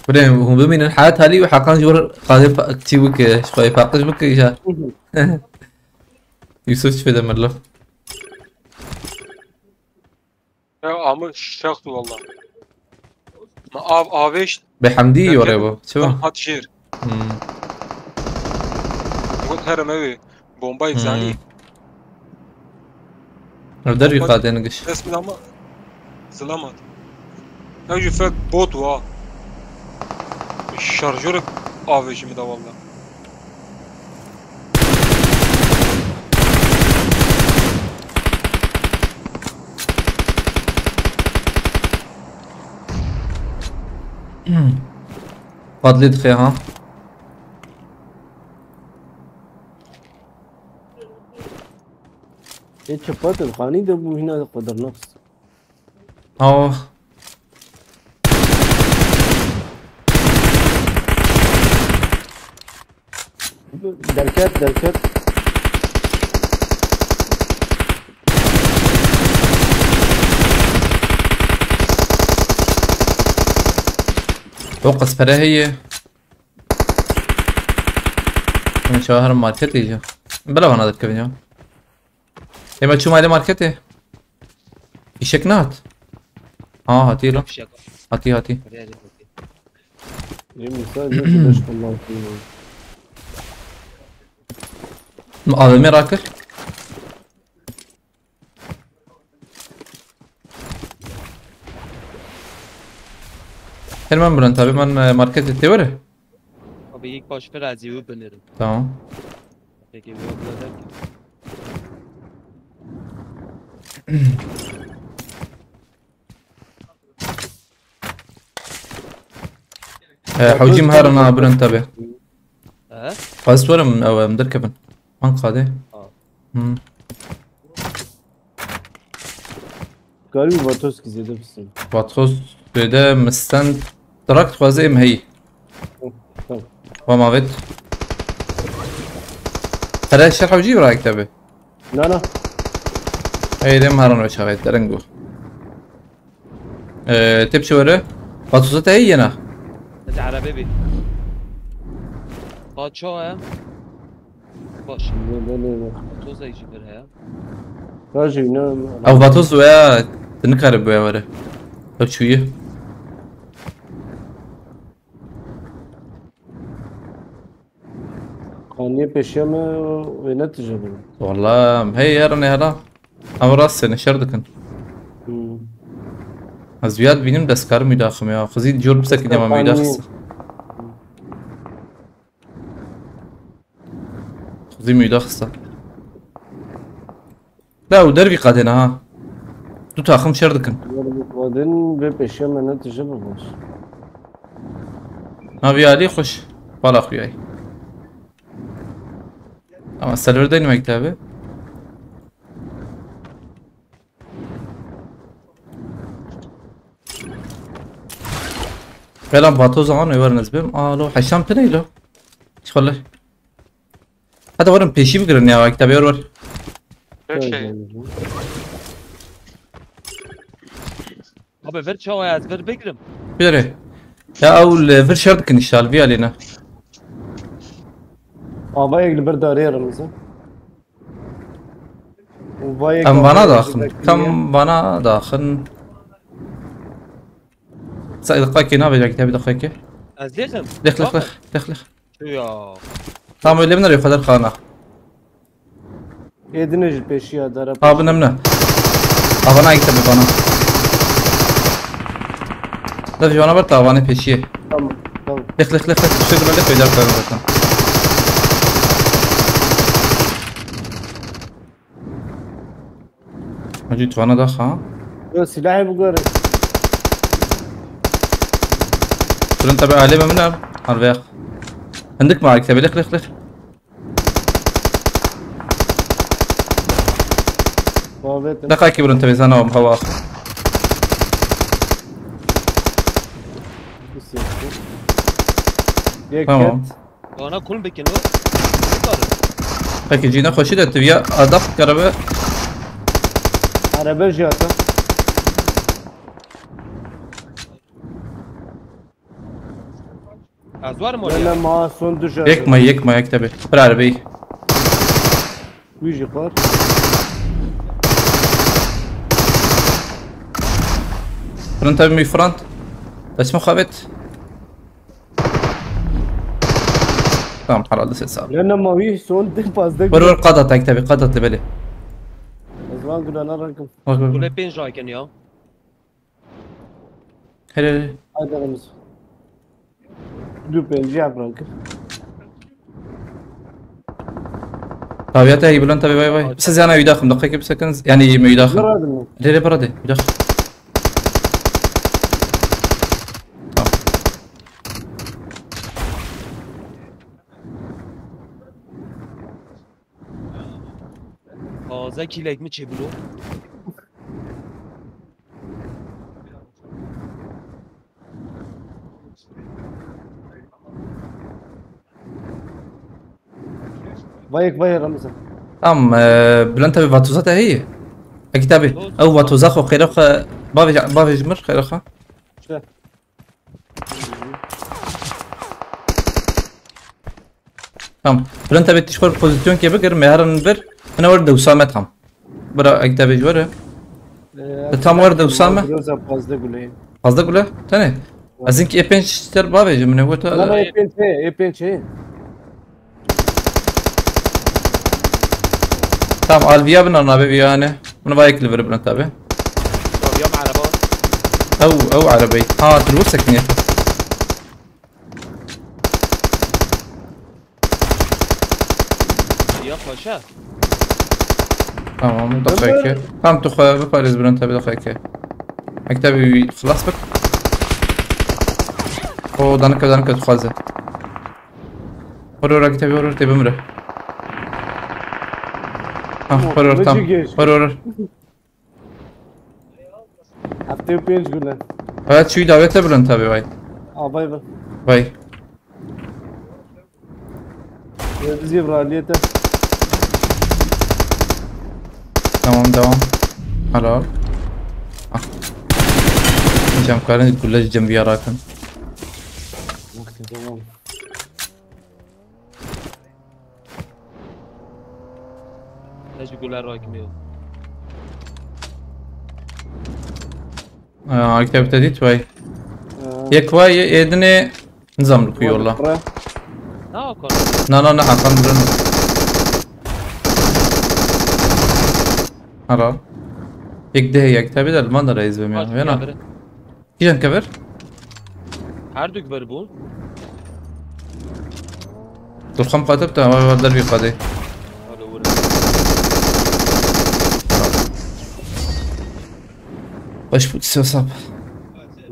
Bilê hûn bimînin, heyat halî û Hakan ji wir qadê pa-, çî bike, ji xwe paqij bike îja. Yusuf çi fêde mirlo. Ya, amir şaxtı valla. Ma av, avêş Bi Hemdî yore bu. Çi va? Hat jêr. Hmm. Got herem ew ê. Bombayek Hmm. zanî. Ev dervî Bomba qadên giş. Resmi ama zılamat. Ya jî fek bot wa. Şarjörek avêşi mi da valla. Fadlî dixe ha. Ê çipat in xanî de bû hîna xwe dernext. Aw. Derket, derket. O qez pere heye. Min çawa her marketê jî. Bila vana dikevin ya. Ê me çû malê marketê. Fîşek nehat. Ha, hatî la. Fîşek. Hatî, hatî. Hadi, hadi, hadi. Ê Musa, ne kadar kullan kullan. A V M rakir. Hemen Bülent abi, ben, e, market etti var ya. Abi ilk baş bir aziyu binirim. Tamam. Peki, bu yolda derken. E, hewcî min herin a Bülent abi. He? Xwest werim ew em derkevin. Man qadê. Ha. Hmm. Karî Vatos ki zêde bisin. Vatos zêde misten direkt xwezê em heyî. Tamam. Wa mavet. Tere şer hewcî bira ekte bi. Na, na. Ey, dem haran ve çavet, derengu. Ee, tip çi were? Vatoza te heye yena? Ez erebe bî. Paço he. Baş. Ne, ne, ne, ne. Toza jî bir he. Rajî, ne, ne. Ew vatoz we ya, tu nikare bi were. Ew çûye. Kaniyê pêşiya me wê ne tije bû. Wala, hey, herin ê hela. Em rastê ne şer dikin. Hmm. Ez viya dibînim destkarim wî daxim ya. Xizî cor bisekî dema wî daxist. Xizî wî daxist. La ew dervî qadêne ha. Du taxim şer dikin. Dervî qadên vê pêşiya me ne tije bibaş. Na vî alî xweş. Bala xuyay. Ama server deynim mektebi. Belam vatoz an över nezbim. Alo, heşam tine lo. Çikolle. Hadi oğlum peşi bigirin ya, kitabı yor var. Okey. Abi ver çawa ez ver bekrim. Bire. Ya ew li vir şer dikin inşallah, vî alîne. Avayek li bir darê Ramazan. Û vayek Em vana avayek daxin. Bekliye. Tam vana daxin. Sa deqayekê navê ya kitabî deqayekê. Ez lêxim. Lêx, lêx, lêx, lêx, lêx. Çi ya? Tam öyle mi nereye kadar kana? Êdine ji pêşiya dara. Abi nemne. Avana gitti bir bana. Da vana var da avane peşiye. Tamam, tamam. Lêx, lêx, lêx, lêx. Düştü buna lêx, öyle yapıyorum zaten. Hacı, tu vana daha ha? Yo, silahı bu gör. Durun tabi, aleme min em. Harbi ya. Hindik mi, kitabê, lêx, lêx, lêx. Babet. Deqayekê birin tevêzana û hewa. Yek Tamam. ket. Ana kulm bikin o. Peki, cî nexweşî de tu ya adap karabe. Araba jiyata. Ez werim oraya. Lele ma son düşer. Yek ma, yek ma, yek tabi. Bir arabayı. Wî jî xwar. Front tabi mi front. Destme xabet. Tamam, herhalde ses abi. Lele ma wî son de fazla. Vur vur, qada tek tabi, qada te beli. Ez van gülana rakım. Bak bak. Kule pênc rakin ya. Hele hele. Haydi aramız. Du pêncî ya bırakır. Tabiata iyi bulan tabi, bay bay. Siz yana üydaxım, dakika gibi sakın yani iyi mi üydaxım? Bırakın mı? Lere para de üydax. Tamam. Taze kilek mi çebilo? Vayek vayek Ramazan. Tamam, e, Bülent abi vatoza te heye. Eki tabi. Ew vatoza xo xêra xo bavê, bavê ji mir xêra xo. İşte. Tamam. Bülent abi tişxor pozisyon ke bigir, me herin bir. Hine wer dewsa me tam. Bira, ek tabi ji were. Ee, Tam wer dewsa me. Biraz da fazla gule. Fazla gule? Tane. Azin ki E pênc ter bavê ji min e wota. Lan E pênc he, E pênc he. Tamam, al viya bin, nabe viya ne? Bunu vay ekli verip lan tabi. Tabii ya, araba. Ew, ew arabayı. Ha, tu li wir sekiniye. Ya paşa. Tamam, daxeke. Tamam, tu xwe biparêz, Bülent abi, daxeke. Mektebî wî xilas bik. O, danike, danike, tu xwaze. Hor, hor, mektebî hor, hor, tê bimire. Ha, hor, hor, tam. Hor, hor, hor. Heftê û pênc gule. Evet, çûyî davete, Bülent abi, vay. Avay be. Vay. Biz yevraliyete. Tamam, devam. Helal. Ah. Cem karın gule cem bir yarakın. Tamam. Ne ji gule rakimiyor. Aa, aktivite dit vay. Yek vay, êdinê nizam li ku yolla. Ne akar? Na, na, na, Hakan durun. Helal. Yek de yek tabi de, man da reis bim ya. Vena. Kîjan kever? Her du kever bûn. Durxam qatib te, ama dervî qadê. Hadi vur. Baş bu siyasap.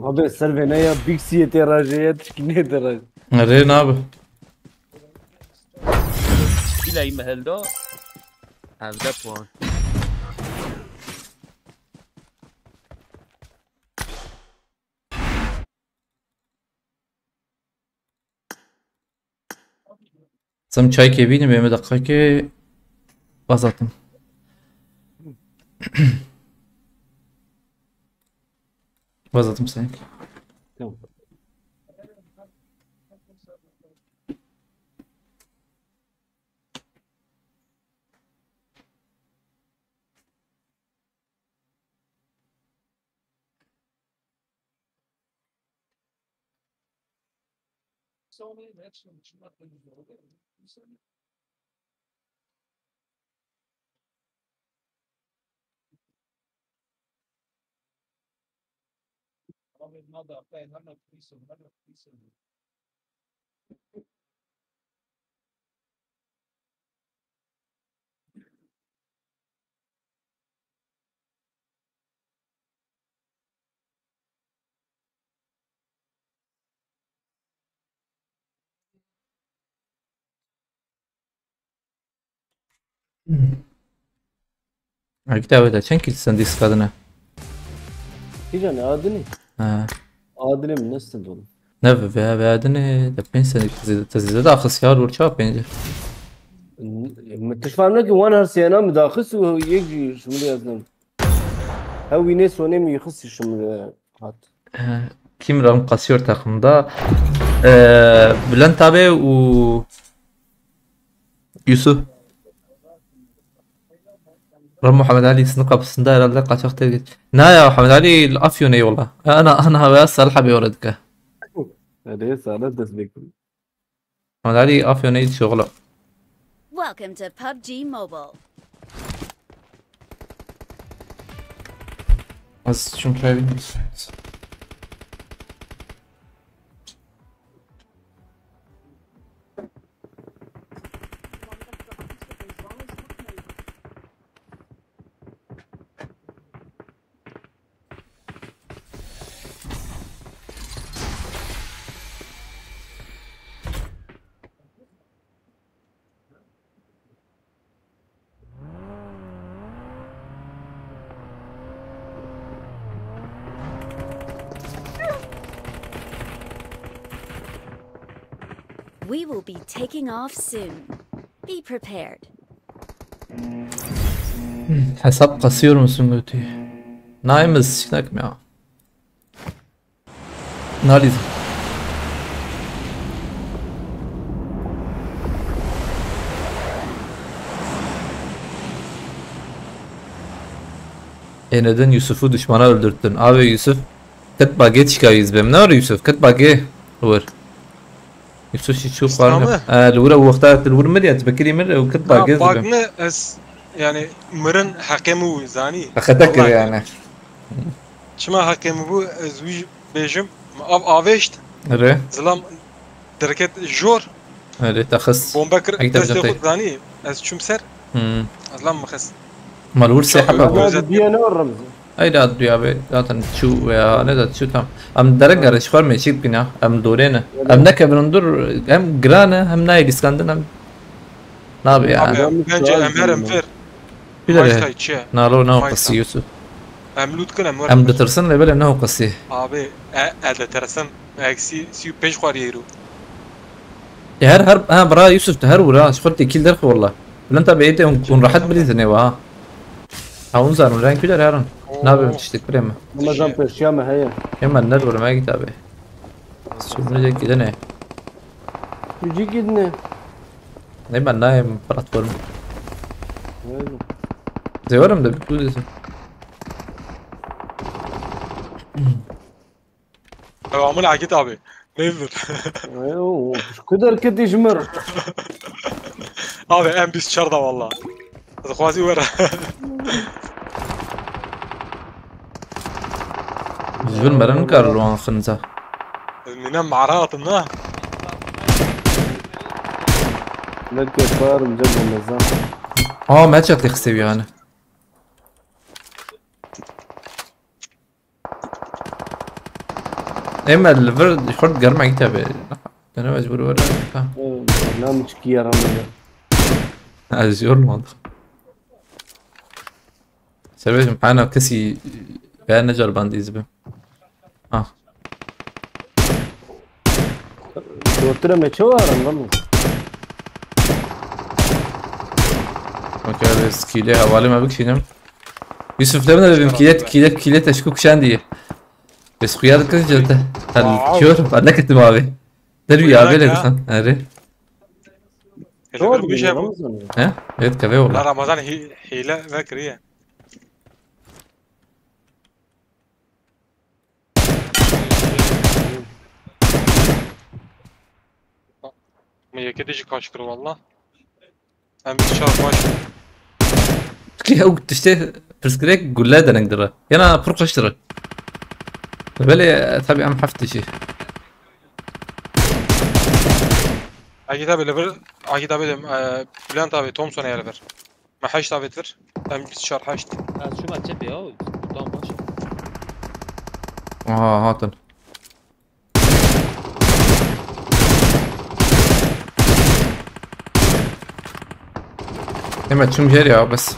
Abi ser ve ne ya, Big C'ye tê rajeye, tişkinê tê rajeye. Nereye ne abi? Bilay mehelda. Evde puan. Zim çaykê bînim, ême deqekê bazatim. Bazatim sen. Tamam. Ekte, evet, çend kil sen diska dine? Kîjan adinê? Ha. Adinê min nestin dolu. Ne ve ve ve adinê de pênc sene tezî tezî de axis yar vur çawa pênc. Min tişt fam neke wan her sêna min daxist û yek jî şimilî ez nem. Hew wî nê sonê min yixist şimilî hat. Kim ram kasıyor takımda? Ee, Bülent abi u Yusuf. Ram Muhammed Ali sınır kapısında herhalde kaçak terk et. Ne ya Muhammed Ali Afyon eyvallah. Ana ana havaya salih abi orada. Hadi sana destek. Muhammed Ali Afyon eydi şoğlu. Welcome to PUBG Mobile. Az çünkü evin. We will be taking off soon. Be prepared. Hesap kasıyor musun götü? Naimiz çıknak mı ya? Nalî. Êne din Yusuf'u düşmana öldürttün. Abi Yusuf, kit bagê çika yüz bim. Ne var Yusuf? Kit bagê vur. Yusuf şi çu xwarne. E, li wira wexta li wir mir ya, tu bekirî mir, ew kit bagê. Bagme ez Yani mirin heqê min bû, zanî? Heqete kir yani. Çima heqê min bû, ez wî bêjim, min av avêşt, Re. Zilam derket jor, Re te xist. Bombe kir, Ey, tabii, destê tabii. Xwe zanî, ez çûm ser, Hmm. ez lan min xist. Malur se Çok heba güzel. bû. Hadi diye ne var Remzi? Ay da duya be zaten çû ya ne da çû tam. Em derek gare şixwar me çîk bina. Em dorê ne. Em nekevin dur hem girane hem nayê diskandin hem. Nabe ya. Abi, bence em her em ver. Bir de Maçta içi. Nalo ne o Maçta. qasî Yusuf. Em lut kin em ver. Em ditirsin lê belê ne o qasî. Abi, e, e, ditirsin. Eksi sî û pênc xwar euro. E, her her ha bira Yusuf tu her ura şixwar tekil derxi walla. Lan tabi ete hûn hûn rahat bilîzin ê ha. Ha hûn zanin renk bir herin. Nabe tiştek birê me. Ramazan peşiya me heye. Hemen ne durum ey tabi. Sürmüne de gidene. Yüce gidine. Ne ben nayem platform. Öyle. Zewarım da bir kudüsü. Devamını Akit abi. Nedir? Eyo, şu kadar ki dijmir. Abi M bîst çar da valla. Dixwazî were. Jibin beren kar luan xinza. Nîne mara hatim na. Ne kefar ince Ramazan. Aa, me çatê xistê yani. Ê me li vir xurt germek tabi. Dene ez buru were. Ha. Nam çikiye Ramazan. Ez yorulmadım. Sebebim hana kesî veya ne carbandîz bi. Ha. Şortire me çawa Ramazan? Okey, biz kile havale me bikşinim. Yusuf, ne dedim, kile, kile, kile teşku kuşan diye. Biz kuyar kız cırtı. Hadi Wow. diyor, ben ne kötü abi. Ne bir Buyur abi lan ne ya. sen? Hadi. Ele bir bir şey bu. He? Evet, kahve La oldu. Ramazan hi- hile vekiriye. Me yekê dijî kaç kir valla. Em çar baş. Ki ew tiştê pirsgirêk gule denek dire. Yana pir xweş dire. Belê tabi em heft tişî. Akit abi li vir, Akit abi de, e, Bülent abi Thompson yer vir. Me heşt abi vir. Em çar heşt. Ez şuma çepê ya. Tam baş. Aha, hatin. Hemen çim jer ya bes.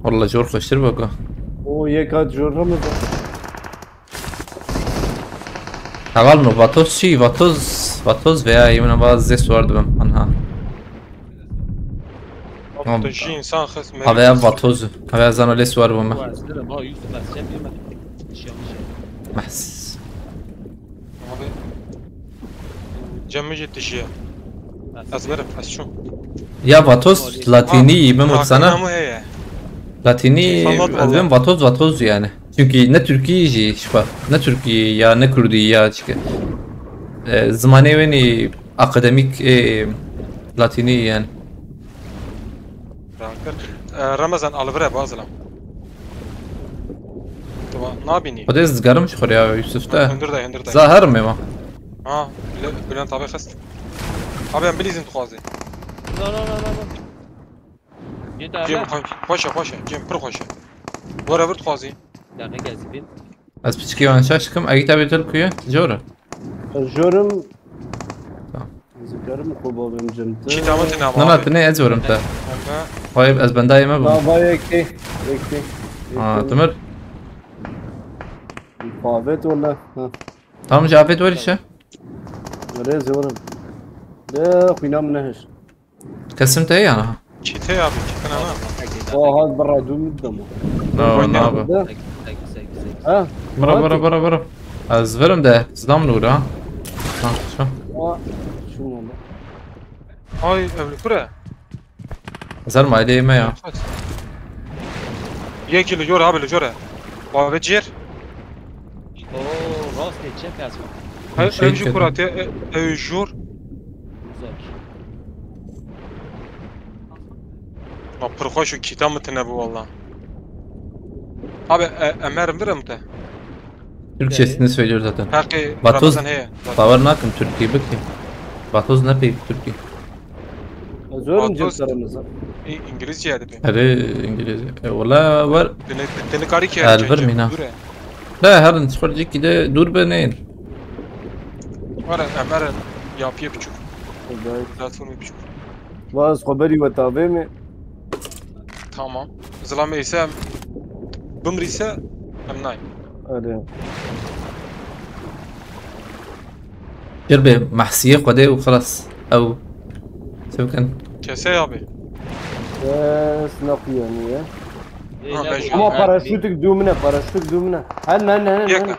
Valla zor koştur bak o. O yek hat jor Ramazan. Heval no vatoz çi? Vatoz, vatoz veya yemin bazı zes vardı ben. Anha. Abi tu jî insan xist me. Havaya vatoz. Havaya zano les var bu me. Bu arasında da bak Yusuf, ez çepê me. Şey yapmış. Mahs. Abi. Cem mi jî tişiye. Ez verim, ez çûm. Ya vatoz latini ben Hakkında sana. Mı heye? Latini Sanat ben vallahi. vatoz vatoz yani. Çünkü ne Türkiye jî şifa, ne Türkiye ya ne Kürdi ya çünkü. E, zimanê wenî akademik e, latini yani. Rahat kir. E, Ramazan alvire bazilam. Tamam, nabînî. O da ez digerim ji xwe ya Yusuf te. Hundir de, hundir de. Za herim êma. Ha, Bülent, Bülent abi xist. Abi em bilîzin dixwazî. No no no no no. Git Cem abi. xweş, xweş e, xweş e. Cem pir xweş e. Were vir dixwazî. Dernek ez bin. Ez piçikê wan şaş dikim. Egît abi tu li ku ye? Jor e. Ez jorim. Tamam. Ez karim ku babim cemte. Çî tamam tine Na na abi. tu ne ez werim te. Ama Vay ez bendayê me bûm. Na vay yekê. Yekê. Ha, Timir. Favet wala. Ha. Tamam ji afet ver işte. Rêz yorim. De xwîna min nehiş. Kesim te yana. çî te abi, çî tine ama. O hat bira dû min demo. No, no abi. De. Sek sek sek sek. Ha. Bira bira bira bira. Ez verim de zlam nûra. Ha, şu. Wa. Şu oldu. Ay evli kure. Zer maydeyê me ya. Yek li jor abi li jor e. Abi cêr. Oo, rastê çep ez. Ev Şey ev jî dedim. Kurate, ev jor. Uzak. Ma pir xweş û kîta min tine bû walla. Abi, e, Emer vir em te. Türkçesini söylüyor zaten. Heqê Vatoz Ramazan heye. Bawer nakim Türkiye biki. Vatoz ne pek Türkiye. Zor mu Vatoz- cep aramızda? İ- İngilizce ya dedi. Hadi İngilizce. E, wala var. Dini, dini kari ki. Elbir mina. La herin skorcik de dur be neyin. Var Emer yapıya buçuk. Zaten bir buçuk. Vaz xwe berî we tavê me. Tamam. Zilame ise bimri ise em nay. Hadi. Gir be mahsiye xwedê û xelas. Ew. Sevkin. Kese abi. Yes, ne qiyaniye. Ha, ben şu- Ama paraşütük dümüne, paraşütük dümüne. Hadi, hadi, hadi. Yeke.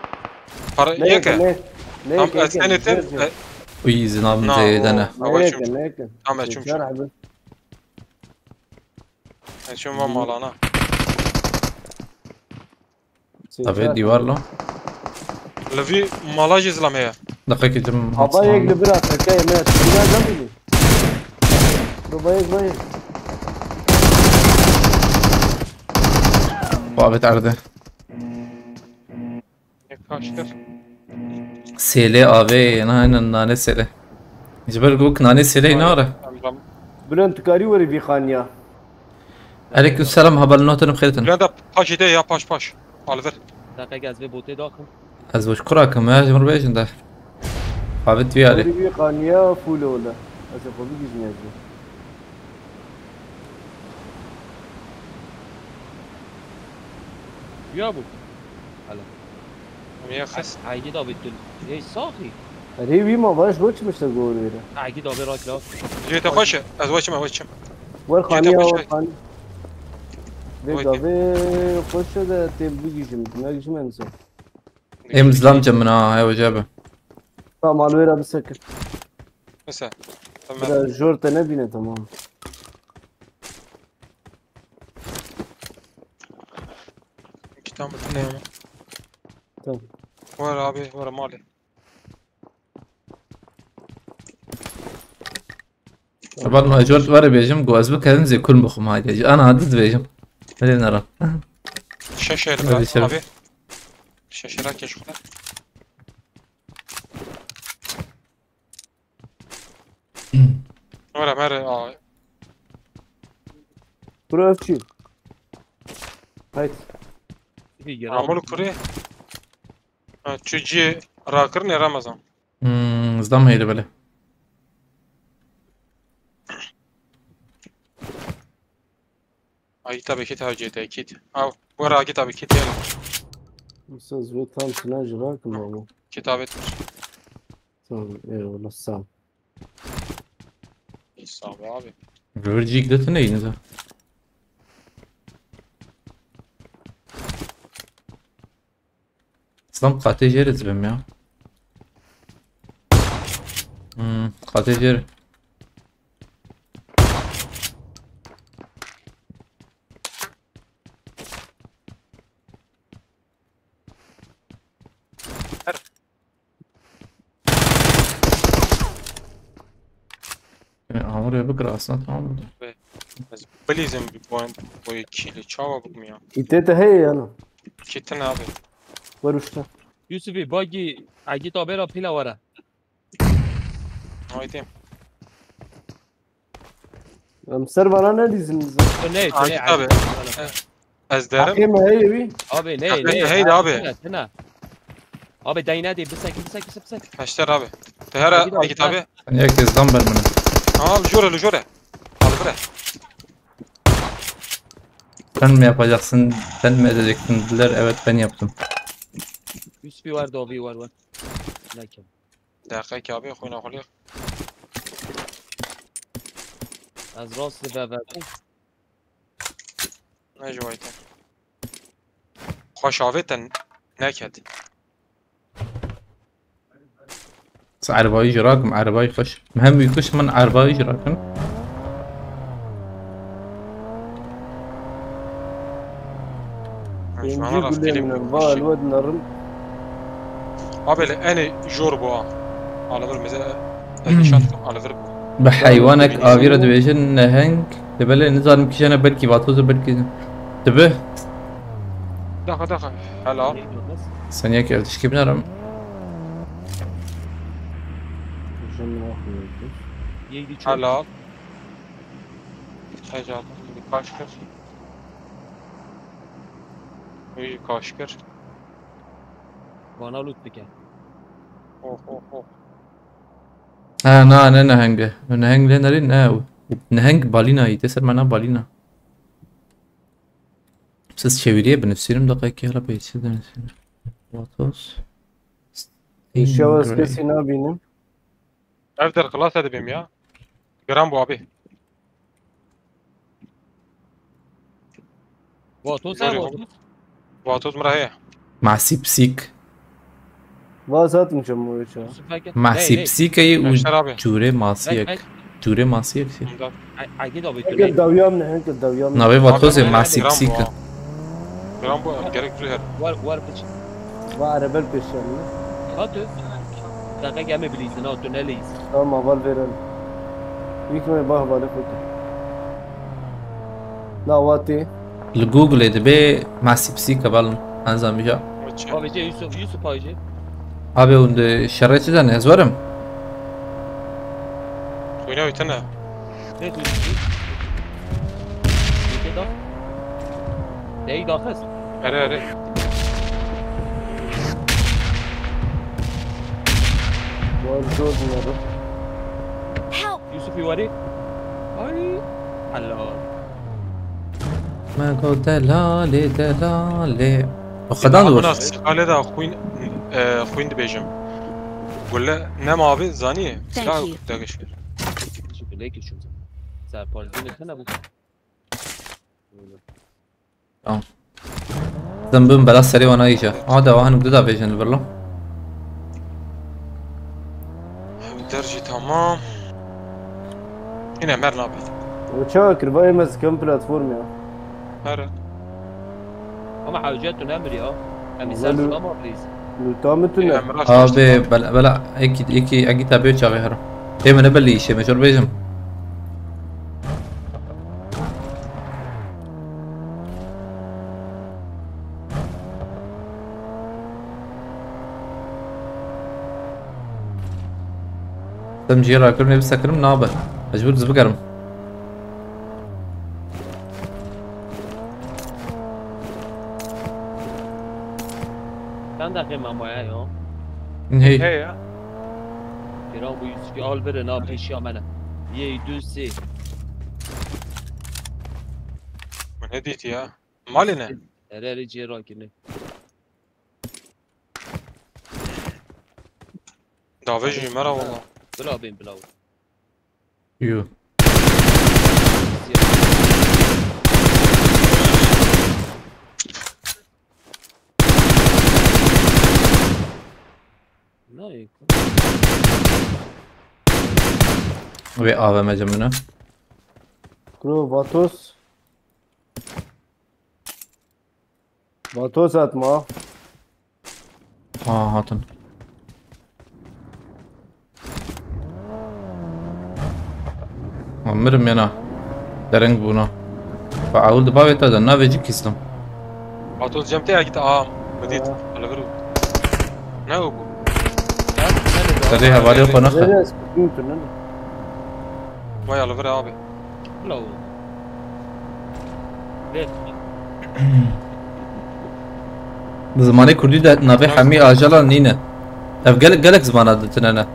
Para Ne yeke. Ne? Ne? Tam esnenetin. Uy zinabim Na, zeyde ne. o- Hava çum. Ne? Tam açım. Açım var malana. Tabii divarla. Levi malaj izlam heye. Dakika kim? Hava yek li bir ataka yemeğe. Bilmez ne bileyim. Dur bayık bayık. Babet ardı. Kaçtır. Sele abi, nane nane sele. Jiber gok nane sele ne ara? Tamam. Bülent Tukari weri vî xaniya. Aleyküm selam, haber noterim xeyretin. Bülent paş ide ya paş paş. Alver. Dakika ez vê botê daxim. Ez boş kurakim ya, jimur bejin de. Abi tu yari. Weri vî xaniya full ola. Ez xwe bigîjim ez. Ya bu. Hala. Niye xes? Aygid abi dün. Ey sahi. Erê wî ma baş goç mişte gor wêre. Aygid abi rak la. Cüyete hoş. Ez hoşum hoşum. Wer xaniya Cüyete wer hoş. xaniya. Vê Oy. gavê xweşe de tê bigîjim. Ne gijim en son. Em zlam cemina, he hoca abi. Tamam, alwêra bisekir. Mesela. Tamam. Biraz jor te nebîne tamam. Kitabı ne ama? Tamam. Var abi, var mali. Taban ma jort were bêjim, ku ez bikerim zê kurm bixwim haydi. Ji ana did bêjim. Hadi nara. Şaşır Hadi şeref. Abi. Şaşıra keşkule. Ora mer a Kuru öfçü. Haydi. Bir yer amul kuri. Ha, çocuğu rakır ne Ramazan? Hmm, zdam heydi bele. Ay tabii ki tabii ki. Al. Bu ara ki tabii ki diyelim. Mesela zor tam silah jira kim ama. Kitabet. Tamam, eyvallah sağ ol. İyi sağ ol abi. Gürcük de tüne yine. Zlam katê jêr dibim ya. Hmm, katê jêr. Yani hamur yapıp aslında tamam mı? Bilizim bir boyun boyu kili çava bıkmıyor. Kite de heye yani. Kitin abi. Var usta. Yusufî bagî Egît abi ra pîla were. Haydi. Em ser vana ne dizim bize. Ne Ay, ne abi. Ez derim. Hakim heye wî. Abi ne Hakim ne. heydi abi. Tına tına. Abi dayna de bisek bisek bisek bisek. Kaçlar abi. Tehera Egît abi, Egît abi. Sen herkes zam ver bana. Tamam jore lu jore. Al bre. Sen mi yapacaksın? Sen mi edeceksin dediler. Evet ben yaptım. Yusufî were dovî were were. Nekim. Dakika ki abi koyun akıllı. Ez rast li vevedim. Ne juvayte. Xoş avêtin neket. Ez erebayî ji rakim, erebayî xweş. Min hem wî kuşt, min erebayî ji rakin. Ji Pêncî vana gulê rastgele min bir va şey. elwe dinarim. Abi le ene jor bu ha. Alivir bize. Ez nişan tutum alivir bu. Bi heywanek avî re dibêjin neheng. Dibelê nizanim kîjan e, belkî vatoz e, belkî. Dibi. Daxa, daxa. Helal. Seniyek ev tişkî binêrim. Helal. Heyecanlı. Kaç kır? Uy, kaç kır? Bana loot bike. Oh, oh, oh. Ha, na, ne nehenge. Neheng lê nerî ne. Neheng balîna yî. Te ser mena balîna. Siz çeviriye binusînim, deqekî hala peyçe denusînim. Vatos. Şewas kesî nabînim. Ev der xilas dibêm ya. Giran bû abi. Vatos e, Vatos. Vatos min re heye. Masî psîk. Vaz hatim çemû çawa. Masî psîkeyî û cûrê masiyek. Cûrê masiyek şey. Egid abi tu ne? Hinkel davyam ne, hinkel davyam ne. Navê Vatozê masî psîk e. Giran bû, gerek tu her. War, war piç. Va erebel pêşiyan ne. Vatos. Daqa geme bilîzin ha, tu ne lîz. Tamam, val veren. Yıkmaya bah vale koydu. Na wati. Li Google-ê dibê masî psîk e, belin. Enzamîja. Avêje Yusuf, Yusuf avêje. Abi hûn di şerê çi de ne? Ez werim. Oyna oytana. Ne diyorsun? Ülke dağ. Neyi dağız? Are are. Var zor bunları. Yusuf yuvarı. Ay. Allah. Me got delalê delalê. O xedan dur. Amına sikale da xwîn, e, xwîn dibêjim. Gule ne mavi zanî. Silah degişir. Şimdi ne geçiyorsun? Sen polizin etsene bu. Tamam. Zim bin bela serê wana îşe. Ama dewa hanım da bêjin birlo. Derci tamam. Yine mer nabi. O çawa kir? Vay, me zikem platform ya. Her. Ama hewce tu nemir ya. Em insan zılamam reis. Lûta min tune. Abi bela bela eki eki eki tabi çağı her. Ê min ne belli işe, me jor bêjim. Dem cihê rakirim, ê bisekirim nabe. Mecbur diz bigerim. Çend deqê me maye ya? Hey. Hey ya. Kira bu yüz iki al verin ha, peşiya mene. Yey düz si. Bu ne diyeti ya? Mali ne? Ereri cera kini. Davê ji me re wala. Bila bên bila. Yo. Nayê. Wê A V M cemine. Kuro Vatos. Vatos atma. Ha, hatin. Ha, mirim yena. Dereng bûna. Fa ewil di bavê te de navê cî kîslim. Atos cem te ya git ağam. Bedit. Alevir. Ne o bu? Serê hevalê xwe nexe. Nereye sıkıntı ne? Vay alevir abi. Hello. Left. Bi zimanê kurdî de navê hemî ajala nîne. Ev gelek gelek zimana di tine ne.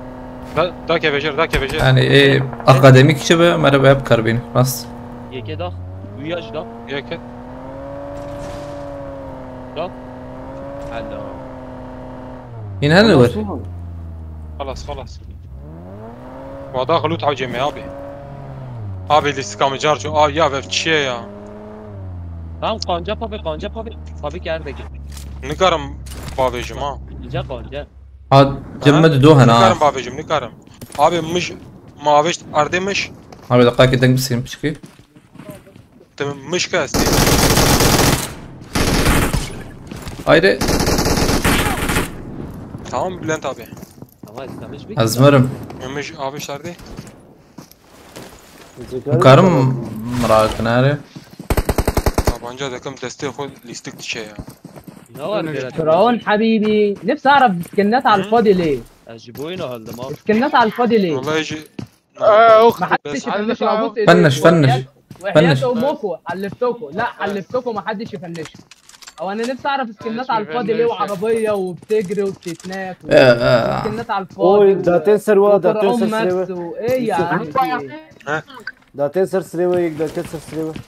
Da, da kevejir, da kevejir. Yani e, akademik çi be, mere be hep karbin. Rast. Yeke da. Uyaj da. Yeke. Da. Hello. Yine ne var? Halas, halas. Wada xelut hewcê me abi. Abi lîstika min car çû. Abi ya vev çi ye ya? Tamam, qanca pavi, qanca pavi. Pavi kerdeki. Nikarim bavêjim ha. Qanca qanca. Ha, cem me di do hena. Nikarim bavêjim, nikarim. Abi mij, ma avêjt erdê mij. Abi deqakê deng bisînim piçkî. Tim mij ke estî. Haydi. Tamam Bülent abi. Ama istemiş bir. Ez mirim. Mij avêjt erdê. Dikarim miraqinare. Tabanca dekim destê xwe lîstik diçe ya. Firavun habibi, nefsi araf skinnet al fadili. Ez ji boyuna haldim abi. Skinnet al fadili. Vallahi ji آه، اخت محدش يفنش لابوس ايديك. فنش، فنش. وحياة امكم حلفتكم، لا حلفتكم محدش يفنش. او انا نفسي اعرف سكنات على الفاضي ليه، وعربيه وبتجري وبتتناك و- آه، آه. سكنات على الفاضي Oy, da tê ser wa, da tê ser sirê we. ايه يا عمي؟ Da tê ser sirê we, yek da tê ser sirê we.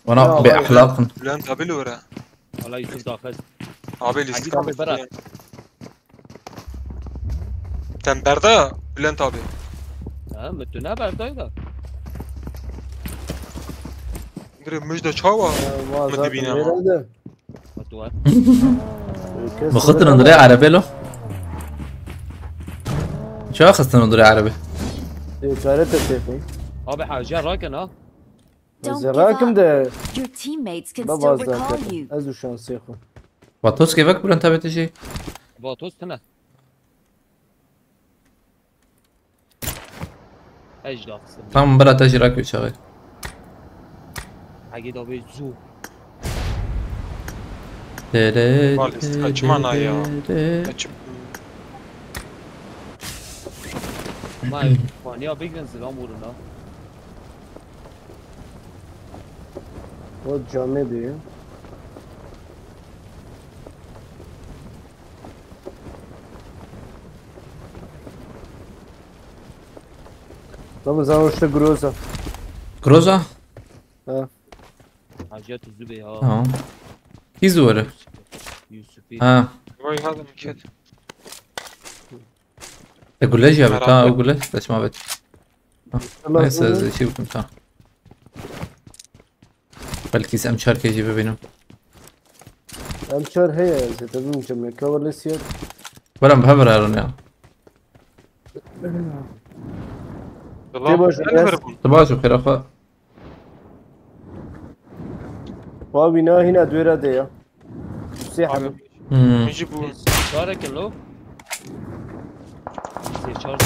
Wana bi ahlaqın. Bülent abi li were. Valla Yusuf daxil. Abi Hadi lîstik abi abi, bırak. Bülent. Sen berda Bülent abi. Ha, mütüne berdaydı. Gire müjde çawa. Wa Mı zaten dibine ama. Herhalde. Batuhan. Bixistin dirê erebê lo. Çawa xistin dirê erebê? Ticaret de têxin. Abi hacı rakin ha. Don't Ez give rakim up. De Your teammates can da still baz recall zaten. You. Ez û şansê xwe. Vatos kevek Bülent abi tijî. Vatos tine. Ej daxistin. Tamam bira te jî rakê çaxê. Hagi da be zu. Dere, Bak, kaçma na ya. Kaçıp Ma vaniya bigrin zilam uğruna. O camê diyor. Tabi sen işte Groza. Groza? Ha. Hacı tuzu be ya. Tamam. Kî zû were? Yusuf'i. Ha. Vay hadi miket. E gule jî abi. Merhaba. Tamam o gule. Saçma bet. Neyse ez şey bikim tamam. Belki em çarkê jî bibînim. Em çar heye zêde bim cemleka wele siyar. Were em bi hev re herin ya. Valla baş, el ver bunu. Tu baş û xêra xwe. Wa wîna hîna duyra de ya. Sê Abi, hebe. Hmm. Mecî bu. Çarek lo. Zê çar.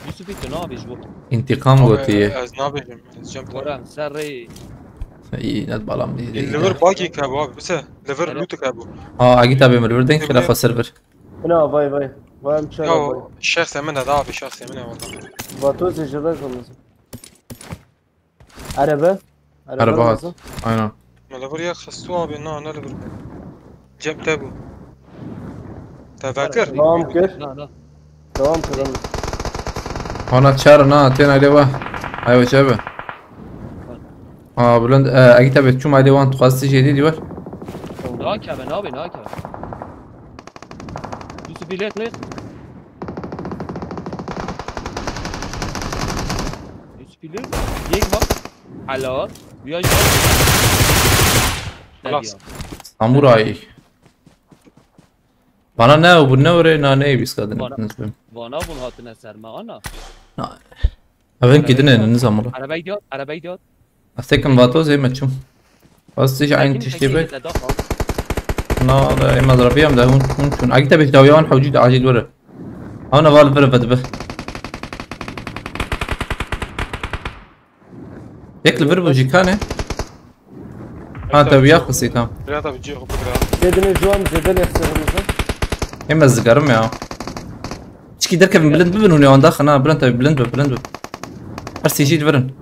Yusuf'i tu ne yapıyorsun bu? İntikam Abi, gotiye. Ez nabêjim. Ez cem Wara ser rey. İyi net balam diye. Liver bagi kabu abi. Bise liver Evet. Lutu kabu. Ha, Agit abi mirvir denk xêra xwe ser bir. Hina vay vay. Vay em çar vay. Ya şahs emine da abi, şahs emine valla. Vato zêjira kalmasın. Araba. Araba hat. Aynen. Me liver ya xestu abi, na ne liver. Cem te bu. Tefekkir. Tamam kir. Na na. Tamam kir. Hana çar na tena leva. Aywa çabe. Ha Bülent, e, Agit abi çum ayde wan tuxasti jedi diyor. Na kebe, na be, na kebe. Yusuf'i lek lek. Yusuf'i lek. Yek bak. Helal. Uyan. Halas. Samuray. Bana ne bu ne oraya na ne biz kadın Bana. Etmez ben. Vana bun hatine serme ana. Evin gidin ne zaman. Araba gidiyor, araba gidiyor. Astekim vato zeyme çum. Bas tij aynı Lakin tişki peki bek. ne daha? Na da emel rabiyam da hun hun çun. Agit abi dawiyan hawci de acil were. Ana val bir bed be. Yek li vir bu jî kane. Ha te wiya xwesî tam. Bira da bir cihaz bira. Zêdine juan zêde lehse hemze. Hem ez digerim ya. Çikî derkevin bilind bibin hûn ê wan daxin ha bilind tabi bilind bi bilind bi. Her sê jî divirin.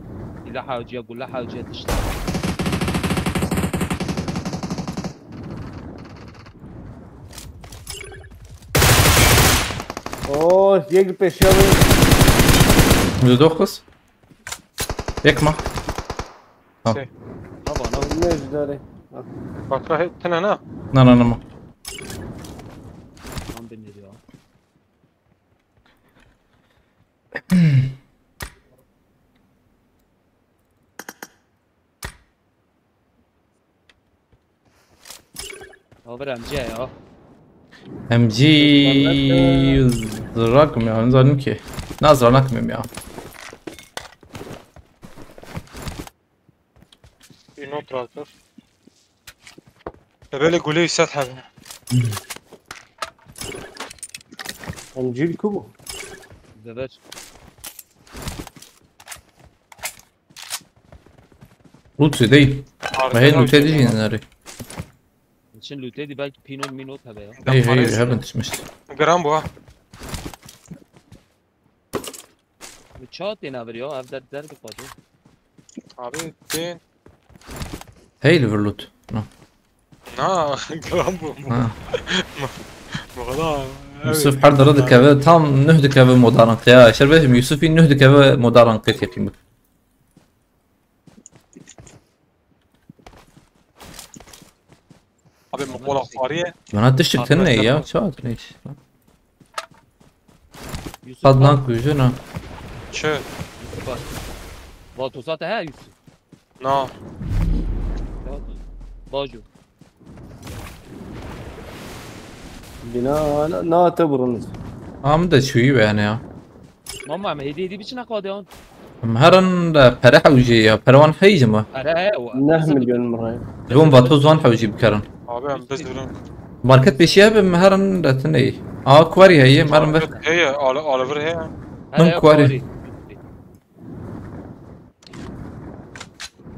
Gula hawciya, gula hawciya tişta. Oh, yek peşiya bî. Yüzde dokuz. Yek ma. Ha. Şey. Baba ne? Ne jidare. Bak he tene ne? Na na na ma. Lan beni diyor. Abi M C ya. M G zirakim ya, ne zalim ki. Na zirakim ya. Bir not rahatır. Ebele guleyi set hadi. Em cîl ku bu? Zever. Loot zêde ye. Me hê lootê dijî nerê. Çin lootê dî belkî pînot mînot hebe ya. Hey hey, haven't missed. Gram bu ha. Çawa têne vir ya? Ev der, der dixwaze. Abi, tên. Hey, li vir loot. No. Na, gram bu. Ha. Bu kadar. Yusuf her dere dikeve, tam nuh dikeve moda ranqê ya. Şer bêjim, Yusufî nuh dikeve moda ranqê teqîm bike. Abi, min qola xwariye. Bana tiştik tene ya, çawa tune iş? Yusuf, bak. Kadnan kujuna. Çi? Yusuf, bak. Vatosat he Yusuf. Na. Baju. Bina na, na te burun. Am da çuyi be yani ya. Mama, em hêdî hêdî biçine qadeyan. Em herin de pere hewcê ya, pere wan heyî mi? Pere heye, wa. Neh milyon mi re? Ji bo vatoz wan hewcî bikerin. Abi, em biz birin. Market pêşî hebe, em herin de tune yî. A, kuwarî heye, em herin vir. Market heye, al-, alivir heye. Min kuwarî.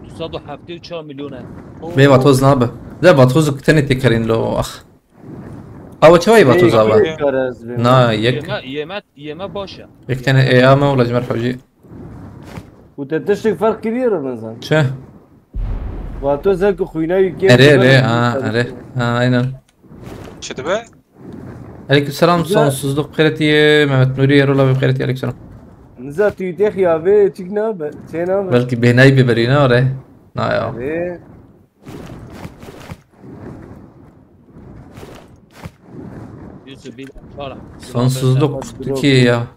Du sed û heftê û çar milyon e. Bê vatoz nabe. De vatoz tenê têkerîn lo, ax. Awa çawa ye vatoz awa? Na, yek. Yeme, yeme, yeme baş e. Yek tane ê ya me wala ji me re hewcî. Û te tiştek ferq kiriye re mezan. Çi? Vatoz e ku xwîna wî kêm. Erê, erê, ha, erê. Ha, aynen. Çi dibe? Aleykümselam, sonsuzluk xêretiye, Mehmet Nuri, Erol abi xêretiye, aleykümselam. Niza tu yutêx ya vê çik nabe, çê nabe. Belkî bêhnayî bê berî ne re? Na ya. Erê. Yusuf, bir çara. Sonsuzluk kutukiye ya.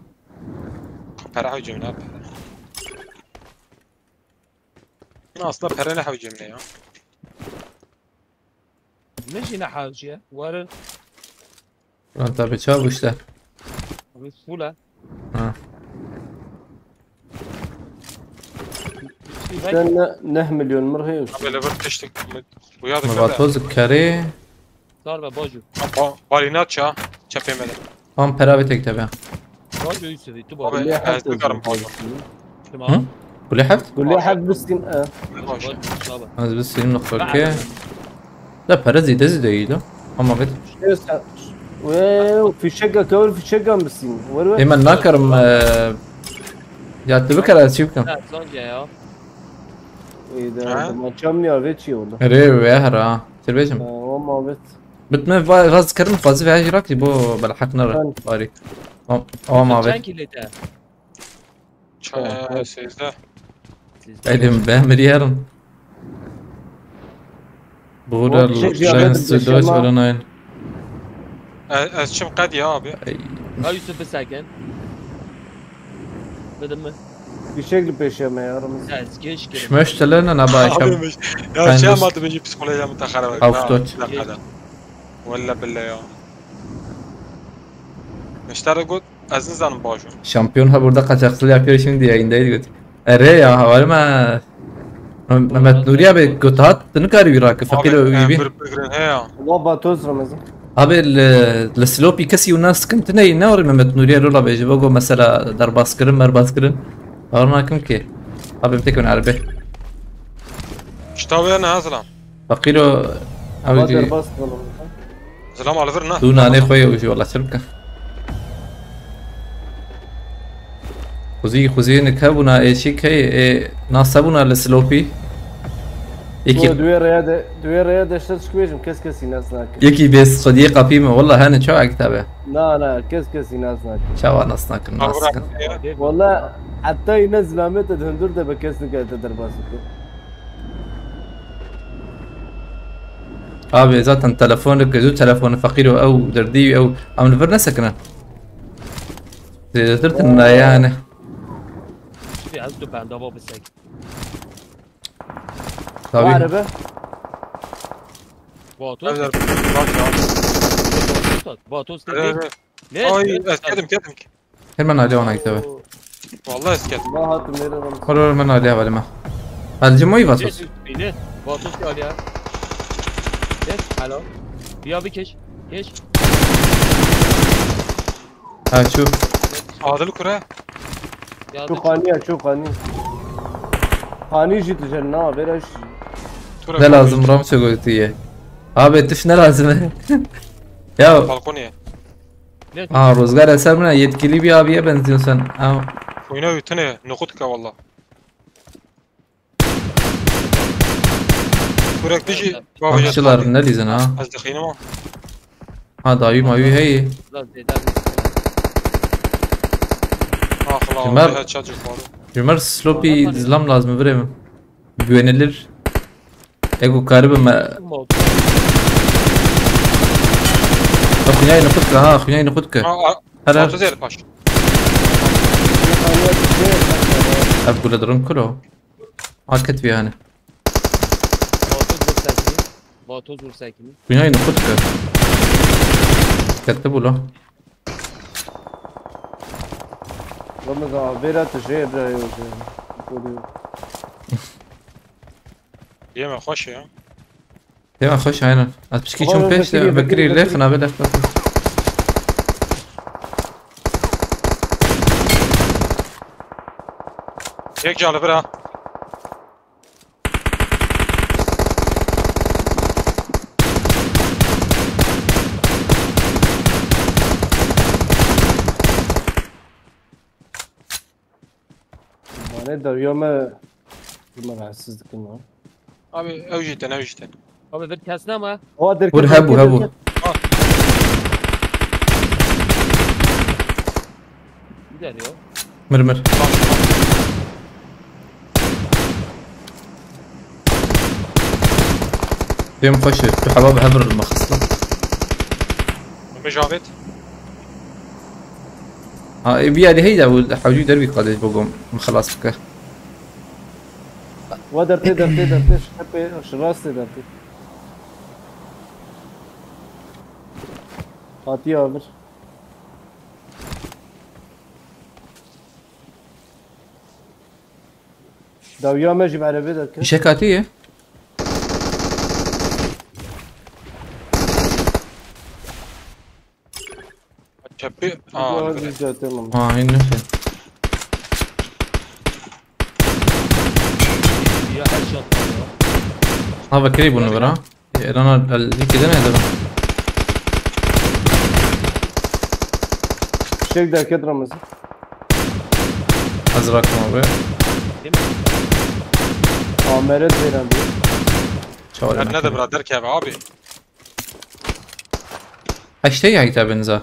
Para hocam, ne para? Aslında para ne hocam ne ya? Min jî nehewciye. Werin. Lan tabi çawa bu işte. Abi fula. Ha. Sen ne, neh milyon mir heye. Abi le bir tiştik. Bu ya da. Vatoz kerê. Sar ve baju. Ba-, balina ça. Çepê me de. Tam pera ve tek tabi. Baju Yusufî, tu baju. Abi, ez dikarim baju. Tamam. Hı? Kulê heft? Kulê heft bistîn, e. Baş. Baba. Ez bistîn nokta ke. Da pere zêde zêde yî da. Ama vet. Wê, fişeka kewir fişeka bistîn. Wer wer. Ê, me nakarim, e, ya tu bikere ez çi bikim? Ha, son ya. Ê, de, ha? De ma çam ya ve çi oldu? Erê, ve her ha. Çi bêjim? Ha, o ma vet. Bit me va-, vaz kirin, fazî ve jî rakî bo belheq nere. Barî. Ama, ama ve. Çend kilo te? Ça-, sêzdeh. Sêzdeh. Elim ben bir yarım. Burada Hop, şey, Lions ziyaret to Deutsch yaşama. Oder nein? Ez, ez çim qed ya abi. Ey. Ha, Yusuf, bir second. Dedim mi? Bir şey gibi peşeme ya aramızda. Ya, es geç gelin. Schmöchtele ne naba. Abi, ya, şey yapmadım, önce psikolojiye mutakara bak. Auf Deutsch. Valla billahi ya. Müşteri gut. Ez nizanim baş o. Şampiyon ha burada kaçakçılık yapıyor şimdi yayındaydı göt. Erê ya, hevalê me. Meh-, Mehmet Nûrî abi, gotihat, tu nikarî wî rakî, feqîr û wî bîn. He ya. Waba toz Remezan. Abi, li, li Silopî kesî wina sikin tune yî, ne orî Mehmet Nûrî Erol abi, ji bo go mesela derbas kirin, merbas kirin. Bawer nakim ki. Abi, em têkevin erbê. Şita wê ne, Zilam? Feqîro, ew jî. Derbas kirin. Zilam, alivir ne? Tu nanê xwe ye û jî wela çi bike. Xuzî, xuzî nikebûna ê çî key ê nasebûna li Silopî. Yekî. Di wê rêya de, di wê rêya de şeş bêjim, kes kesî nas nake. Yekî bês xwediyê qapî me, wela hene çawa kitabe. Na, na, kes kesî nas nake. Çawa nas nakin, nas nakin. Wela heta yine zilamê te di hundur de be kes nikare te derbas bike. Abi zaten telefonê, zû telefonê feqîr û ew derdî û ew em li vir nesekine. Zêdetir tune yani. Şuraya az dur ben dava bisek. Tabii. Araba. Vatos. Evet, evet. Bak ya. Vatos. Vatos dedi. Evet, evet. Ne? Ay, evet, geldim, geldim. Hemen Ali ona gitti be. Vallahi esket. Ma hatım nereye lan? Kor hemen Ali havalime. Alcı mı yuvasız? Beyler, Vatos geldi ya. Geç, alo. Bir abi geç. Geç. Ha, şu. Adil kura. Çok ani ya, çok ani. Hanî jî tu jê na, vêre jî. Ne lazım, Ramço gotiye. Abi, tuş ne lazım? Ya. Balkoniye. Ha, Rozgar, sen buna yetkili bir abiye benziyorsun sen. Ha. Oyna ütüne, nokut ka valla. Kurek dişi. Komşular ne diyeceksin ha? Ez de xeynim o. Ha, dayı mayı hey. Biraz zêde bir Ah la, Ömer. Headshot yok abi. Ömer, sloppy zlam lazım, vurayım. Güvenilir. Ego karibim. Kim oldu? Bak, Hunyay nokut ka ha, Hunyay nokut ka. Ha, Her her. Otuz el paş. Ev gule durum kuro. Aket bir yani. Vatoz vur sekini. Vatoz vur sekini. Hunyay nokut ka. Dikkatli bul o. Ramazan abi, vêre tu jê re yo jê. Yeme hoş ya. Değil mi? Hoş, aynen. Az pişki Oha, çun Bekirî, peş de Bekirî, Bekirî le Bekirî. xına bele xına. Yek canlı bir ha. Mane dawiya me me rahatsız dikin ya. Abi ew jî ten, ew jî ten. Abi bir kes ne ama? Oha derket, Vur, hebu, derket, hebu. derket. Gider ya. Mir mir. Pêm xweş e. Tu heba bi hev re me xistin. Mehmet Javed. Ha, e, bir yerde heyda bu hewcî dervî qadêj bigom. Min xelas bike. Wa dertê, dertê, dertê, şepê, şirastê dertê. Hatiye avir. Dawiya me jî bi erebê derket. Fişek hatiye. Çepî. Aa, Dawiya öyle. jî dertê min. Ha, yine şey. Ya headshot var ya. Ha, Bekirî bunu ver ha. Êrana el-, el-, dikide ne dedim? Fişek derket Ramazan. Ez rakim abi. Değil mi? Ameret veren bir. Çawa Her ne de birader ki abi. Heşte ya kitabınıza.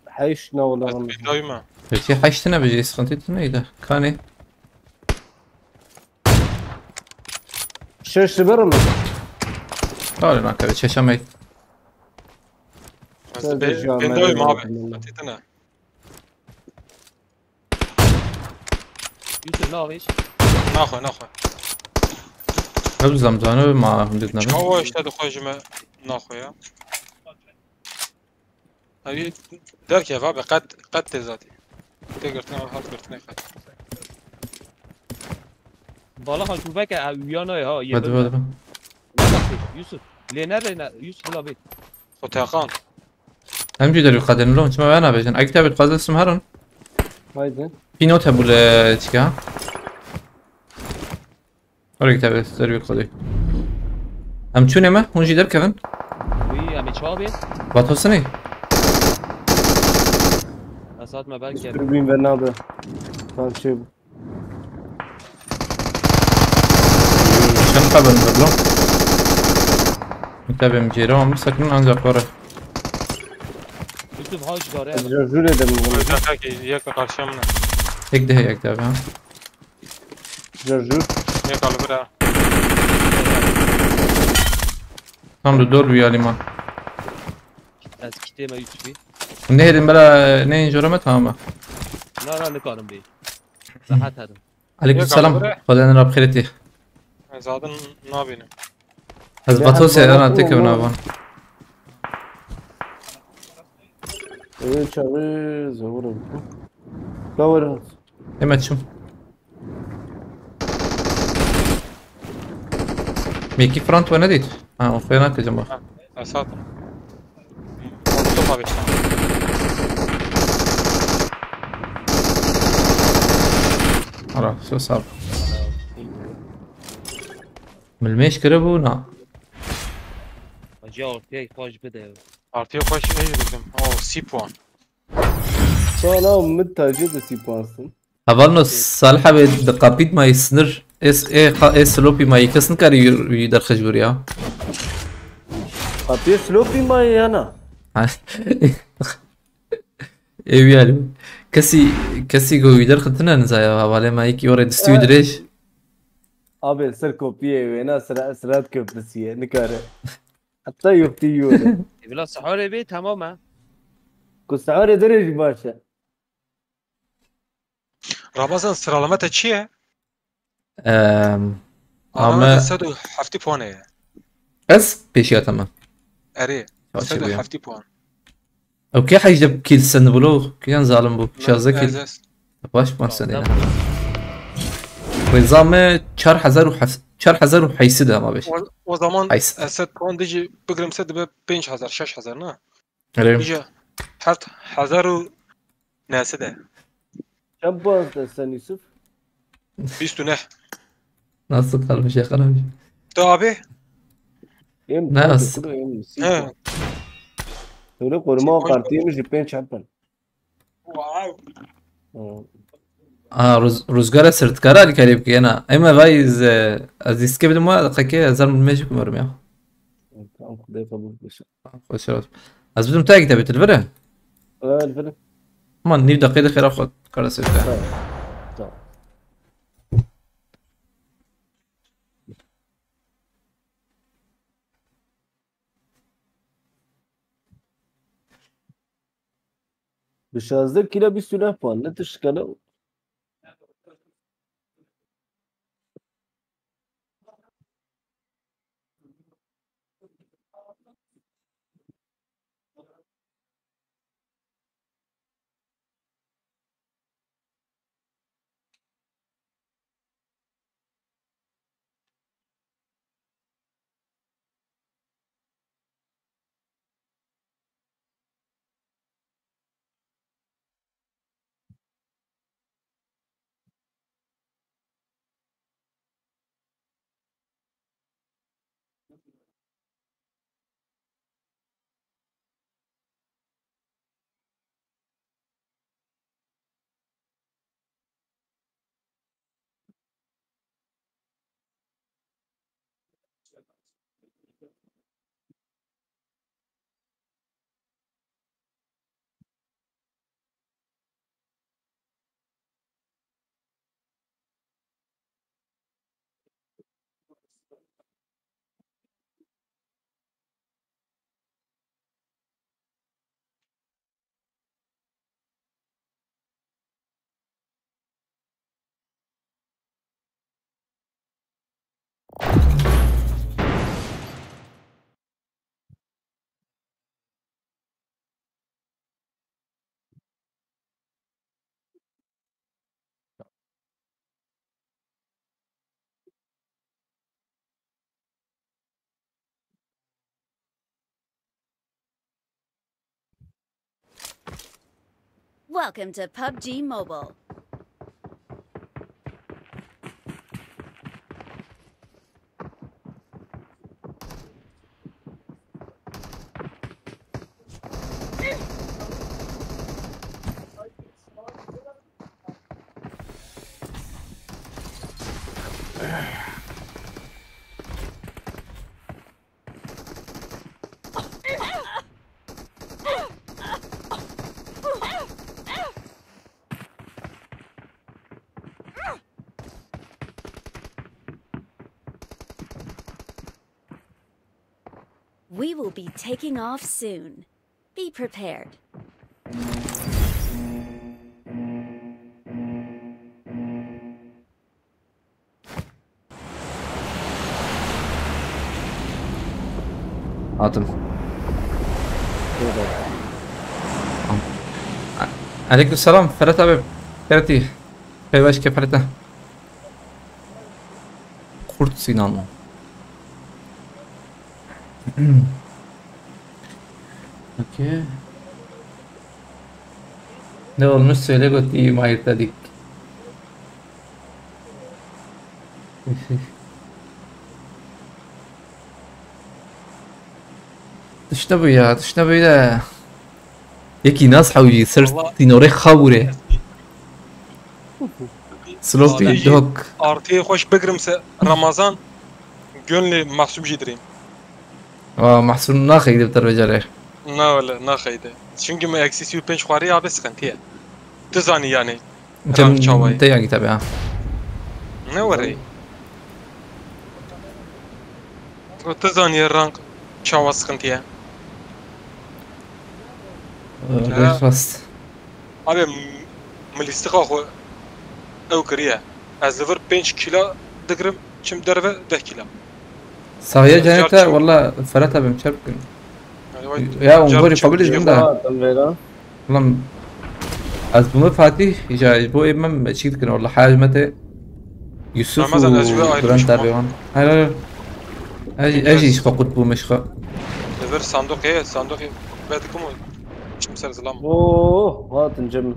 Heş ne ola Ramazan. Bindayım ha. Peki heşte ne bileceğiz? Sıkıntı neydi? Kani. Şeş siber mi? Kari lan kabe çeşemek. Sen de şu an Bindayım ben abi. de Titine. Yusuf ne yapayım? Naxwe, naxwe. Ne bu zamzanı ma hundik ne? Çawa işte de xojime naxwe ya. Abi derke abi, qet, qet tê zatî. Tê girtin abi, hat girtin qet. Bala xan tu beke ev uyanay ha. Hadi hadi. Yusuf. Lê ne, ne Yusuf, bila bê. Xo teqan. Em jî derî qadên lo çima wena bêjin. Ek tebet qazilsim herin. Haydi. Pînot hebû li çika. Orek tebet derî qadê. Em çûnê me, hûn jî derkevin. Wî em ê çawa bê? Vatosinê. Esat me belki. Dürbün ve nabe. Parçayı bu. Çend qebin biblo. Tebê em cêre wan bisekinin ancak were. Yusuf hac gare. Jür edelim bunu. Öyle ki yek karşıya mı? Ek de heyek tabi ha. Jür. Yek alıp da. Tam da dor bir yaliman. Ez kitê me Yusufî. Nehrin bela ne injoreme tamam mı? Na na nikarim bê. Rahat hedim. Aleyküm Yok selam. abi, bre. Xwedên rab xêretî. Zaten nabînim. Ez Ya, Batos ez ya, Batos ana teke ya. binavan. Ev çavi zehur oldu. Doğru. Hemen çim. Mekî front we nedît? Ha, o fena kecim bak. Esat. Oldu abi işte. Ara, söz abi. Milmêş kiribû na. Hacı ortaya ihtiyaç bir de. Artıya xweş ê jî dikim. O, sî puan. Sana mit tacı da sî puansın. Hevalno Salih abi di qapît mayî sinir. Es e qa e slopî mayî kes nikarî wî derxij bir ya. Kapıya slopi ma yana. Ew yani. Kesî kesî go wî derxitine nizaya hevalê mayî ki oraya distî wî dirêj. Abi ser kopya wêna sıra sırat köprüsüye nikare. Hatta yoktu yolu. E, bila sahore be tamam ha. Ku sahore derece başa. Ramazan, sıralama te çi ye? Ehm, Ama Ama- sed û heftê puan ye. Ez pêşiya te me. Erê, Baş sed û bûye. heftê puan. Ew kê heyşde kîl sen bû lo? Kîyan zalim bû? Şazde kîl. Ez, ez. Baş puan sen êne. Rêza me çar hezar û heft-, çar hezar û heyşt de ama beş. O, o zaman Heyşt. ez sed puan dijî bigrim se dibe pênc hezar, şeş hezar ne? Erê. Dijî heft hezar û nehsed e. Çend puan sen Yusuf? Bîst û neh. Nasıl kalmış yakalamış? Tu abi? Em Nasıl? Kuru em He. Öyle koruma o kartı yemiş pênc çarpan. Wow. Aa, ruz, ruzgara sirtkara alîkarî bike êna. Ema vay ez dîske bidim wa qeke ez zar milmêş bikim ya. Tamam, Xwedê qebûl bike. Xoş olsun. Ez bidim te kitebê tu li vir e? Evet, evet. Man nîv deqê de xêra xwe kara sê bike. Tamam. Bi şazdeh kîla bîst û neh puan, ne tişt kene. Welcome to PUBG Mobile. We will be taking off soon. Be prepared. Hatim. Aleyküm selam Ferhat abi. Ferhatî. Peyvaş ke Ferhat'a. Kurt Sinan. Okey. Ne olmuş söyle, götü yiyeyim ayırt dedik. Tişt nebû ya, tişt nebû de. Yekî nas hewcî ser Valla sînorê xabûrê. Sloppy dog. Artıyê xweş bigrim se Ramazan, gönlê mahsûb jî dirêm. Wa mahsûb naxeyde bi te re carê. Na wele, naxeyde. Çünkü me eksi sî û pênc xwarî abi sıkıntı ye. Tu zanî yani. Rank çawa ye? Te yagî tabi ha. Ne were? Go tu zanî rank çawa sıkıntı ye. Ee, Ya. Rast. Abi, m-, mi lîstika xwe ew kiriye. Ez li vir pênc kîla digirim, çim derve deh kîla. Sahiye cenete, walla Ferhat abim çerp kin. Yani, vay, Ya, car ungorî çim qabul digirim. Izin de. Hatim vêra. Ulan ez bûme Fatih, îca ji bo êmem çîk dikin, walla haj me te Yusuf Ramazan, ez ji we û ayrılmışım Bülent abi ha. Wan. Hayır, hayır. Ez, ez jî ji xwe qut bûme ji xwe. Li vir sandoqê, sandoqê vedikim û çim ser zilam. Oo, hatin cem.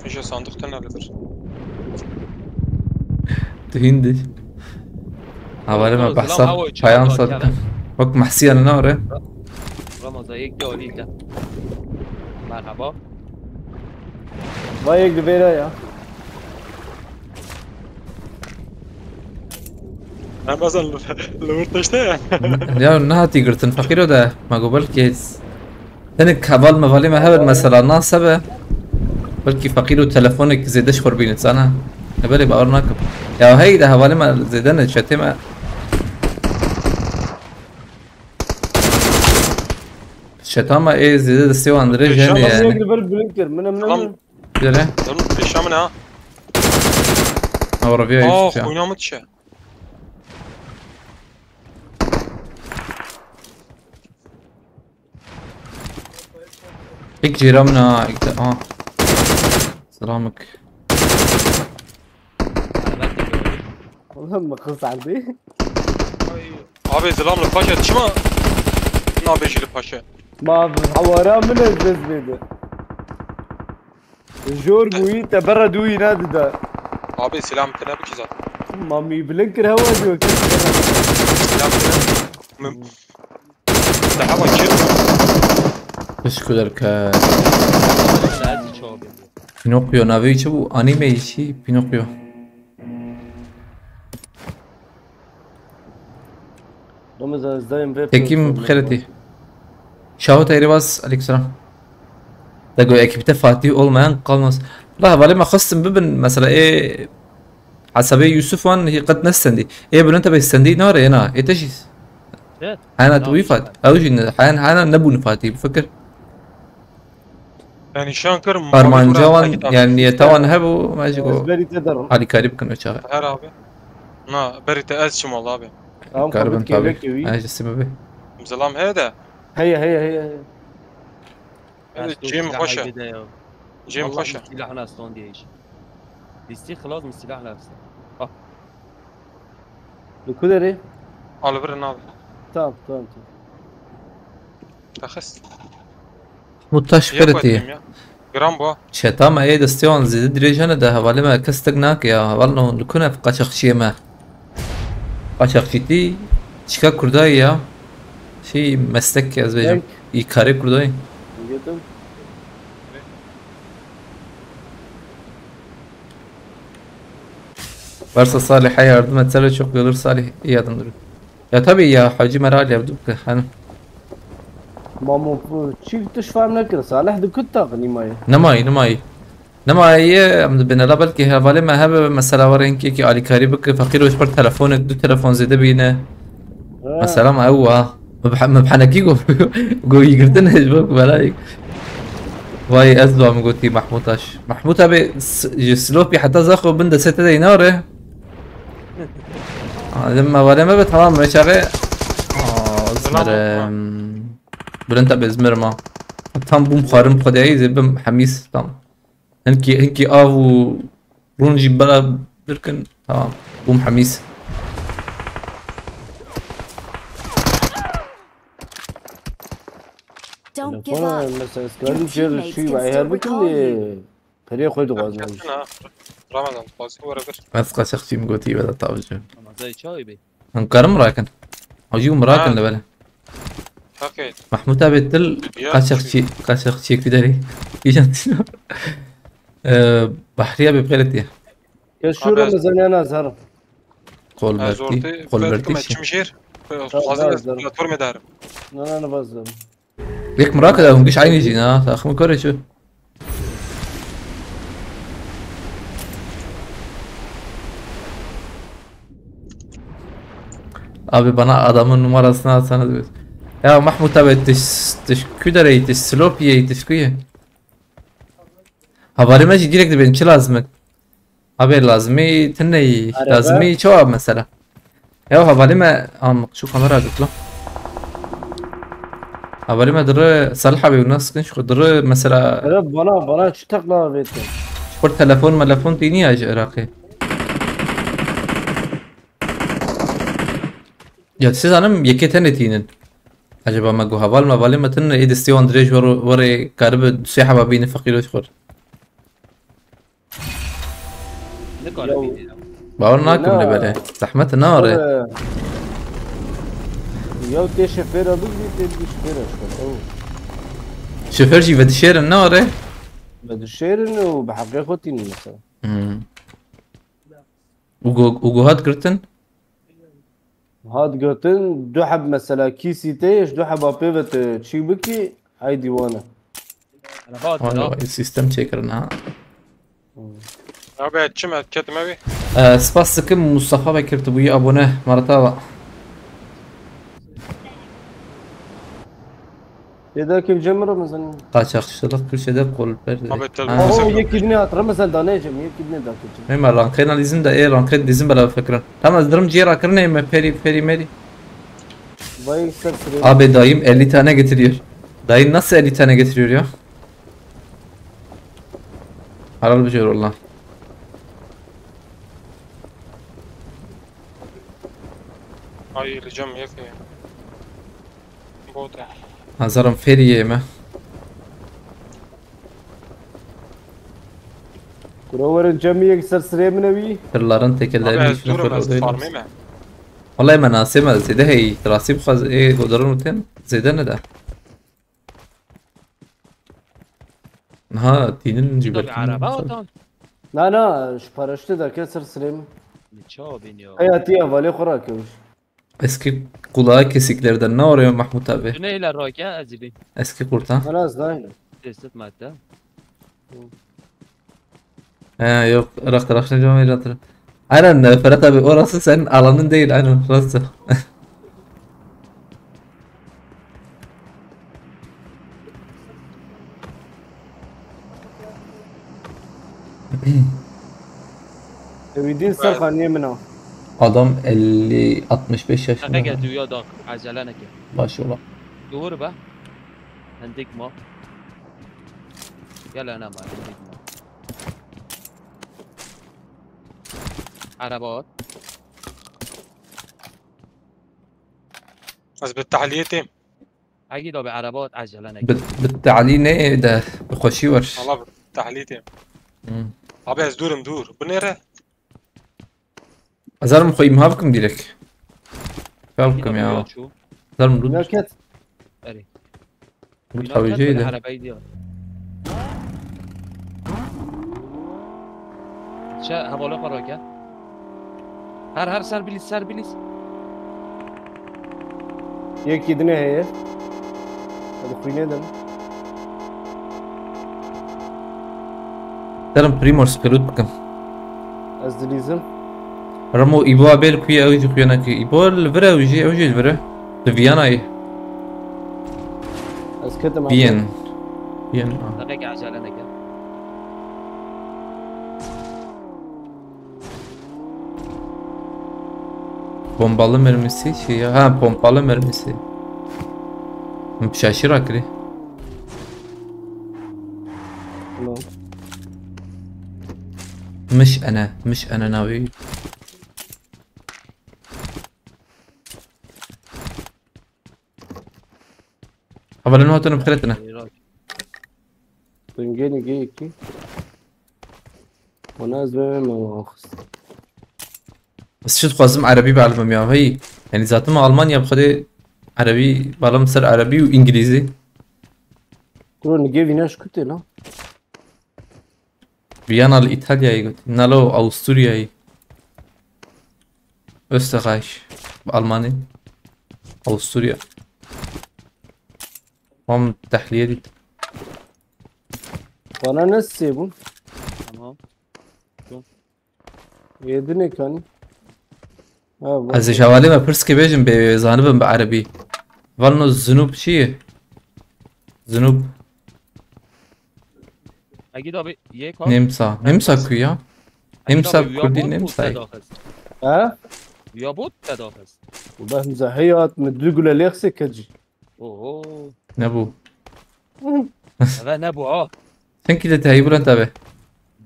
Îja sandoq tene li vir. Tu hîn dî. Hevalê me Zilam behsa hewa çi payan hawa sat kere. Wek mehsiyan nare. Ramazan yek de alî te. Merhaba. Vay yek di vêra ya. Ramazan li, li vir tişt heye. Ya nehatî girtin feqîro de. Me got belkî hiç. Hinek heval mevalê me hebin mesela nas hebe. Belkî feqîro telefonek zêde ji xwe bînit zana. E belê bawer nakim. Ya hey de hevalê me zêde ne çetê me. Çeta me ê zêde destê wan dirêj Pêşan hene Yek yani. Li vir bilind kir. Mine mine Tamam. mine. Gel he. Oğlum pêşan mine ha. Avraviya Aa, işte ya. Xwîna min dişe. İlk cîra min ha, ilk de, ha. Selamik. Oğlum mı kız sardı? Abi zilam li paşa çima nabêjî li paşa? Ma hawara min ez dest bêdi. Jor bûyî te berre dûyî nadida. Abi selam tine bikî zaten. Ma mî bilind kir hewa diyor ki. Selam tine. Min Te hewa kir. Teşekkürler ke. Saati çok. Pinokyo navê çi bû? Anime işi Pinokyo. Domuz ez dayım ver. Tekim platformu. Xeretî. Şaho Teyribaz, aleykümselam. Da go ekipte Fatih olmayan kalmaz. La hevalê me xwestin bibin mesela ê Hesabê Yusuf wan hî qet nestendî. Ê bilind tebe stendî nare êna. Ê te jî. Evet. Hena tu wî Fat. Ew jî ne. Hen hena nebûn Fatî. Bifikir. Yani şan kir. Armanca wan yani niyeta wan hebû. Me jî got. Ezberî te derim. Alîkarî bikin o çaxê. Her abi. Na, berî te ez çim walla abi. Tamam, Karibin kabul tabii. Kêlek wî. Ez jî simi bi. Zilam heye de. Heye, heye, heye, heye. Hadi cem hoşa. Cem hoşa. Silah nasıl diye iş. Listî xilas min sîlah nefse. Ah. Li ku derê? Al birin abi. Tamam, tamam, tamam. Taxist. Mutaş Xeretî. Gram bu. Çeta me ê destê wan zêde dirêj hene de hevalê me kes tek nake ya. Heval no li ku ne qaçaxçiyê me. Qaçaxçîtî çika Kurdayê ya. Şey meslek ez bêjim. Renk. Îkarê Kurdayê. Yedim. Varsa Salih, he yardım et. Selo çok gelir Salih, iyi adamdır. Ya tabii ya, Hacı Meral ya, dur ki, hani. Mamo, çi tu şfam nekir, Salih di kut taxi nimayê. Nimayê, nimayê. Nimayê, em dibêne la belkî hevalê me hebe, mesela were hinkekî alîkarî bike, feqîr û ji ber telefonek, du telefon zêde bîne. Ha. Mesela ma ew wa. Me bi, me bi henekî got, got yî girtin ji bo ku belayê. Vay ez dua min gotî Mahmûd Taş. Mahmûd abi s-, ji Slopî heta Zaxo bin destê te de nare. Aa, dedim me vale me be tamam me çaxê. Aa, izmerim. Bilind abi izmerim ha. Tam bûm xwarim xwediyayî zê bim hemîs tam. Hinkî, hinkî av û rûn jî bela bir kin. Tamam. Bûm hemîs. Don't give up. Mesela ez karim jêr şûyî vay her bikim lê perê xwe dixwazim. Ramazan, dixwazî were bir. Ez qaçaxçî min gotî veda tavcı. Ramazan çawi bê? Hûn karim rakin. Hacî û mirakin Ha. Li bere. Okay. Mahmut abi til Ya, kaçakçı, kaçakçı güderi. Ee, Bahriye bir kere diye. Kes şura Abi- mezaniyana zarım. Kol Ez verdi, ortê kol ben verdi tutum şey. çim jêr. Tamam, Xwazim ez tamam. Platformê darim. Nana nana bazı. Lek mrak da hûn giş aynı jî ha. Takım kore şu. Abi bana adamın numarasını atsana diyor. Ya Mahmut abi tiş tiş küdere tiş slopiye tiş kuye. Havarime jî direkt ben çi lazım? Abi lazımî tineyî, Araba. Lazımî çoğu mesela. Ya havalime am şu kamera diklo. Havalime dırı Salih abi nasıl şu dırı mesela Araba bana bana şu takla vetin. Kur telefon melefon tînî ya ji Iraqê. Ya siz hanım yekê tenê tînin. Acaba me gu heval mevalê me tine ê distê wan dirêj were were karibe du sê heba bîne feqîr û xwir. Nikare bînî. Bawer nakim Na. li berê. Zehmet nare. Ee, Ya tê şofêra bigirî tê bigî şofêra şofêr. Ew. Şoför jî vedişêrin nare. Bi dişêrin û bi heqê xwe tînin mesela. Hmm. Ugo, ugo hat girtin? Hat gotin du heb mesela kîsî tê ji du heba pê ve tu çî bikî, hey dîwane. Ana bat Vay na. Vay sistem çêkirin ha. Abi çim et ketim abi. Ee, spas dikim Mustafa Bekir tu bûyî abone. Marata va. Tê de kevce min re mezanin. Kaçakçılık Türkçe'de kol verdi. Abi tel- Ha. Oo, yekî dinê hat, Remezan da ne cem, yekî dinê da kevce. Mema rankên lîzim de ê rankên lîzim bela fikrin. Tamam ez dirim cê rakirin ê me peri peri meri. Vay ser sırayım. Abi dayım elli tane getiriyor. Dayın nasıl elli tane getiriyor ya? Halal bir şey valla. Ay li cem yek e. Bot e. Nazarım feriye mi? Kuro werin cem yek ser sırayım ne bi? Tırların Abi tekerlerini ez içine durum ez fırlatıyor. Farmê me. Vallahi me nasê me zêde hey trasî bixwaz ê godarın û tên zêde ne de. Ha tînin Tabii cübelkin. araba otan. Na na, şu paraşütü de kes ser sırayım. Ne çawa biniyor? Hayatı ya vale kura kevş. Eski kulağı kesiklerden ne oraya Mahmut abi? Güney ile roke ezibin. Eski kurtan. Ana az daha iyi. Testit madde. He yok Irak tarafına devam edin. Aynen e, Ferhat abi orası senin alanın değil aynen orası. Evidin ser xaniyê min a. Adam elli altmış beş Şaka yaşında. geldi uya da acele neke. Baş ola. Doğru be. Hendik ma. Gel ana ma hendik ma. Araba at. Ez bi tehliyê têm. Agi da bi araba at acele neke. Bi, bi tealî ne de bi xweşî wer. Allah bi tehliyê têm. Hmm. Abi ez durum dur. Binêre. Zarım xwe imha bikim direk. Ka bikim ya. Zarım lut. Neket. Eri. Lut hawîjeyê de. Arabayı diyor. Şey havalı para gel. Her her ser bilis ser bilis. Yekî dinê heye. Hadi xwînê de. Zarım Primor spelût bikim. Ez dilîzim. Remo Îbo abê li ku ye ew jî xuya neke. Îbo li vir ew jî ew jî li vir e. Li Viyanayê. Ez ketim abi. Viyen. Viyen. Demek acele neke. Bombalı mermisi şey ya. Ha pompalı mermisi. Şaşır akri. Tamam. Miş ene. Miş ene navi. Havalin hatun bixretine. Dingê nigê yekî. Ona ez ve me axist. Ez şi dixwazim erebî bielmim ya hey. Yani zaten me Almanya bi xwedê Erebî, bala min ser erebî û îngilîzî. Kuro nigê vîna ji ku tê la? Viyana li Îtalyayê got. Na lo Avusturyayê. Österreich. Bi Almanî. Avusturya. Tam tehliyê dît. Bana ne sê bûn? Tamam. Yedi ne kanî? Ha, bak. Ez ji hevalê me pirs ke bêjim bê zanibim bi erebî. Valno zunub çi ye? Zunub. Egîd abi, yek ha. Nemsa. Nemsa ku ya? Egîd Nemsa abi, uya kurdî bot, bot nemsayê. Te daxist. Ha? Uya bot te daxist. Beh mizahî hat, min du gule lêxsê kecî. Oho. Nebû. Eve nebû ha. Çend kî de te heyî Bülent abi?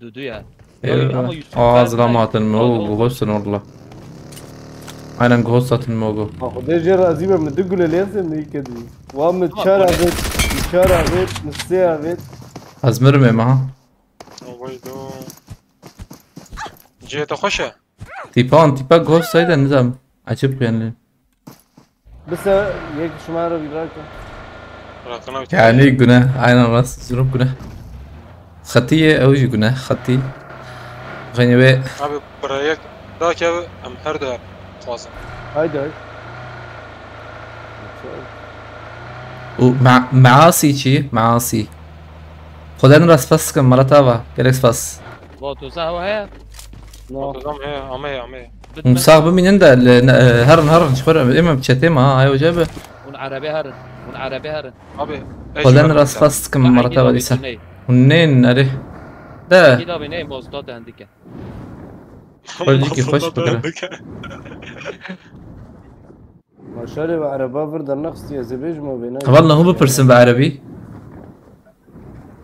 Du du ya. Ee, Abi, ama Yusuf aa, verdi zilam mi? Hatin mi? Oo, Pardon. Gohoşsun orla. Aynen, gohoş zaten mi o go? Ha, Xwedê jê razî be, min du gule lêxsê min kedi. Wa min Tamam, çar buyurun. Avêt, min çar avêt, min sê avêt. Ez mirim ê me ha. Oy do. Cihê te xweş e? Tîpan, tîpa gohoş sayda nizam. Açıp yani. Bise yek şima re vîra ke. Rakina Yani gune, aynen rast, zunub gune. Xetî ye, ew jî gune, xetî. Xeynî wê Abi, bira yek, da ke em her du her dixwazin. Haydi, haydi. Û me-, measî çi? Measî. Xwedên re spas dikim, mala te ava. Gelek spas. Vatoza ew heye? No. Vatoza me heye, ame heye, ame heye. Hûn sax bimînin de li, ne, e, herin, herin, ji xwe re, êm em çetê me, ha, ayo ce bi. Hûn erebê herin, hûn erebê herin. Abi, Xweden re spas dikim, mala te ava dîsa. Hûn nên, erê. De. Kî da bîne, mozda te hendike. Xwe dîkî xweş bikire. Maşallah, ve araba vir dernexistiye, ez ê bêjim o bêne. Heval nehû bipirsin bi erebî.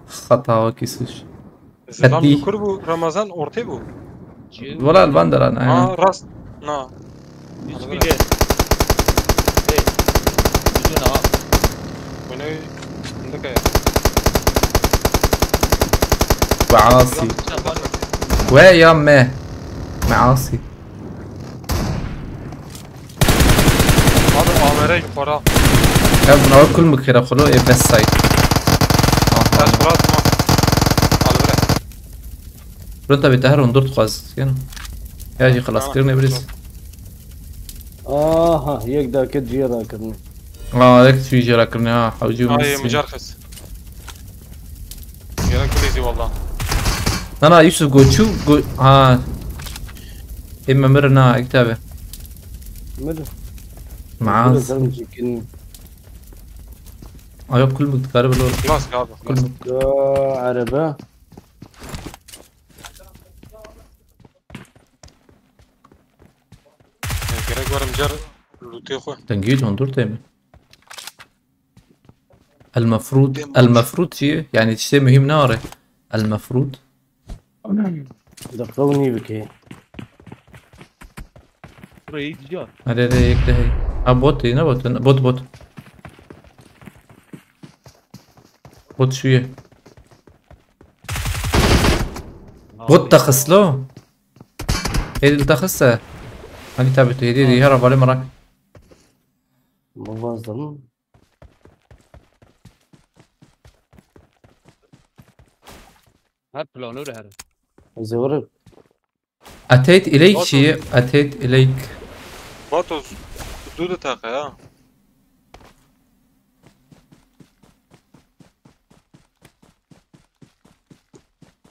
Xeta wekî suç. Zilam Xetî. Li kur bû, Ramazan ortê bû. Wala li van deran, aynen. Ha, rast. Na. Yüz Araba. Bile. Hey. Yüzün ha. Bu ne? Fındık ya. Ve asi. Ulan, sen var ya. Ve ya me. Me asi. Abi, A V R yukarı. Ya buna kul mu kira kulu e bes say. Aha. Biraz bırakma. Al bırak. Pronto, bi te her hûn dûr dixwaz, gel. Ya jî xilas kirin, Îbrîs. Aha, yek dakika ciyê rakirin. Aa, yek tiştî jê rakirin, ha, hewcî û Ay, misî. Micar xes. Gerek bilezi valla. Na, na, Yusuf, go çû, go, ha. Ê me mirin, ha, ek tabi. Mir. Maaz. Mir, zarım çekin. Ayo, kul bik, dikare bilo. Nasıl abi? Kul bik. Ya, araba. Gerek var micar lootê xwe. Dengê hûn dûr tê min. El mefrûd, Dêm el mefrûd çi ye? Yani tiştê muhîm nare. El mefrûd. Daqiqa nî bike. Burayı gidiyor. Hadi, hadi, yek de hey. Ha, bot, yine bot, bot, bot. Bot şu ye. Bot da xislo. Hêdî li te xiste. Hanî tabi tu hêdî dî, hera balê merak. Bavazdim. Her planı öyle her. Zıvırı. Ateyt ileyk çi? Ateyt ileyk. Batos, du de taqa ya.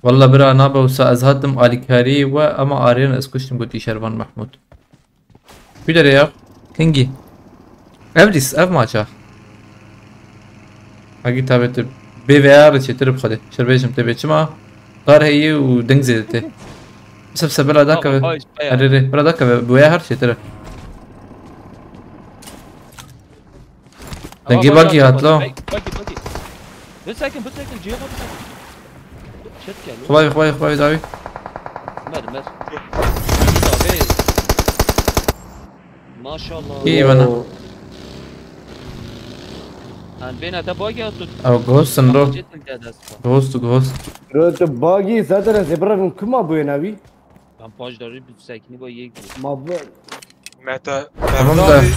Walla bira nabe wisa ez hatim alîkarî we, ema Aryan ez kuştim, gotî şervan Mehmûd. Ku derê ya? Kingî. Ev lîs, ev maça. Hagî tabe tu bê V R çêtir bi xwedê. Şer bêjim tê bê çima? Kar heye û deng zêde tê. Sif se bira dakeve. Erê rê, bira dakeve. Bi V R çêtir e. Dengê bagî hat lo. Bagî, bagî. Bir second, bir second, Cihan abi. Çet gel. Xwayê, xwayê, xwayê dawî. Mer, mer. Abi. Maşallah. İyi bana. Sen beni ata bagî attın. Abi, ghost in, bro. Ghost, ghost. Bro, tu bagî zaten ez ê birevim kuma bûye navî? Ben paş darî bi sekini ba yek. Ma bi- Meta, Tamam Meta da. Abi,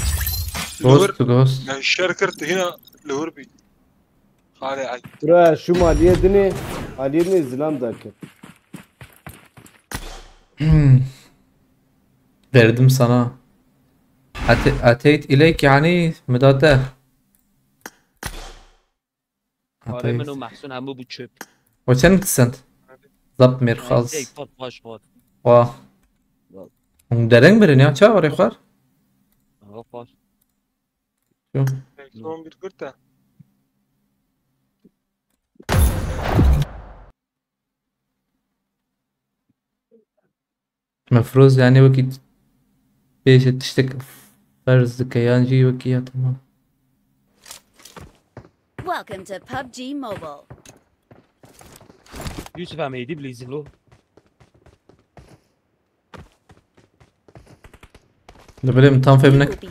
Ghost, ghost. Ya şer kir, tu hina li wir bî. Xalê Alî. Bura şu maliye dinê, aliye dinê zilam dakir. Verdim sana. Ate-, ateyt ilek yani midate. Xalê min û Mehsûn hemû bû çöp. O çend sent? Zap mêrxaz. Ey, pat baş pat. Wa. Hûn dereng birin ya, ça warê xwar? Hava xwar. Şu. Son bir kurt da. Mefrûz yani wekî bêje tiştek ferz dike yan jî wekî ya tamam. Welcome to PUBG Mobile. Yusuf em êdî bilîzî lo. Li bilê min tam fêm nek.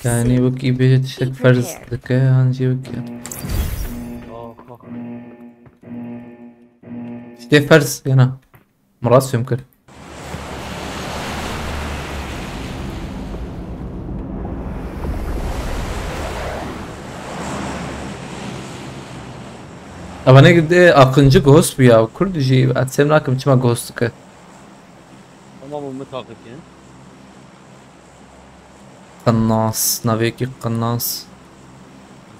Yani wekî bêje tiştek ferz dike yan jî wekî ya tamam. Tiştê ferz yana. Min rast fêm kir. Evanê dê aqinci ghost bû ya. Kurd jî ez fêm nakim çima ghost dike. Tamam, min taqikin. Qinnas, navê yekî Qinnas.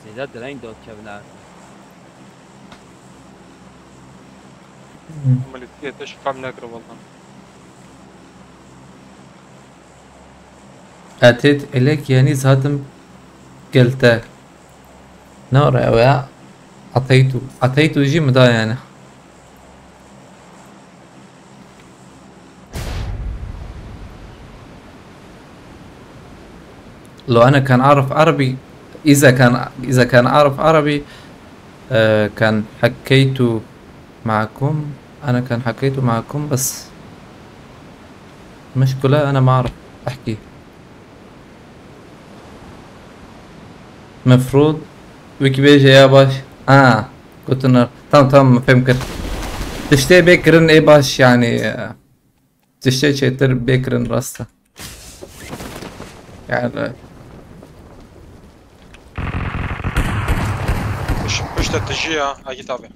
Zêde direng dot kevine. Milîtiye te şikam nekir valla. Etêt elek yani zaten gelte. Ne oraya ya? Ateytu. Ateytu jî mi da yani? لو أنا كان أعرف عربي، إذا كان، إذا كان أعرف عربي، آه، كان حكيت معكم، أنا كان حكيت معكم، بس مشكلة أنا ما أعرف أحكي. مفروض وكي بيجي يا باش. آه. Gotin, tamam, tamam, fêm kir. Tiştê bê kirin ê baş yani. Tiştê çêtir bê kirin rast e. Yani. Pişt, pişt te tijî ya, Agit abi.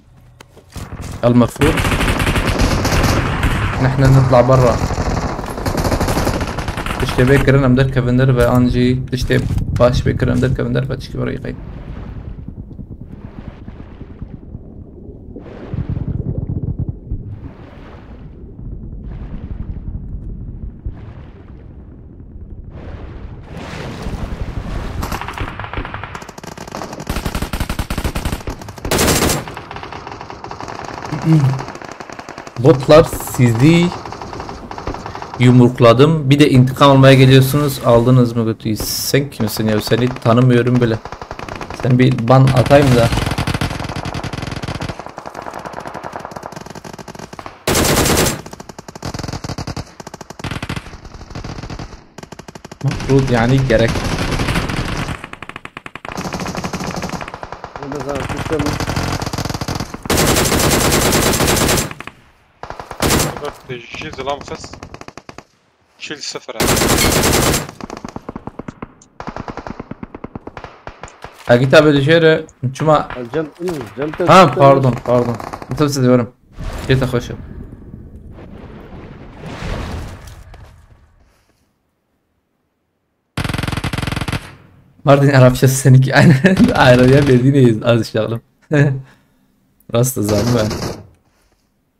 المفروض نحن نطلع برا. Tiştê bê kirin em derkevin derve an jî tiştê baş bê kirin em derkevin derve çikî berî qey. Botlar, sizi yumrukladım. Bir de intikam almaya geliyorsunuz. Aldınız mı götü? Sen kimsin ya? Seni tanımıyorum bile. Sen bir ban atayım da. Mefrûd yani gerek. Burada zaten sistem. Bak, ji zilam xist. Çil sifir abi. Agit abi dışarı. Çuma. Cem, Cem, Ha, pardon, pardon. Mustafa, sizi diyorum. Git hoşum. Mardin Arapçası seninki aynı. Ayrıya verdiğine az işleyelim. Rast zaten ben.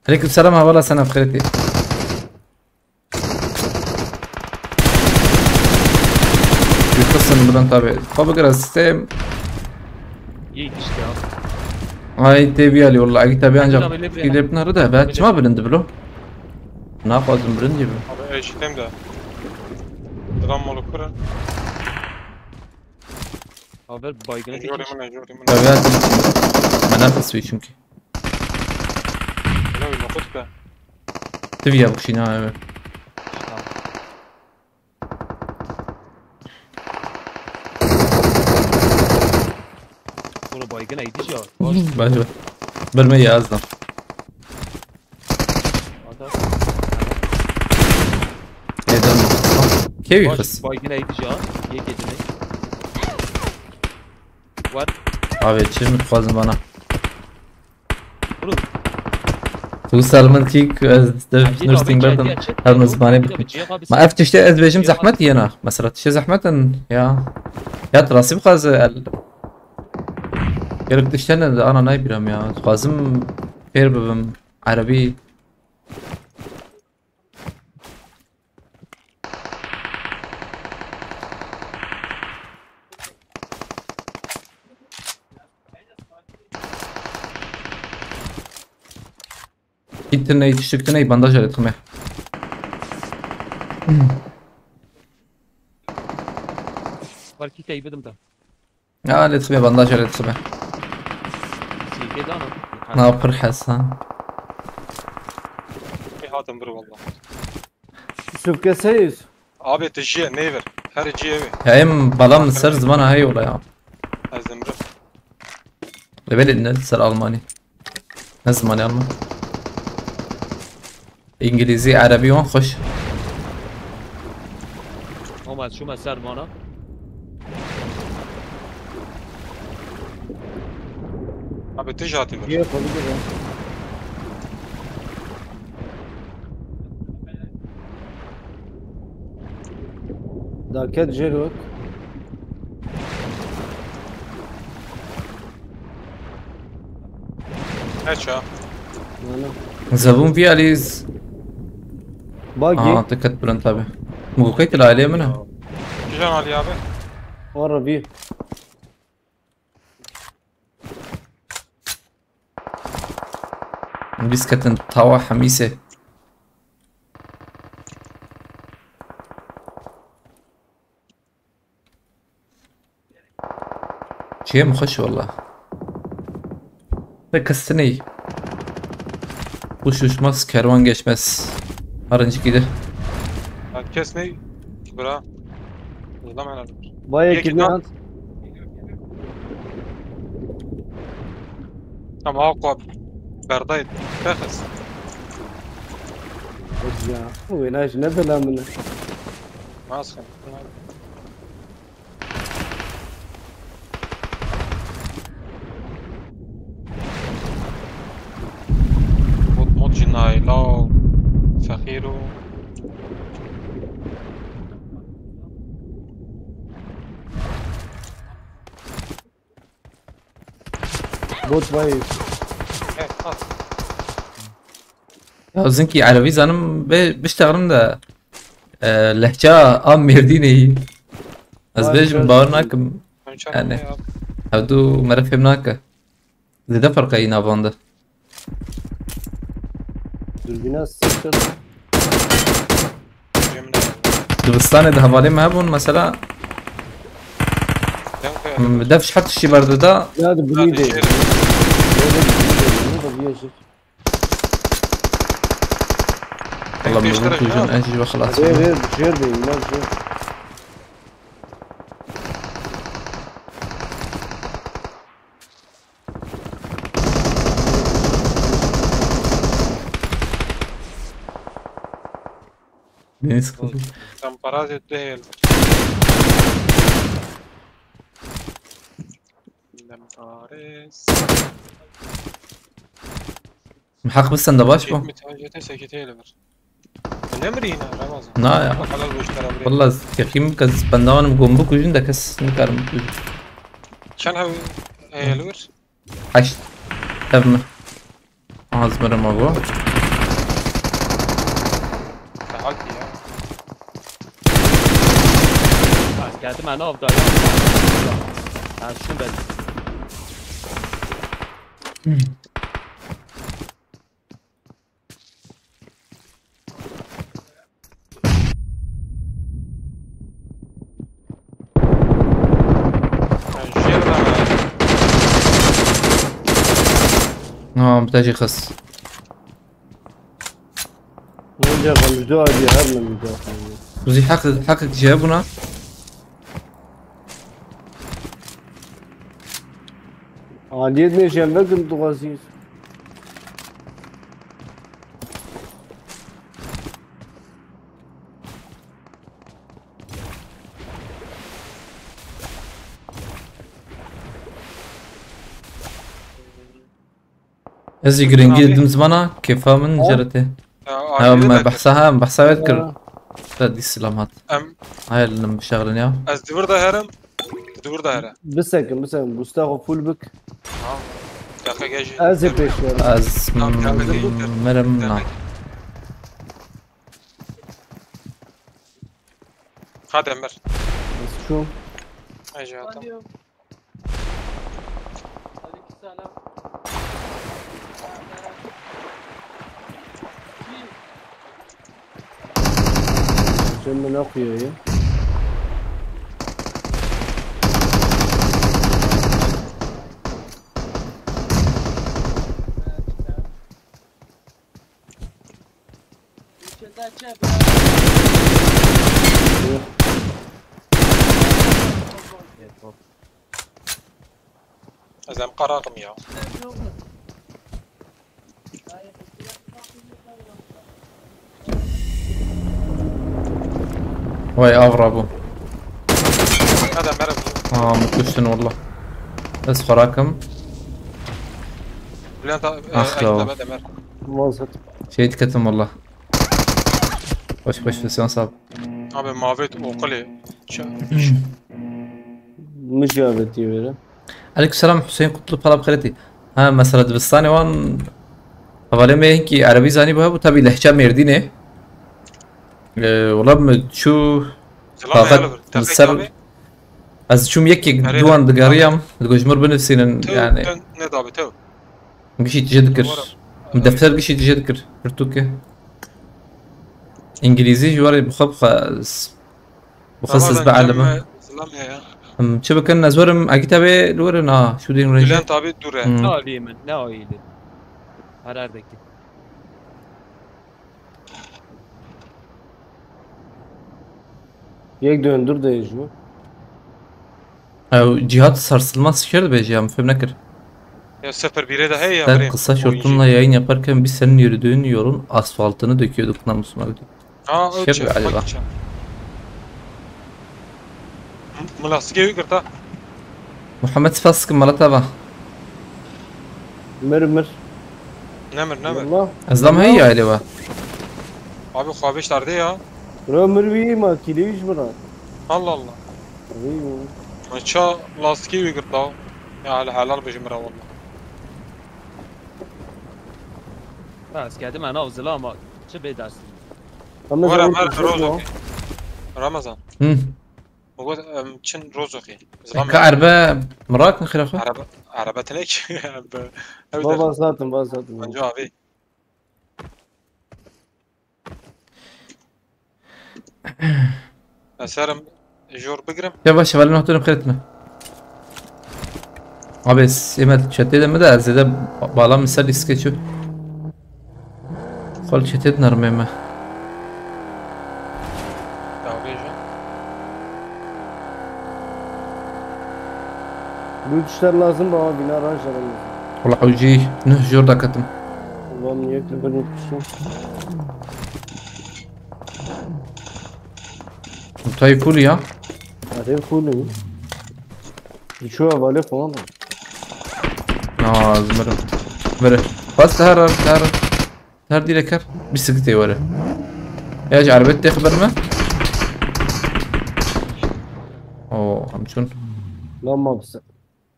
Aleyküm selam, havala sana bixêrê. Yurtasın buradan tabi. Tabi biraz sistem. İyi işte ya. Ay tê vî alî walla. Agit abi ancak gidip nerede? Ben çima bilindi bilo. Naxwazim bilind gibi. Abi eşiteyim de. Dram molu kura. Haber baygına geçmiş. Tabi ya. Ben nasıl çünkü. Ne bileyim, okut be. Tivîya bikişîne ha, evet. Tamam. Bunu baygın eydi ya. Baş. Baş, baş. Bir me yazdım. Adam. Neden mi? Kevî Baş, kız. Baygın eydi ya. Yek edini. What? Abi çi mi dixwazim bana? Oğlum. Tu Salman Tik ez dev nursing berdim. Her min zimanê bikim. Ma ev tiştê ez bêjim zehmet yena. Mesela tiştê zehmet in ya. Ya tu rastî bixwaze el. Gerek tiştene de ana naybiram ya. Dixwazim fêr bibim. Erebî. Kit tune, tiştik tune, bandaj alet xime. Var kit ey bidim de. Ya alet xime, bandaj alet xime. Silke dana. Na pir hesan. Ê hatim bir valla. Yusuf Keseyüz. Abi tu jiye neyver. Her jiye evi. Ya em balam ser zimana hey ola ya. Ez de mirim. Levelê ne ser Almanî. Ne zimanê Alman? Îngilîzî, Erebî wan xweş. Ama ez çûme ser mana. Abi tu jî hatî mir. Diye konu gibi. Daket Jerok. Kaç ya? Yani. Zebûn vî alîz. Bagi. Aha, diket bilind tabi. Mugukayt la alê min e. Kijan Ali abi? Arabî. Bîst ketin tawa hemîsê. Çiyê min xweş walla. Te kestiney. Kuş uçmaz, kervan geçmez. Harincikî de. Ya kes ne? Bira. Yılan herhalde. Bayağı Yeki kirli lan. At. Tamam, al kop. Berdayt. Bekes. Ya. Bu inaj ne bela mı ne? Nasıl? Mod mod jinayla. Fexîr û Bot bayı. Evet, at. Ya zinkî erebî zanim ve biştexlim de e, lehça a Mêrdînê yî. Ez Vay bêjim be. Bawer nakim. Konuşalım Yani. Ya. Hevdu mere fêm nake. Zêde ferqe yî navande. Dürbüne sıçradı. Cemile. Dibistanê de hevalê me hebûn mesela Yankı. m, def ji her tiştî berdida. Ya da bunu Hadi değil. şey. Böyle bir şey değil. Bunu da bir şey. Valla min Pêştire bû kujin ya. ez jî ve xelas Ver bûm. ver bir şey değil. Lan şey. Deniz kızı. Sen para etti hel. Bilmem pares. Heq bi sende baş bû. Müteahhite sekete ele ver. Ne mi yine Ramazan? Na ya. Bak hala bu işlere buraya. Valla yekîm kes bendawanım gom bikujin de kes nikarim bikujin. Çend hev heyel ver? Heşt. Ev mi? Azmere mago. Saat ya. Ez geldim en avda ya. Ben şunu ben. Ha, bi te jî xist. Önce ben müdahale her mi müdahale? Tu zî heq, heqek jî hebûna. Aliyet ne jembe gün duazıyız. Ez jî giringî didim zimana, kêfa min jere tê. Ya, Em behsa ha, em behsa wê dikir. Te dî silam hat. Em Hayal nim bişexlin ya. Ez di vir de herim. Tu di vir de here. Bisekin, bisekin. Busta xwe full bik. Tamam. Dakika gel. Ez ê pêş verim. Ez Tamam, gelmedi. Mirim na. Hadi Emir. Ez şu. Ay, Cihat, tamam. Cem ne yapıyor ya? Ez em qaraqim ya. Vay avra bu. Hadi merhaba. Aa, mutlu şun valla. Ez xurakim. Bülent abi, e, Ah, Ayşe ya. Abi, Demer. Muazzet. Şey dikkatim valla. Hoş hoş, sen sağ ol. Abi mavet okuli. Mijabetî wêre. Aleykümselam Hüseyin Kutlu, pala bi xêretî. Ha, mesela dibistanê wan hevalê me hinkî erebî zanî hebû, tabî lehça Mêrdînê. Ee, wala min çû Selam taqet ya, li ser abi. Ez çûm yekek Erê, duwan digeriyam, digo ji mir binivîsînin, tew, yani. Tew, ne dabî, tew. Gişî tije dikir. Min defter gişî tije dikir. Pirtûkê. Îngilîzî ji warê bixwe bixwe, bixwe Tamam, siz ben bielime. Cem ve Zlam he ya. Him, çi bikin, ez werim, egî te bê li werin, ha, şûdên rêjê. Bülent abi dur he. Hmm. Ne alayım ben, ne alayım? Karardaki. Yek döndür de ji. Ew Cihat sarsılmaz şiir dibêje ya, min fêm nekir. Ya sıfır bire de heye ya. Sen kısa şortunla yayın yaparken biz senin yürüdüğün yolun asfaltını döküyorduk namusuma. Ha, şef galiba. Mı-, mı lastikê wî girta? Muhammed spas kim mala tava. Mir, mir. Nemir, nemir. Wallah. Ez lam heye aile va. Abi xwe bêş derdê ya. Bro, mir wî ma kîlê wî ji min re. Allah Allah. Wî, wî. Ma ça lastikê wî girta. Ya hele helal be ji min re wallah. Ha, ez kedim ana zila ama çi bê ders. Ama Wara zaman mer roz okey. Ramazan. Hı. Got, em, çin roz okey. Zaman Ka mer. Erbe mirakin xirafa? Araba, araba tenek. Erbe. Baba zaten, baba zaten. Bence abi. Ez herim jor bigirim. Ya baş, hevalin oturum xêret mi? Abi, s-, ême çetê de mi de, ez zêde ba-, bala min ser lîstikê çû. Xol çetê de nermê me. Dawêje. Bu tişler lazim bana, bina ranj lazim. Wala ew jî nuh jor daketim. Ulan niye kırdın yurt dışı? Tay full ya. Hadi full mu? Şu havale falan da. Aa, zımırım. Böyle. Bas her her her. Her direk her. Bisiklet were. Ya ji erbet tê xeber me. Oo, hamçun. Lan mabse.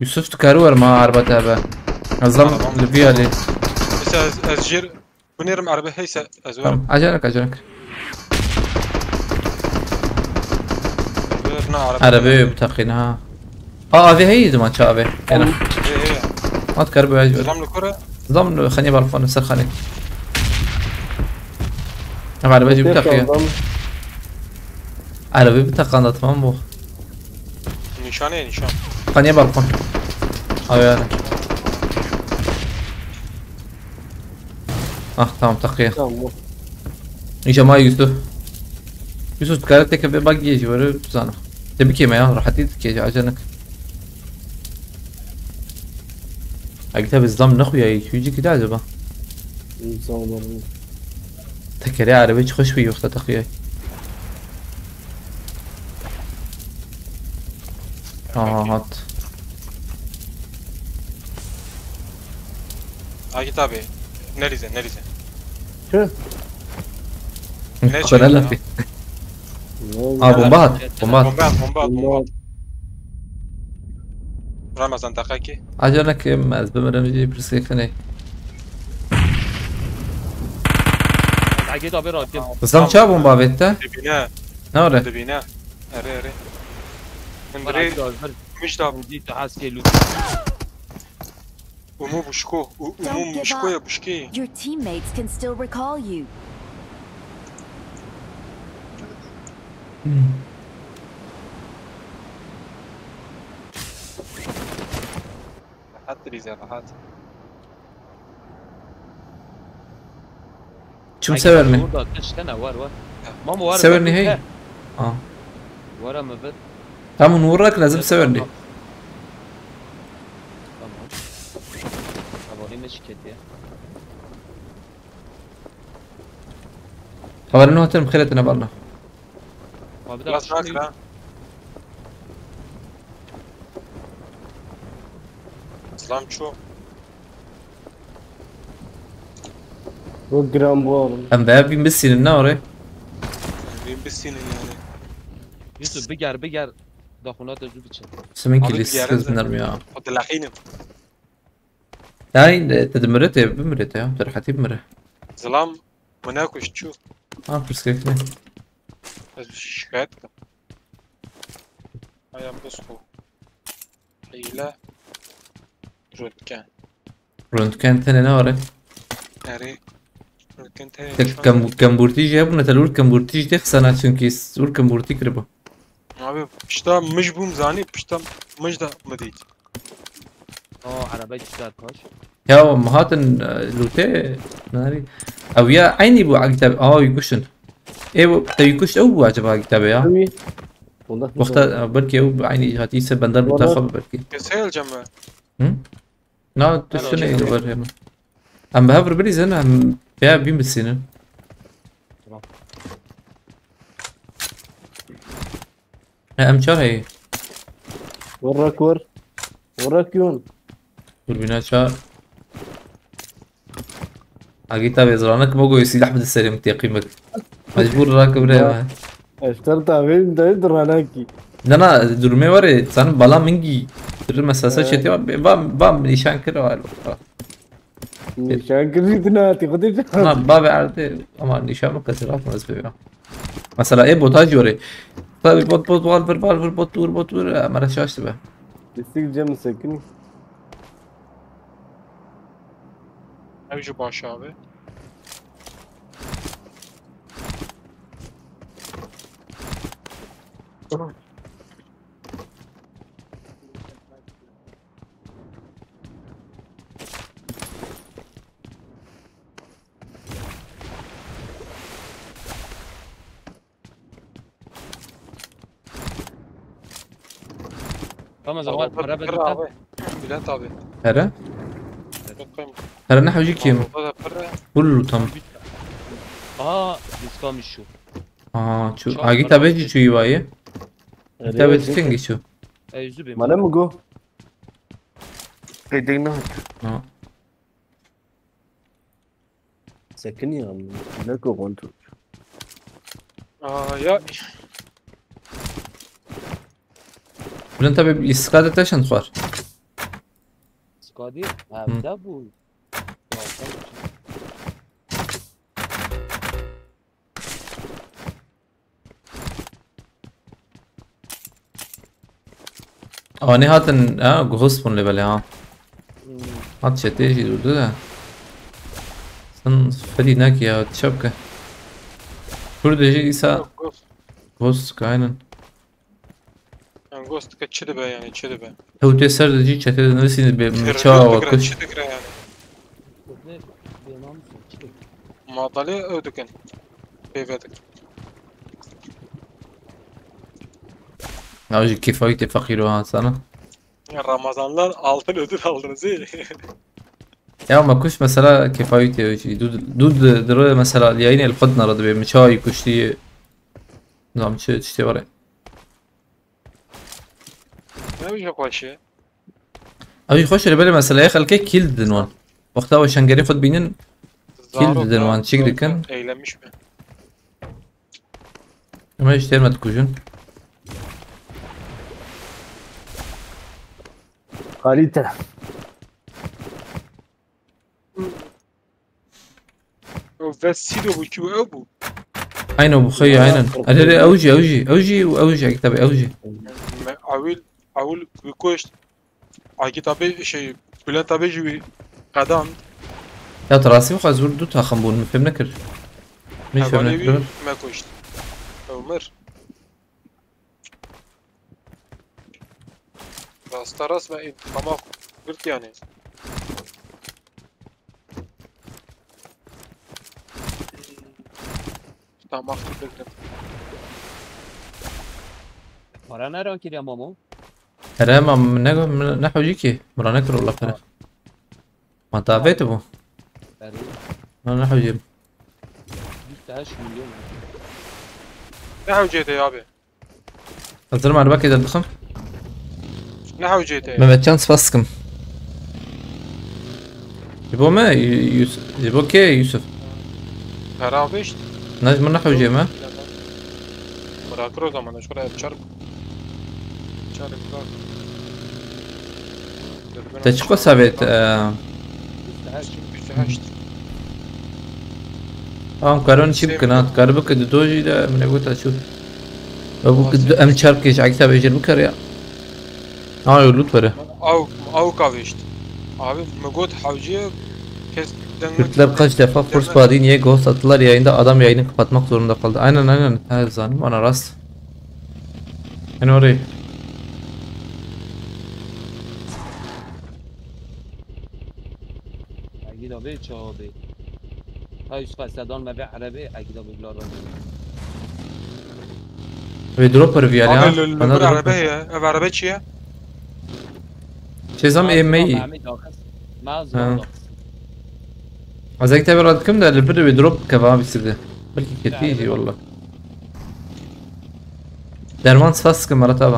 Yusuf, tu karî were ma araba te be. Ez zam Arabam li vî alî. Mesela ez, ez jir binerim araba heyse ez werim. Tamam, acelek, acelek. Ver na araba. Araba yok, bu takıyın ha. Aa, A V heydi maça abi. Ena. He, he. At karı böyle. Zam li kore. Zam li xanî balkon, ser xanî. Ev araba jî biteqiye. Araba biteqanda, tamam bu. Nîşanê nîşan. Xanî balkon. Abi yani. Ah, tamam, teqiye. Tamam bu. Îca ma Yusuf. Yusuf, dikare teke bê bak yê jî were, tu zana. Te bikê me ya, rahatî dikê, acanek. Eger te bi zam nexuyayî, çûyî cî kide acaba? Zam var. Tekerê erebê çi xweş bî, yoxta texuyayî. Aha, hat. Agit abi. Nelîze, nelîze. Tüh. Ne Kore şey lafî. Ne oldu? Ha, bomba hat. Bomba hat. Bomba at, bomba at, bomba at. Ramazan, dakika ki. Acele kim, ez bimirim jî pirsgirêk ne. Agit abi rahatım. Zam ça bomba avête? Dibine, Ne ore? dibine. Ere, ere. Bana Hindiri, bir hazır. müjdab. Zî tu heskê lû. Umu buşko. U- Umu Don't give buşko up. ya buşki. Your teammates can still recall you. Rahat dilîze, rahat. Çim sever mi? Burada ateş tane var var. Mamo var. Sever Var, ni hey? he. Aa. Var ama ver. Tamam, nur rak lazım sever ni. Tamam. Tamam. Tamam, ne şikayet ya. Haberin hatim xêretine barna. Abi de Biraz rahat ha. Selam ço. Bu gram bu oğlum. Em veya bin bisînin ne ore? Bin bisînin yani. Yusuf biger biger. Daxuna te zû biçin. Simin Abi kilis bir yere kız de- binerim ya. O dileqînim. Yayın e, te dimire te bimire te ya. Te rahatî bimire. Zilam mı ne kuş çu. Ha, pirsgirêk ne? Ez şikayet kim. Ayağım bozku. Hile. Röntgen. Röntgen tene ne ore? Eri. Röntgen te Te kem, kemburtî jî hebûne, te li wir kemburtî jî tê xisena, çunkî s-, wir kemburtî kiribû. Abi pişta mij bûm zanî, pişta mij de mi dît. Aa, araba çıkar kaç. Ya em hatin e, lûtê, narî. Ew ya eynî bû Agî Tabê. Aa, wî kuştin. Ê, bu, te wî kuşt ew bû acaba Agî Tabê ya? Tabii. Onda Wexta e, belkî ew eynî hatî se bendar bû Wala- taxa belkî. Keseyel cem mi? Hı? Na, tu Tamam, şunu okey. Li ber hemen. Em bi hev re bilîzin, em veya bîn bisînin. Tamam. He, em çar heye. Vur rak vur. Vur rak yun. Durbîna çar. Agî Tabê ziranek me goyê sîlah bide serê min têqî min. Mecbûr rake bire me. Eşter tabê dayı duranaki. Na na, durmê were, sen bala min gî. Dir mesasa He. Çetê va, va, va nîşan kir var. Nîşan kirî dinati xudê. Na, bavê erdê, ama nîşan min kesî raf ez pêva. Mesela ê bota jî were. Tabi bot bot bal vir bal vir bot vur bot vur, emere şaş dibe. Destek cem sekinî. Ev jî baş abi. Tamam, zaman para Pir bedel. Abi. Bülent abi. Here? Yok koyma. Here ne hewcî kim? Orada da pir. Full tam. Aa, diskamiş şu. Aa, çu. Çok Agî para Tabê jî çûyî vayê. Agî Tabê çi kengî çû? Eyüzü bir. Mane mi go? Êdî ne? Ha. Sekinî ya. Ne go kontu. Aa ya. Bülent abi, îstikade te çend xwar? Skadi. Ha, Hı. bir daha bu. Ya, sen- Anî hatin, ha, ghost bûn lê belê ha. Hmm. Hat çetê jî durdu da. Sen fedî nekî ya, çap ke. Kur de jî îsa Ghost. Ghost kaynin. Yani Ghost ke çi dibe yani çi dibe. Hewtê ser de jî çetê de nivîsî bê Terör miça dikre, wa kuş. Çi dikre yani. Ne? Benim almışsın, çıkın. Madalya ödüken. Peyve dik. Ya jî kêfa wî tê feqîr o ha sana. Ya Ramazanlar altın ödül aldınız iyi. Ya me kuş mesela kêfa wî tê jî. Du, du di, di ro mesela yayînê li xwe dinere dibê miça wî kuştî. Nizam çi tiştê were. Ne bir şey hoş ya. Ew jî xweş e, belê mesela yê xelkê kîl didin wan. Wexta we şengerê xwe dibînin, kîl didin wan, çîk dikin. Eylemiş mi? Em ji têr me dikujin. Kalite. O Vesido bû, kî bû, ew bû? Aynen bu xeyî, aynen. Erê, erê, ew jî, ew jî, ew jî, ew jî, tabii, ew jî. Me awil, awil wî kuşt. Agî tabi şey, Bülent abi jî wî qedan. Ya tu rastî bixwe ez wir du taxim bûn, min fêm nekir. Min fêm Hevalê nekir. Wî me kuşt. Ew mir. Rasta rast me întikama girt yani. Tamam, girt. Para nere kiriya Mamo? Here ma min ne, min ne hewcî ki. Min ra nekir wala pere. Ma davet bu. Berê Ma ne hewcî. Yüzde kaç milyon? Ne hewcê te abi? Hazır mı? Bak edin bakın. Ne hewcê te? Mehmetcan spas sıkım. Ji bo me, Yus-, ji bo kê Yusuf? Para bişt. Ne, min ne hewcê me? Bırakır o zaman, şuraya çarp. Çarp bırak. Te çiko savet, e, Yüzde kaç? Yüzde kaç? Tamam, karon çi bikina, kar bikir di dojî de, min got açu. Ew bikir em çarp kêş, akî tabi jir bikir ya. Ha, loot vere. Av, av kavişt. Abi, mi got hewcê kes dengmek. Kürtler kaç defa Force Buddy'yi niye ghost attılar yayında, adam yayını kapatmak zorunda kaldı. Aynen, aynen. Her zaman ana rast. Yani orayı. Egîda bê çawa bê? Ha Yusuf sedan me vê erebê egîda bê bila rast. Ve dropper bir yer ya. Abi, li, li, Bana bir dropper. Araba ya. Ev araba çi ya? Çizam emeği. Mehmet Akız. Maz Ha. yolda. Az ek tabi radkim de li bir bir drop keva bir sirdi. Belki keti iyi valla. Derman spas sıkın Marat abi.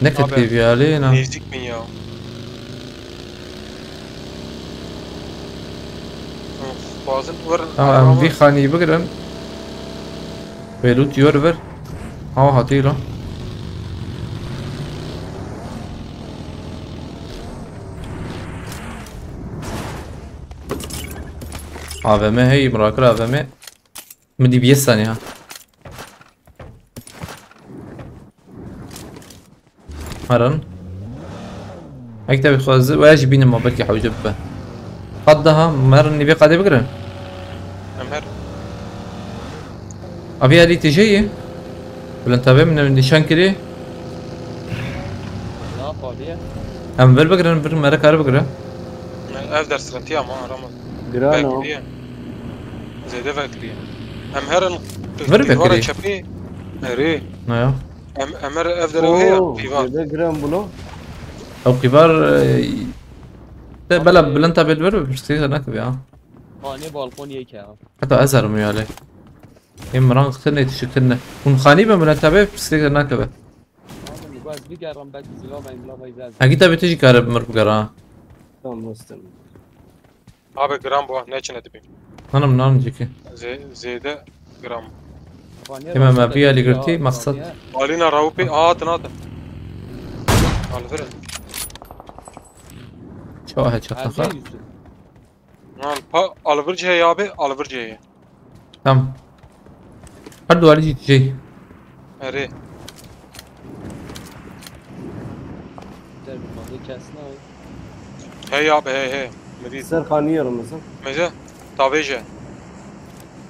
Ne Abi, kötü bir hali ne? Nêzdîk min ya. Of, bazin wer. Tamam, em vî xanî bigirin. Vê loot yor ver. Ha, hatî lan. A V M hey, Murakir A V M. Min dî biyê saniye ha. Herin. Ek tabi xwezi, we jî bînim ma belkî hewce bibe. Qat daha, merin nîvê qadê bigirin. Em her. Avî alî tijeyî. Bilin tabi min nîşan kirî. Ne yapalım? Em vir bigirin, vir mere kar bigirin. Ev dersirentiya ma arama. Giran o. Vekiriye. Zêde vekiriye. Em herin. Vir vekiriye. Çepê. Erê. Ne ya? Em, em her ev derew heye. Oo, Pîvan. zêde giran bûlo. Ew qîvar, e, te bela bilind tabê li vir be, pirsgirêk te nekeve ya. Hanê balkon yek ya. Heta ez herim ya lê. Ê miran xitine, tişik tine. Hûn xanî be bilind tabê, pirsgirêk te nekeve. Hanê mi gaz bir geram belki zila ben zila ben biraz. Hegî tabê tu jî kare bi mir bigere ha. Tamam dostum. Abi gram bu, ne çine dibi. Hanım nan ciki. Zê-, zêde gram. Ema me vî alî girtî, maqsad. Alîna rawpê, aa, hatin, hatin. Alvire. Çawa he çaxa. Elde yüzü. Lan pa, alvirci heye abi, alvirci heye. Tamam. Her duvarı cî şey. Erê. Derbi fazla kesme. Hey abi, hey, hey. Medî. Ser xanî yerim mesela. Mece. Tavêje.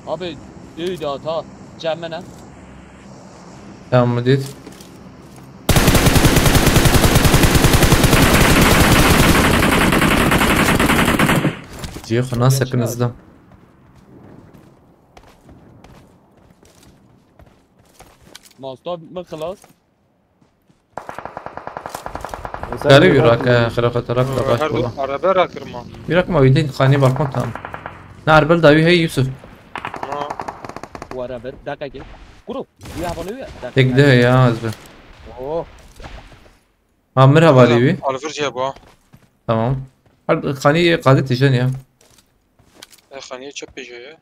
Abi, düğü de ata. Cemmene. Tamam mı dedi? Cihê xwe nasekin izlam. Masta bitme klas. Garî wî rake, xiraqet rake, rake Her du wala. Araba rakirma. Wî rake ma wî din xanî balkon tam. Ne erbel dawî hey Yusuf. Na. Wara bir dakika gel. Kuru. Ya bana ya. Tek de ya ez be. Ha, mir hevalî wî. Alvir jê bû. Tamam. Her xanî qadê tijên ya. E, xanî çep pêjê ye.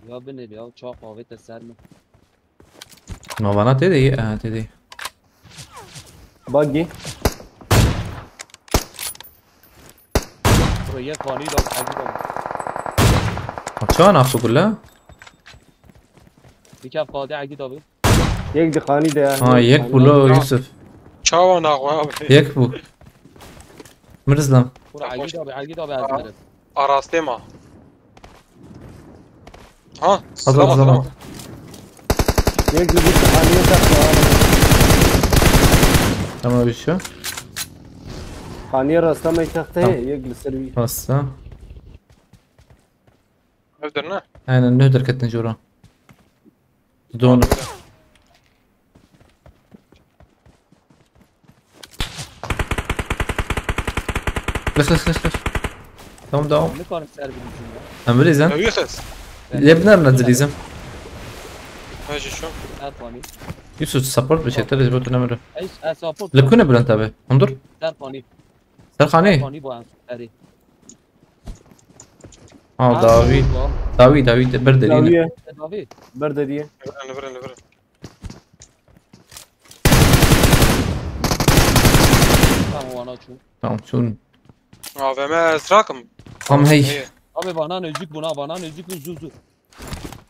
Ya binêr ya, çax avête ser min. Navana tê de ye, ha, tê de ye. Buggy. Bro, yek xanî da, egî da. Çawa naxwe gule? Bir kef qadê egî da bi. Yek di xanî de ya. Ha, yek bû lo Yusuf. Çawa naxwe abi? Yek bû. Mirzlam. Bro, egî da bi, egî da bi ez mirim. Arastê ma. Ha, hazır, silama, hazır, silama. Yek di xanî de. Tamam, bir şey. Xanî rasta me texte, tamam. Yek li ser wî. Rasta. Ev der ne? Aynen, ne derketin jora. Don. Lix, lix, lix, lix. Tamam, devam. Ne kadar ser bir ya. Em bilîzin. Ew yexes. Lê bi nerine dilîzin? Ha, ji şu. Her fani. Yusuf, support bi çetir, ji bo tu nemiro. Eş, e, support. Li ku ne bilind tabi? Hundur? Ser fani. Ser xanî? Ser fani bu en. Erê. Ha, ha, dawî. Dawî, dawî, de bir derî. Dawî ye. Dawî. Bir derî ye. Birin, birin, birin. Tamam, wana çû. Tamam, çûn. A V M strakim. Tam hey. Hey. Abi, bana nöcük buna, bana nöcük bu, zu, zu.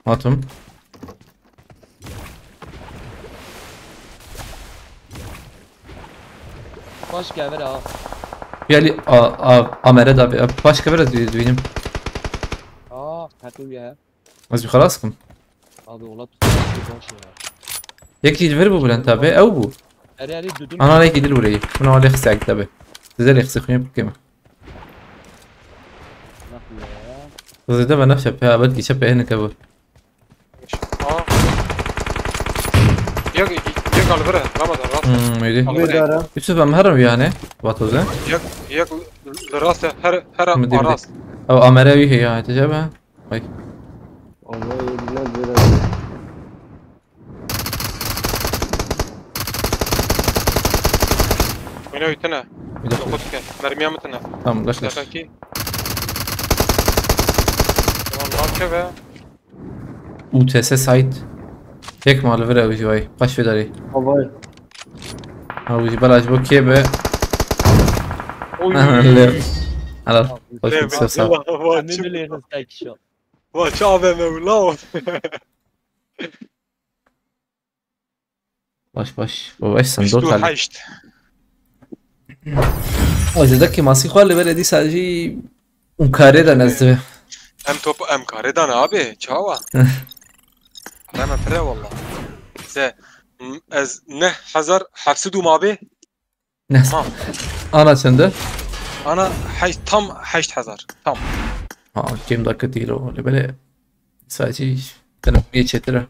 Hatim. Baş gevir ha. Yali a, a, amere da bir baş gevir da dü-, düğünüm. Aa, hatu ya. Az bir xelas kim? Abi, ola tutmak bir baş ya. Yek dil ver bu Bülent abi, ew bu. Eri, eri, düdüm. Ana, yek dil burayı. Buna öyle xisek tabi. Size de xisek yapıp kemi. Nasıl ya? Zide ben nefşe pe, belki çe pe, ne kabul. Aa. Yek, yek al vere, Ramazan, rast. Hmm, öyle. Al vere. Bedara. Yusuf, em herim yani, vatoze. Yek, yek li rast, her, her aras. Ew amere wî heye, tecebe. Vay. Vallahi ne böyle. Oyna, oytene. Bir dakika. Dokuz ke. Mermiye mi tane? Tamam, kaç, kaç. Dakika ki. Tamam, ne yapıyor be? U T S site. Tek mal vira ucu vay. Kaç vedari? Havay. Ha, ucu bela, bu ke be. Oy. Helal. Helal. Hoş bulduk, sağ ol. Vay, vay, vay. Vay, çabe me ula. Baş, baş. Baş, sen dört tane. Heşt. O zedek ki masî xwe li ber dîsa jî û karê de nez dibe. Em top, em karê de ne abi, çawa? Para me pire valla. Se, m-, ez neh hezar heft sed û ma bê. Ne? Tamam. Ana çende? Ana heşt, tam heşt hezar. Tam. Ha, kêm dakika değil o. Öyle böyle sadece denemeye çetire.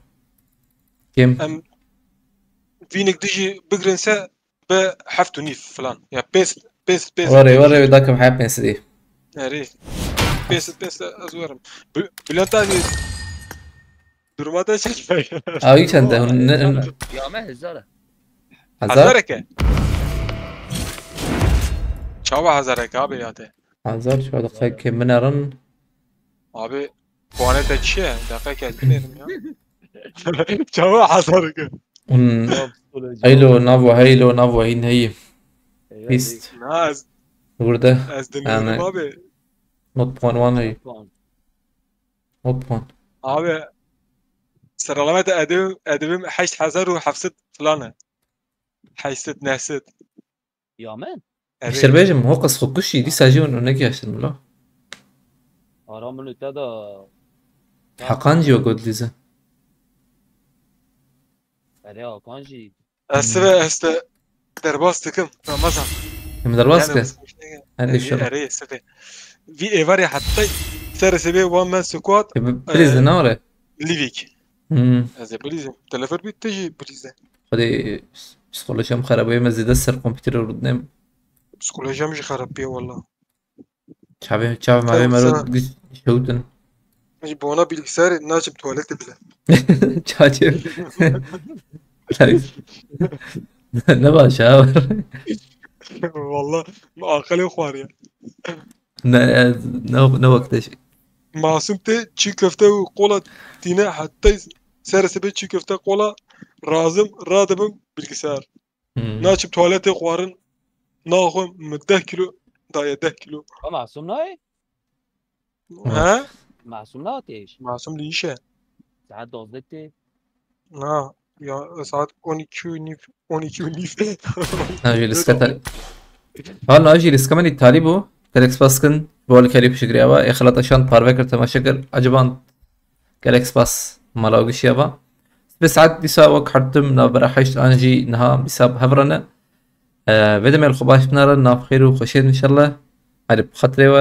Kêm. Em vinik dijî bigrinse be heft û nîf falan. Ya pênc, pênc, pênc. Ware, ware, dakim hep pênc değil. Erê. Pênc, pênc ez werim. Bü-, Bülent abi, duruma da çekme. Abi çende? Ne, ne? Ya me hezar. Hezar? Hezareke. Çawa hezareke abi ya te? Hezar şu anda kay-, ke minerin. Abi, puanê te çi ye? Dakika ke ez binêrim ya. Çawa hezareke? Un. Halo, navo, halo, navo, hin heyi. Pist. Na, ez, burada. Ez dinlerim yani abi. Not puan wan heyi. Not puan. Abi, sıralama da edebim, edebim heşt hezar û heft sed falan e. Heşt sed, neh sed. Ya min? Evet. Şerbêjim, ho qas xwe kuşî, dîsa jî hûn nekî aştin bila. Ara min û te da. Heqan jî wek dilîze. Erê, Hakan jî. Ez sibe, ez te derbas dikim, Ramazan. Em derbas ke? Erê, inşallah. Erê, sibe. Vî êvarê heta ser sibe wan me squad. Bilîze, e, ne were? Livik. Hmm. Ez ê bilîzim. Telefon bî, tu jî bilîze. Xwedê psîkolojiyam xerab bûye, me zêde ser kompîterê rûdinem. Psîkolojiyam jî xerab bûye walla. Çavê, çavê mavê me rû şewtin. Ji bona bilgisayarê naçim tuwaletê bile. Fatih. Ne baş ha. Valla, me aqilê xwariye. Ne, ne, ne wekte şey. Masum tê çî köfte û kola tîne, heta ser sebê çî köfte kola razim radibim bilgisayar. Hmm. Naçim tuwaletê xwarin naxwe, min deh kilo daye, deh kilo. Ama Masum nayê? He? Masum nayê têş. Masum li îşe. Saet dozdeh tê. Na, ya saat on iki û nîv, on iki û nîv. Ha, jî lîstka talî. Valla jî lîstka min îtalî bû. Gelek spas kin. Bo alîkarî piştgiriya we. Ê xelata şand parve kir, temaşe kir. Eciband. Gelek spas. Mala û gişiya ve. Sibê saet dîsa wek hertim navbera heşt an jî niha dîsa bi hev re ne. Ee, vê demê li xwe baş binare, nav xêr û xweşiyê inşallah. Hadi bi xatirê we,